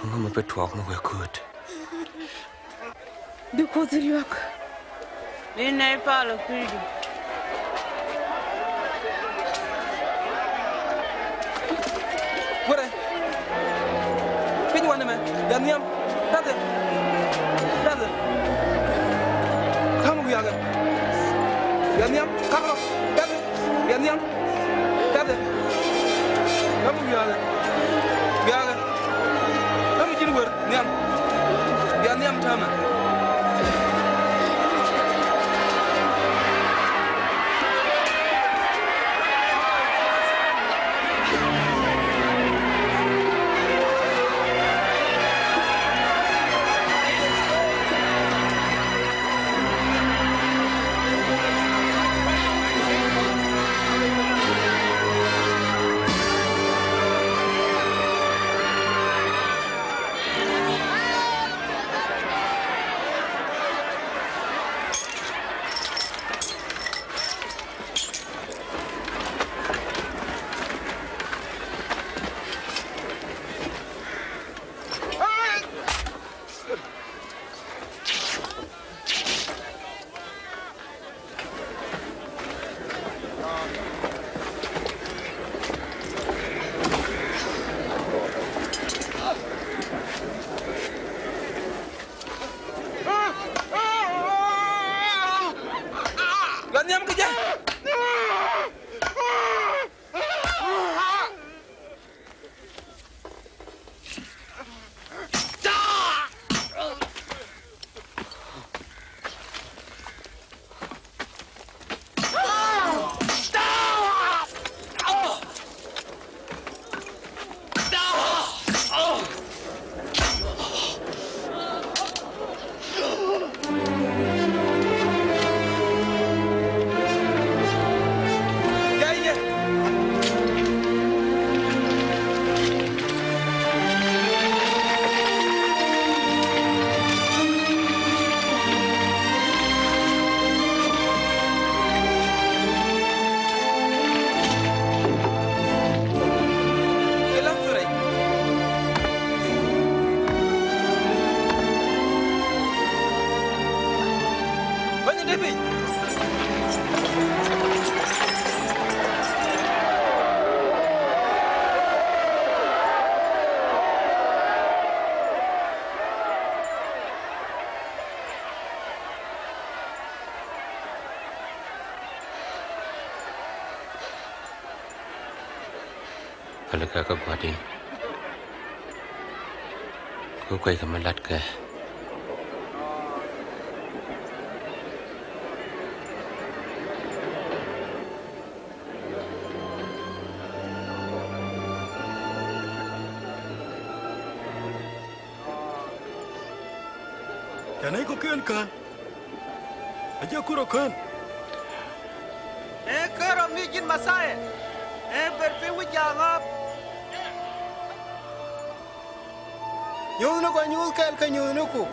Ŋu mi bi tuɔɔk mi wee kööt. Bi Kuoth riɔ̱k. Ni nɛy palä kui̱du. Wärɛ. Piny wanɛ mɛ. Bia nhiam. Dathɛ. Dathɛ. Ka̱m wiakɛ. Bia nhiam. Ka̱m rɔ. Dathɛ. Bia nhiam. Dathɛ. Ka̱m wiakɛ. Wiakɛ. Kä mi ji̱n wer nhiam. Bia nhiam täämɛ. Pälikä kä gua̱di̱n. Ku kueckɛ mi la̱tkɛ. Ca nɛy kɔ̱kiɛn kään. A jɛ kur ɔ kään. Ɛ kärɔ mi ji̱n Mɛthia. Ɛ ber piny wi̱c ja̱a̱ŋ ɣɔ̱ɔ̱p. Nyuuthni kɔ nyuuth kɛl kä nyuuthniku.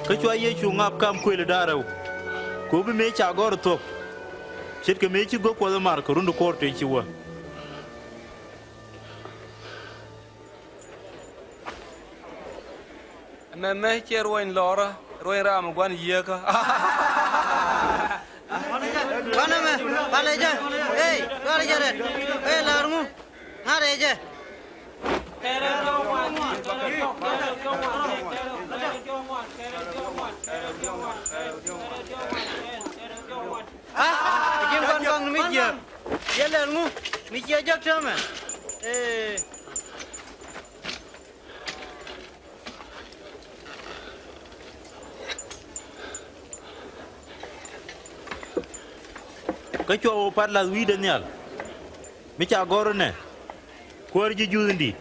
Kä cua Yecu ŋa̱p kam kuëël da̱ŋ rɛw, ku bi mëë ca gɔ̱r thuɔ̱k, ce̱tkɛ mëë ci go̱o̱k Kuɔth ɛ mar kɛ run ti kuɔ̱r tëë ci wä. Mɛmɛ ciɛ ruɔ̱ny lɔrä, ruɔ̱ny ram gua̱n yieekä. Gua̱n ɛmɛ, palɛ jɛ. Ey, gua̱n jɛ rɛt. Ey, la̱r ŋu? Ŋa̱r ɛ jɛ. A, ji̱n kɔn kɔn mi jiääk. Yɛ lɛl ŋu? Mi ciɛ jek täämɛ. Ee. Kä cua wä pat la̱th wi̱i̱dɛ nhial mi ca gɔ̱r inɛ, kuäär ji̱ Juudh in di̱i̱t.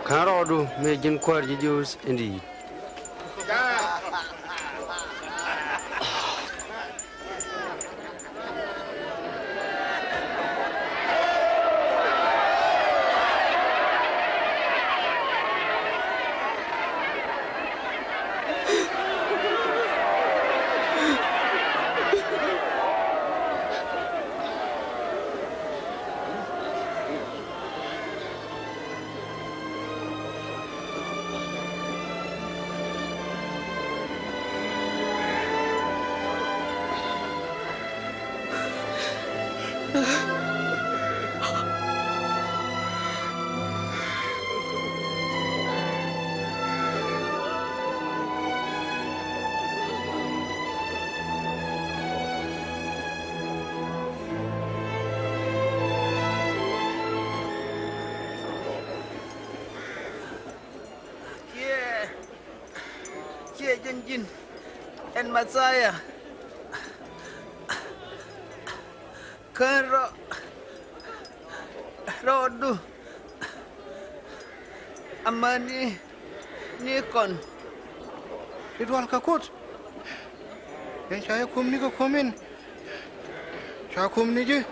Kän rɔɔdu mëë ji̱n kuäär ji̱ Juudh in di̱i̱t. Kiɛ, kiɛ ji̱n ji̱n ɛn Mɛthia. Kän rɔ, rɔɔdu amäni ni kɔn. Ti dual kä Kuoth. Yɛn ca yɛ kum ni kä kum in. Ca kum ni ji̱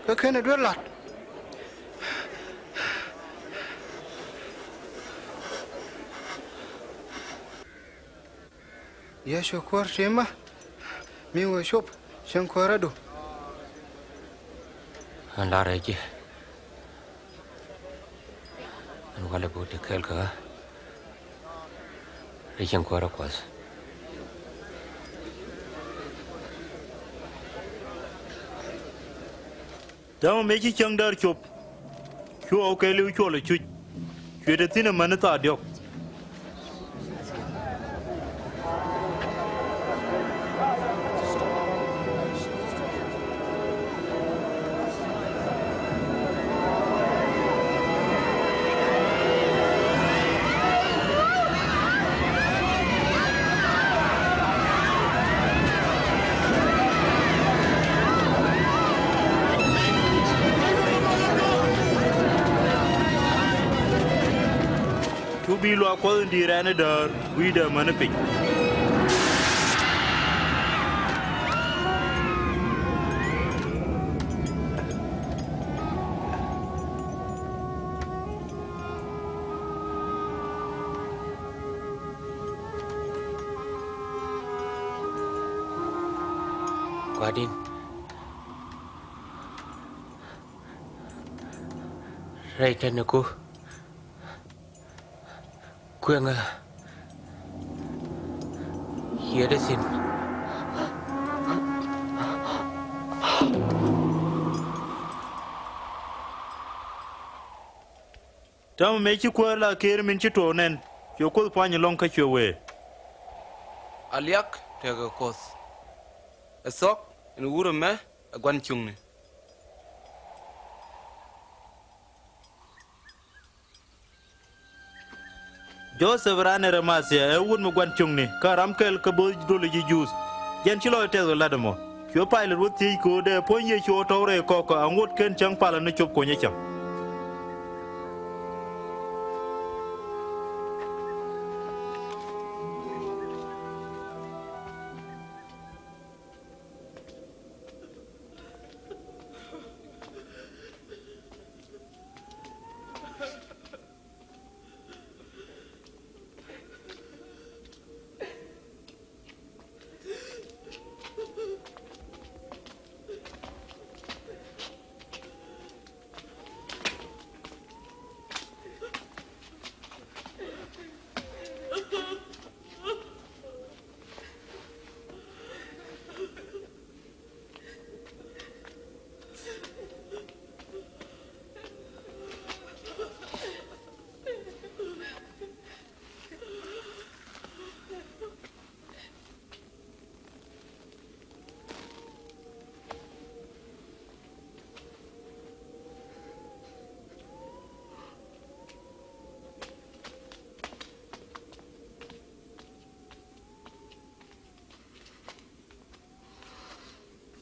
kä ken ɛ duel lat. Yecu kuäär ti̱mä mi wee cop cieŋ kuäärädu. Ɛn lar ɛ ji̱. Ɛn walɛ buk ti kɛɛl kä ɣä rɛy cieŋ kuäärä Kuɔth. Täämɛ mëë ci cäŋ däär cop, cu ɣɔw kɛɛliw cuɔl ɛ cuc, cuɛ te thi̱n amäni thaak diɔ̱k. Bi luaak Kuɔth in di̱i̱t rɛ̈n i̱ däär wi̱i̱dɛ mäni piny. Gua̱di̱n, rɛy tɛn iku kueŋä yiëëdä thi̱n. Täämɛ mëë ci kuäär la kër min ci tuɔɔk nɛn, cuɛ Kuoth puany ɛlɔ̱ŋ kä cuɛ wëë, a liak tekɛ Kuoth. Ɛ thuɔ̱k ɛn wut ɛmɛ ɛ gua̱n cuŋni. Joseph ran Arimathia ɛ wut mi gua̱n cuŋni, kä ram kɛl kä bo̱o̱th doli ji̱ Juudh. Jɛn ci lɔc tɛth kɛ la̱t ɛmɔ. Cuɛ Pailat wä thiec kɛ ɣöö dee puɔ̱ny Yecu ɣä tɔ̱w rɛy kɔkä, aŋot ken cäŋ palä ni cop kuɔ̱nyä cäŋ.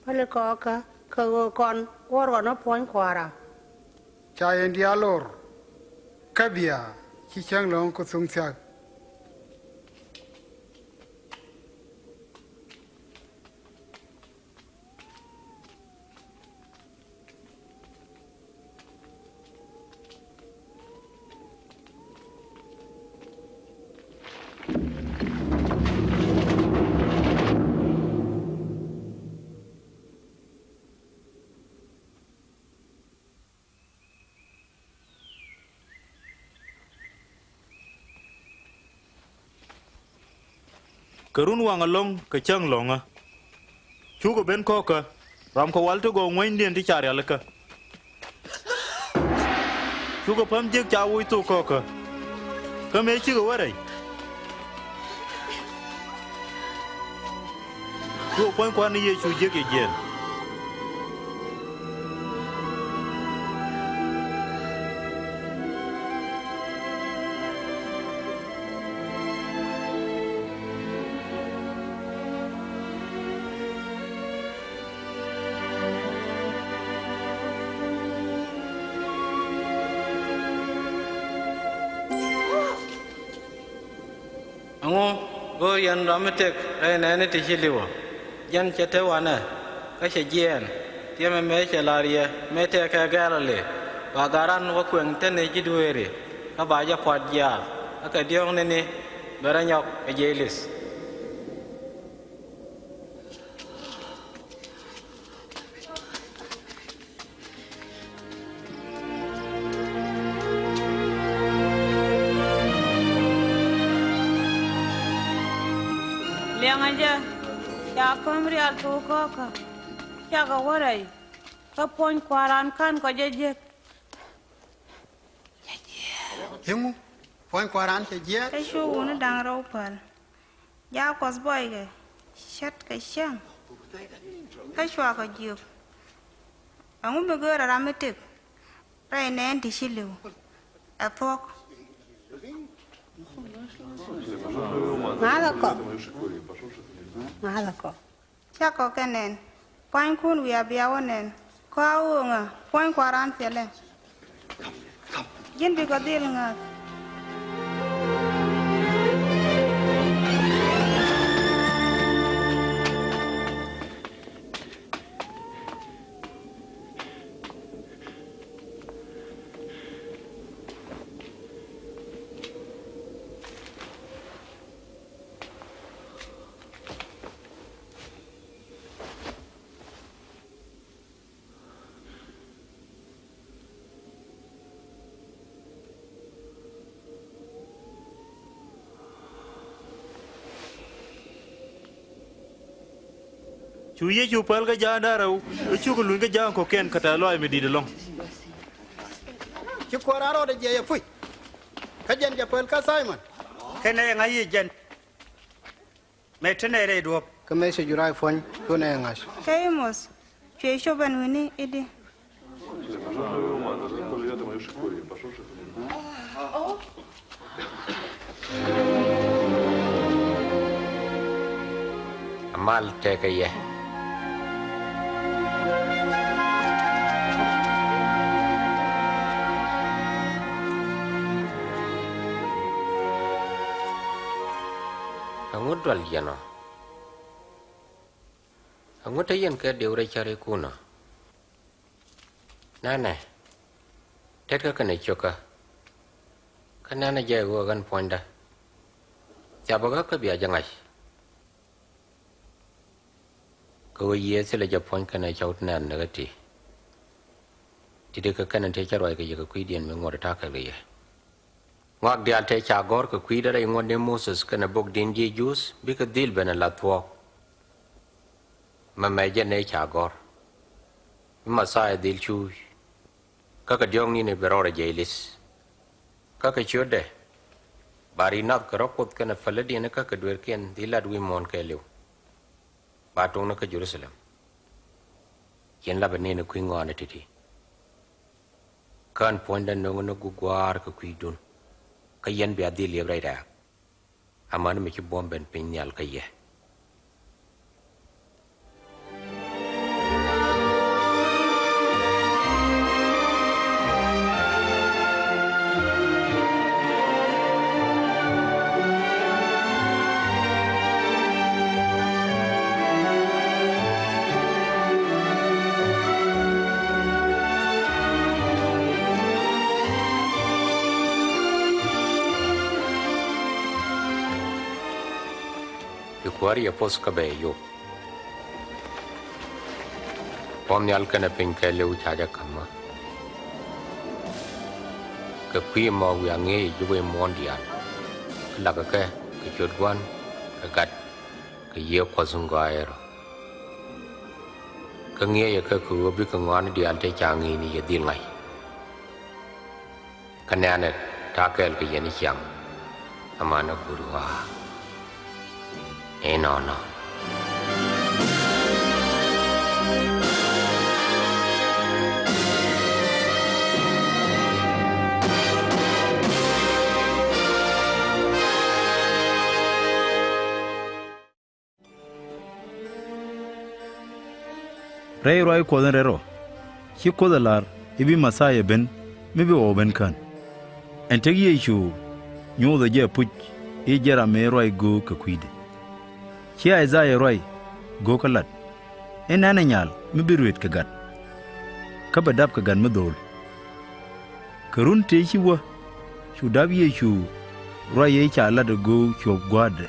Päli kɔkä kɛ ɣöö kɔn wuɔr ɣɔn ɛ puɔ̱ny kua̱ran. Ca yɛn diaal lor kä bia ci cäŋ lɔ̱ŋ kä thuŋ thia̱k. Kɛ run waŋ ɛlɔ̱ŋ kɛ cäŋ lɔ̱ŋä. Cukɛ ben kɔ̱kä, ram kɛ wal ti gɔw ŋuänydiɛn ti ca rialikä. Cukɛ päm jiäk ca woc thok kɔ̱kä. Kä mëë cikɛ wä rɛy, cukɛ puɔ̱ny Kua̱r ni Yecu jiäk yɛ jiɛɛn. Ɛŋu go̱o̱r yɛn ram mi tëk rɛy nɛɛni ti ci li̱wä? Jɛn cɛ te wanɛ, kä cɛ jiɛɛn. Tiɛmɛ mëë cɛ la̱r yɛ mëë tëëkɛ Galili, ba gat ran wä kuëŋ te ni ji̱ dueeri, kä ba jɛ pua̱t jiaath, kä kɛ diɔ̱ɔ̱kni ni bɛ rɔ nyɔk kɛ jiɛc li̱th. Liɛŋɛ jɛ, ca päm rial thok kɔ̱kä, cakɛ wä rɛy, kä puɔ̱ny Kua̱ran ka̱n kɔ jɛ jiäk. Eŋu puɔ̱ny Kua̱ran cɛ jiɛɛn? Kä cu wuni da̱ŋ rɛw päl. Jaak Kuɔth buɔykɛ, ce̱tkɛ cäŋ, kä cuakɛ jiök. Ɛŋu mi göörä ram mi tëk rɛy nɛɛni ti ci li̱w? Ɛ thuɔ̱k. Ŋa̱thä kɔ. Ŋa̱thä kɔ. Cakɔ kɛ nɛn, pua̱nykun wiaa bia wä nɛn, kä a ɣööŋä puɔ̱ny Kua̱ran thilɛ. Ji̱n bikɔ dhil ŋäth. Cu Yecu päl kä ja̱a̱ŋ da̱ŋ rɛw, ɛ cukɛ luny kä ja̱a̱ŋ kɔ̱kiɛn kɛ tɛ̈th lɔaac mi di̱i̱t ɛlɔ̱ŋ. Ci kuäär Ɣɛ-rod ɛ jiɛc ɛ puc, kä jɛn cɛ päl kä Thay-mɔn. Kɛnɛ ŋa̱c yiëë jɛn, mëë te nɛy rɛy duɔ̱ɔ̱p. Kä mëë cɛ jur a puɔ̱ny, cu nɛy ŋa̱c. Kä Amos, cuɛ cop ɛn wi̱ni i̱di? Amal tëëkɛ yɛ. Ɛŋu dual yɛn ɔ? Ɛŋu te yɛn kɛ diw rɛy cärikunɔ? Nɛnɛ, tetkä kɛnɛ ciökä, kä nɛnɛ jɛ ɣöö ɣän puɔ̱nydä. Thiapä ɣä kä bia jɛ ŋa̱c. Kɛ ɣöö Yiëë thilɛ jɛ puɔ̱ny kɛnɛ cɔw ti nɛn ni ɣä ti. Ti̱ti̱ kɛ kɛnɛ tëë cä ruac kɛ yɛ kɛ kui̱diɛn mi ŋuɔ̱t ta̱a̱ kɛ kɛ yɛ. Ŋɔak diaal tëë ca gɔ̱r kɛ kui̱dä rɛy ŋuɔ̱tni Moses kɛnɛ bok di̱n ji̱ Juudh bikɛ dhil ben ɛ la̱th thuɔ̱k. Mɛmɛ jɛn ëë ca gɔ̱r, mi Mɛthia dhil cuuc, kä kɛ diɔ̱ɔ̱kni ni bɛ rɔɔdɛ jɛ li̱th. Kä kɛ ciötdɛ, ba ri̱i̱t nath kɛ rɔ̱ Kuoth kɛnɛ pälidiɛn kä kɛ dueerkiɛn dhil lat wi̱i̱ muɔ̱ɔ̱n kɛɛliw. Ba tuŋni kä Jɛ-ru-tha-lɛm. Yɛn lapɛ nɛn ɛ kui̱ ŋɔaani ti̱ti̱. Kä ɣän puɔ̱nydä nöŋä ni gui̱c Gua̱a̱r kɛ kui̱dun, kä yɛn bia dhil liɛp rɛy rɛ̈ɛ̈k. Amäni mi ci buɔ̱m ben piny nhial kä yɛ. Ci kuäär yɛ poth kä bɛ yop. Buɔ̱m nhial kɛnɛ piny kɛɛliw ca jɛ ka̱m ɣä. Kɛ kui̱ ɛmɔ wiaa ŋi̱eec ji̱ wec muɔ̱ɔ̱n diaal, kä lakä kɛ kɛ ciöt Gua̱n kɛ Gat kɛ Yiëë Kuɔth in gɔaaɛ rɔ. Kä ŋi̱eecɛ kɛ kɛ ɣöö bikɛ ŋɔaani diaal tëë ca ŋi̱i̱c ni yɛ dhil ŋa̱c. Kä nɛnɛ ta̱a̱ kɛɛl kɛ yɛn i̱ ciaŋ, amäni guut ɣɔaa. Inɔnɔ. Rɛy ruac Kuɔth in rɛl rɔ, ci Kuoth ɛ lar i̱ bi Mɛthia ben mi bi ɣɔw ben kän. Ɛn tëk Yecu nyothɛ jɛ ɛpuc i̱ jɛn ram mëë ruac göök kɛ kui̱dɛ. Ci I-thɛ-yaa ruac göök kä lat i̱ nɛnɛ nyal mi bi ruëët kɛ gat, kä bɛ dap kɛ gat mi dho̱o̱l. Kɛ run tëë ci wä, cu dap Yecu ruac ëë ca lat ɛ göök cuɔ̱p gua̱a̱thdɛ.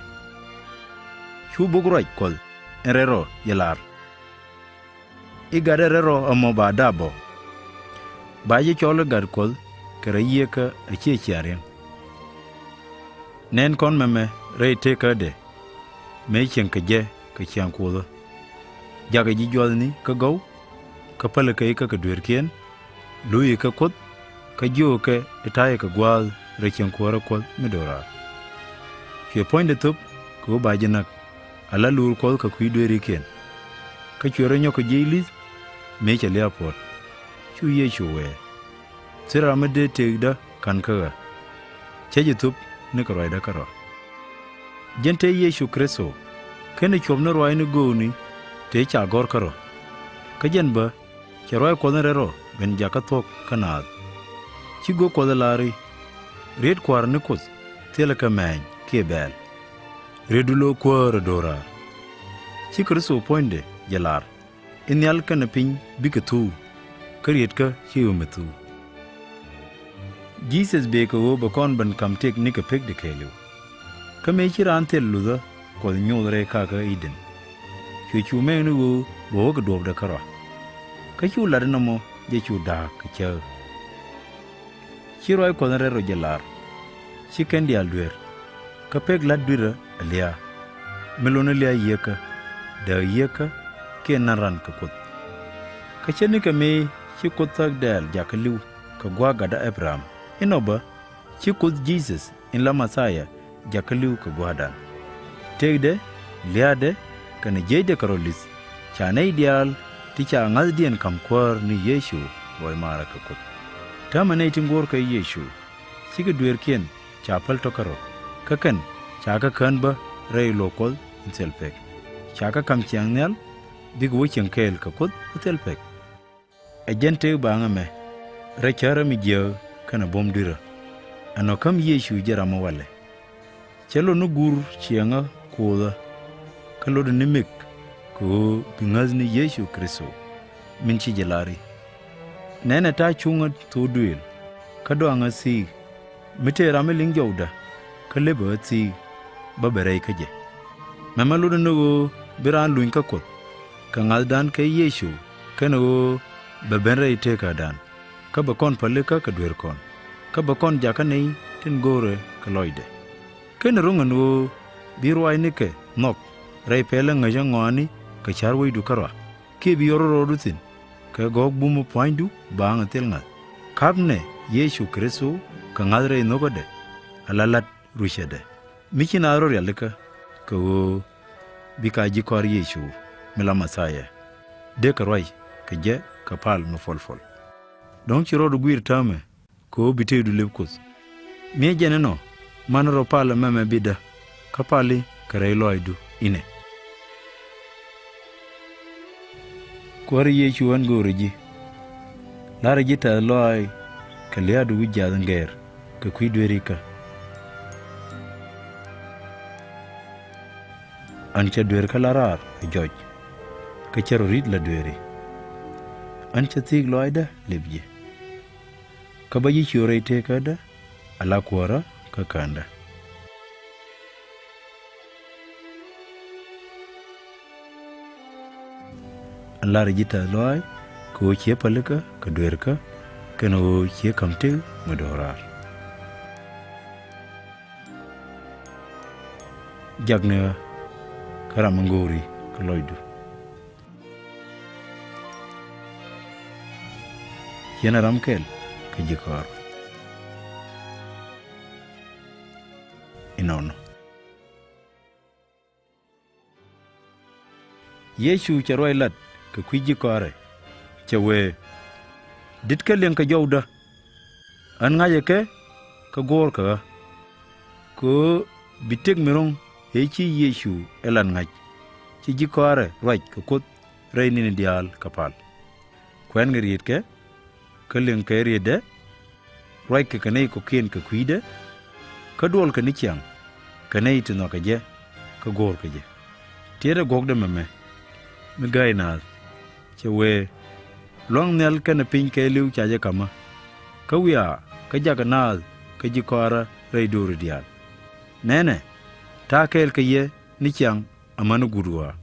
Cu bok ruac Kuɔth in rɛl rɔ jɛ lar i̱ gat in rɛl rɔ ɛmɔ ba dap bä, ba jɛ cɔl i̱ gat Kuɔth kɛ rɛy yieekä a /ciɛ ciaŋ ri̱eŋ. Nɛn kɔn mɛmɛ rɛy tëkädɛ mëë cieŋ kɛ jɛ kɛ ciaŋ Kuɔthä. Jakɛ ji̱ juathni kä gɔw, kä pälɛ kɛ ikä kɛ dueerkiɛn, luɔ̱cɛ kɛ Kuoth, kä jiökɛ kɛ i̱ ta̱yɛ kɛ gua̱a̱th rɛy cieŋ kuäärä Kuɔth mi do̱raar. Cuɛ puɔ̱nydɛ thöp kɛ ɣöö ba ji̱ näk, ala luur Kuɔth kɛ kui̱ dueerikiɛn. Kä cuɛ rɔ nyɔk kɛ jiɛc li̱th mëë cɛ lia̱a̱ puɔ̱t. Cu Yecu wëë, thilɛ ram mi dee tëkdä ka̱n kä ɣä, /cä ji̱ thöp nikɛ ruacdä kärɔ̱. Jɛn tëë Yecu Kritho, /kenɛ cuɔ̱p ni ruaacni göökni tëë ca gɔ̱r kärɔ̱. Kä jɛn bä cɛ ruac Kuɔth in rɛl rɔ ben jakä thuɔ̱k kä naath. Ci göök Kuɔth ɛ lar i̱, riet kua̱r ni Kuoth thilɛ kɛ mɛ̈ɛ̈ny kiɛ bɛ̈ɛ̈l. Rietdu lo̱k kuäär ɛ do̱raar. Ci Kritho puɔ̱nydɛ jɛ lar i̱ nhial kɛnɛ piny bikɛ thuuk, kä rietkä /ciɛ ɣöö mi thuuk. Jesus bëë kɛ ɣöö bɛ kɔn ben ka̱m tëk nikɛ pekdɛ kɛɛliw. Kä mëë ci raan thil luthä Kuɔth nyoth rɛy kakä Eden, cuɛ cu mɛɛk ni ɣöö bɛ wä kɛ duɔ̱ɔ̱pdɛ kärɔa. Kä cu lat ɛn ɛmɔ jɛ cu da̱a̱k kɛ cäk. Ci ruac Kuɔth in rɛl rɔ jɛ lar, /ci kɛn diaal duer, kä pek la̱t dui̱rä ɛ lia̱a̱. Mi lotni lia̱a̱ yieekä, dääk yieekä, kiɛ na̱n ran kɛ Kuoth. Kä ce̱tnikɛ mëë ci Kuoth thäk dɛ̈ɛ̈l jakä li̱w kɛ gua̱a̱k gatdä Abraham, inɔ bä ci Kuoth Jesus in la Mɛthia jakä li̱w kɛ gua̱a̱kdan. Tëkdɛ, lia̱a̱dɛ, kɛnɛ jiecdɛ kɛ rɔ li̱th, ca nɛy diaal ti ca ŋa̱thdiɛn ka̱m Kuäär ni Yecu luɔc maarä kɛ Kuoth. Täämɛ nɛy tin guɔ̱ɔ̱rkɛ Yecu, cikɛ dueerkiɛn ca päl tɔ̱ kärɔ̱, kä kɛn ca kɛ kään bä rɛy luɔ̱k Kuɔth in thil pek. Ca kɛ ka̱m ciaŋ nhial, bikɛ wä cieŋ kɛɛl kɛ Kuoth in thil pek. Ɛ jɛn tëk baaŋ ɛmɛ, rɛy cärä mi jiääk kɛnɛ buɔ̱m dui̱rä, ɛnɔ käm Yecu jɛ ram mi walɛ. Cɛ lot ni guur ciɛŋä kuothä, kä lotdɛ ni mik kɛ ɣöö bi ŋäth ni Yecu Kritho min ci jɛ lar i̱, nɛnɛ ta̱a̱ cuŋä thok duëël, kä dɔaŋä thi̱i̱k, mi tëë ram mi liŋ jɔwdä kä lëpɛ ɣä thi̱i̱k, bä ben rɛy kä jɛ. Mɛmɛ lotdɛ ni ɣöö bi raan luny kä Kuoth kɛ ŋa̱thdan kɛ Yecu, kɛnɛ ɣöö bɛ ben rɛy tëkädan, kä bɛ kɔn pälikä kɛ dueerkɔn, kä bɛ kɔn jakä nɛy tin go̱o̱rɛ kɛ lɔcdɛ. Kɛnɛ ro̱ŋ ɛn ɣöö bi ruaacnikɛ nhɔk rɛy pɛlä ŋäcä ŋɔaani kɛ ca̱r wecdu kärɔa, kiɛ bi yɔr rɔɔdu thi̱n kɛ gɔ̱ɔ̱k bumä pua̱nydu baaŋ ɛ thil ŋa̱th. Ka̱pnɛ Yecu Kritho kɛ ŋa̱th rɛy nho̱kädɛ, ala la̱t rucädɛ, mi ci naath rɔ rialikä, kɛ ɣöö bikɛ ji̱ kɔaar Yecu mi la Mɛthia, dee kɛ ruac kɛ jɛ kɛ pal mi puɔl puɔl. Dɔ̱ŋ ci rɔɔdu guiir täämɛ, kɛ ɣöö bi tëëdu lëp Kuoth. Mi ɛ jɛn inɔ, manɛ rɔ pal ɛmɛmɛ bitdä, kä pali kɛ rɛy lɔaacdu inɛ. Kuäär Yecu, ɣän göörä ji̱, la̱rä ji̱ tɛ̈th lɔaac kɛ lia̱a̱du wi̱c jiath in gɛɛr kɛ kui̱ dueerikä. Ɣän cä dueerkä la raar ɛ jɔc, kä cä rɔ ri̱t la dueeri. Ɣän cä thi̱i̱k lɔaacdä lëp ji̱, kä bä ji̱ ciöör rɛy tëëkädä, ala Kuäärä kä Käänä. Ɣän la̱rä ji̱ tɛ̈th lɔaac kɛ ɣöö cië pälikä kɛ dueerkä, kɛnɛ ɣöö cië ka̱m tëk mi do̱raar. Jakni ɣä, kä ram mi ŋo̱o̱ri kɛ lɔcdu. Ciɛn ɛ ram kɛl kɛ ji̱ kɔaar. Inɔnɔ. Yecu cɛ ruac lat kɛ kui̱ ji̱ kɔaarɛ, cɛ wee, di̱t kä liɛŋ kɛ jɔwdä, ɣän ŋa̱cä kɛ kä guɔ̱ɔ̱rkɛ ɣä. Kɛ ɣöö bi tëk mi ro̱ŋ ëë ci Yecu ɛ lat ŋa̱c, ci ji̱ kɔaarɛ ruac kɛ Kuoth rɛy ni̱ni diaal kɛ pal. Kuɛ̈nkɛ rietkɛ, kä liŋkɛ rietdɛ, ruackɛ kɛ nɛy kɔ̱kiɛn kɛ kui̱dɛ, kä duɔlkɛ ni ciaŋ kɛ nɛy ti nhɔakɛ jɛ kä go̱o̱rkɛ jɛ. Tiɛtdɛ guɔ̱kdɛ mɛmɛ mi gäi naath, cɛ wee, lua̱ŋ nhial kɛnɛ piny kɛɛliw ca jɛ ka̱mä, kä wiaa kä jakɛ naath kä ji̱ kɔaarä rɛy do̱ri diaal. Nɛnɛ, ta̱a̱ kɛɛl kɛ yɛ ni ciaŋ amäni guut ɣɔaa.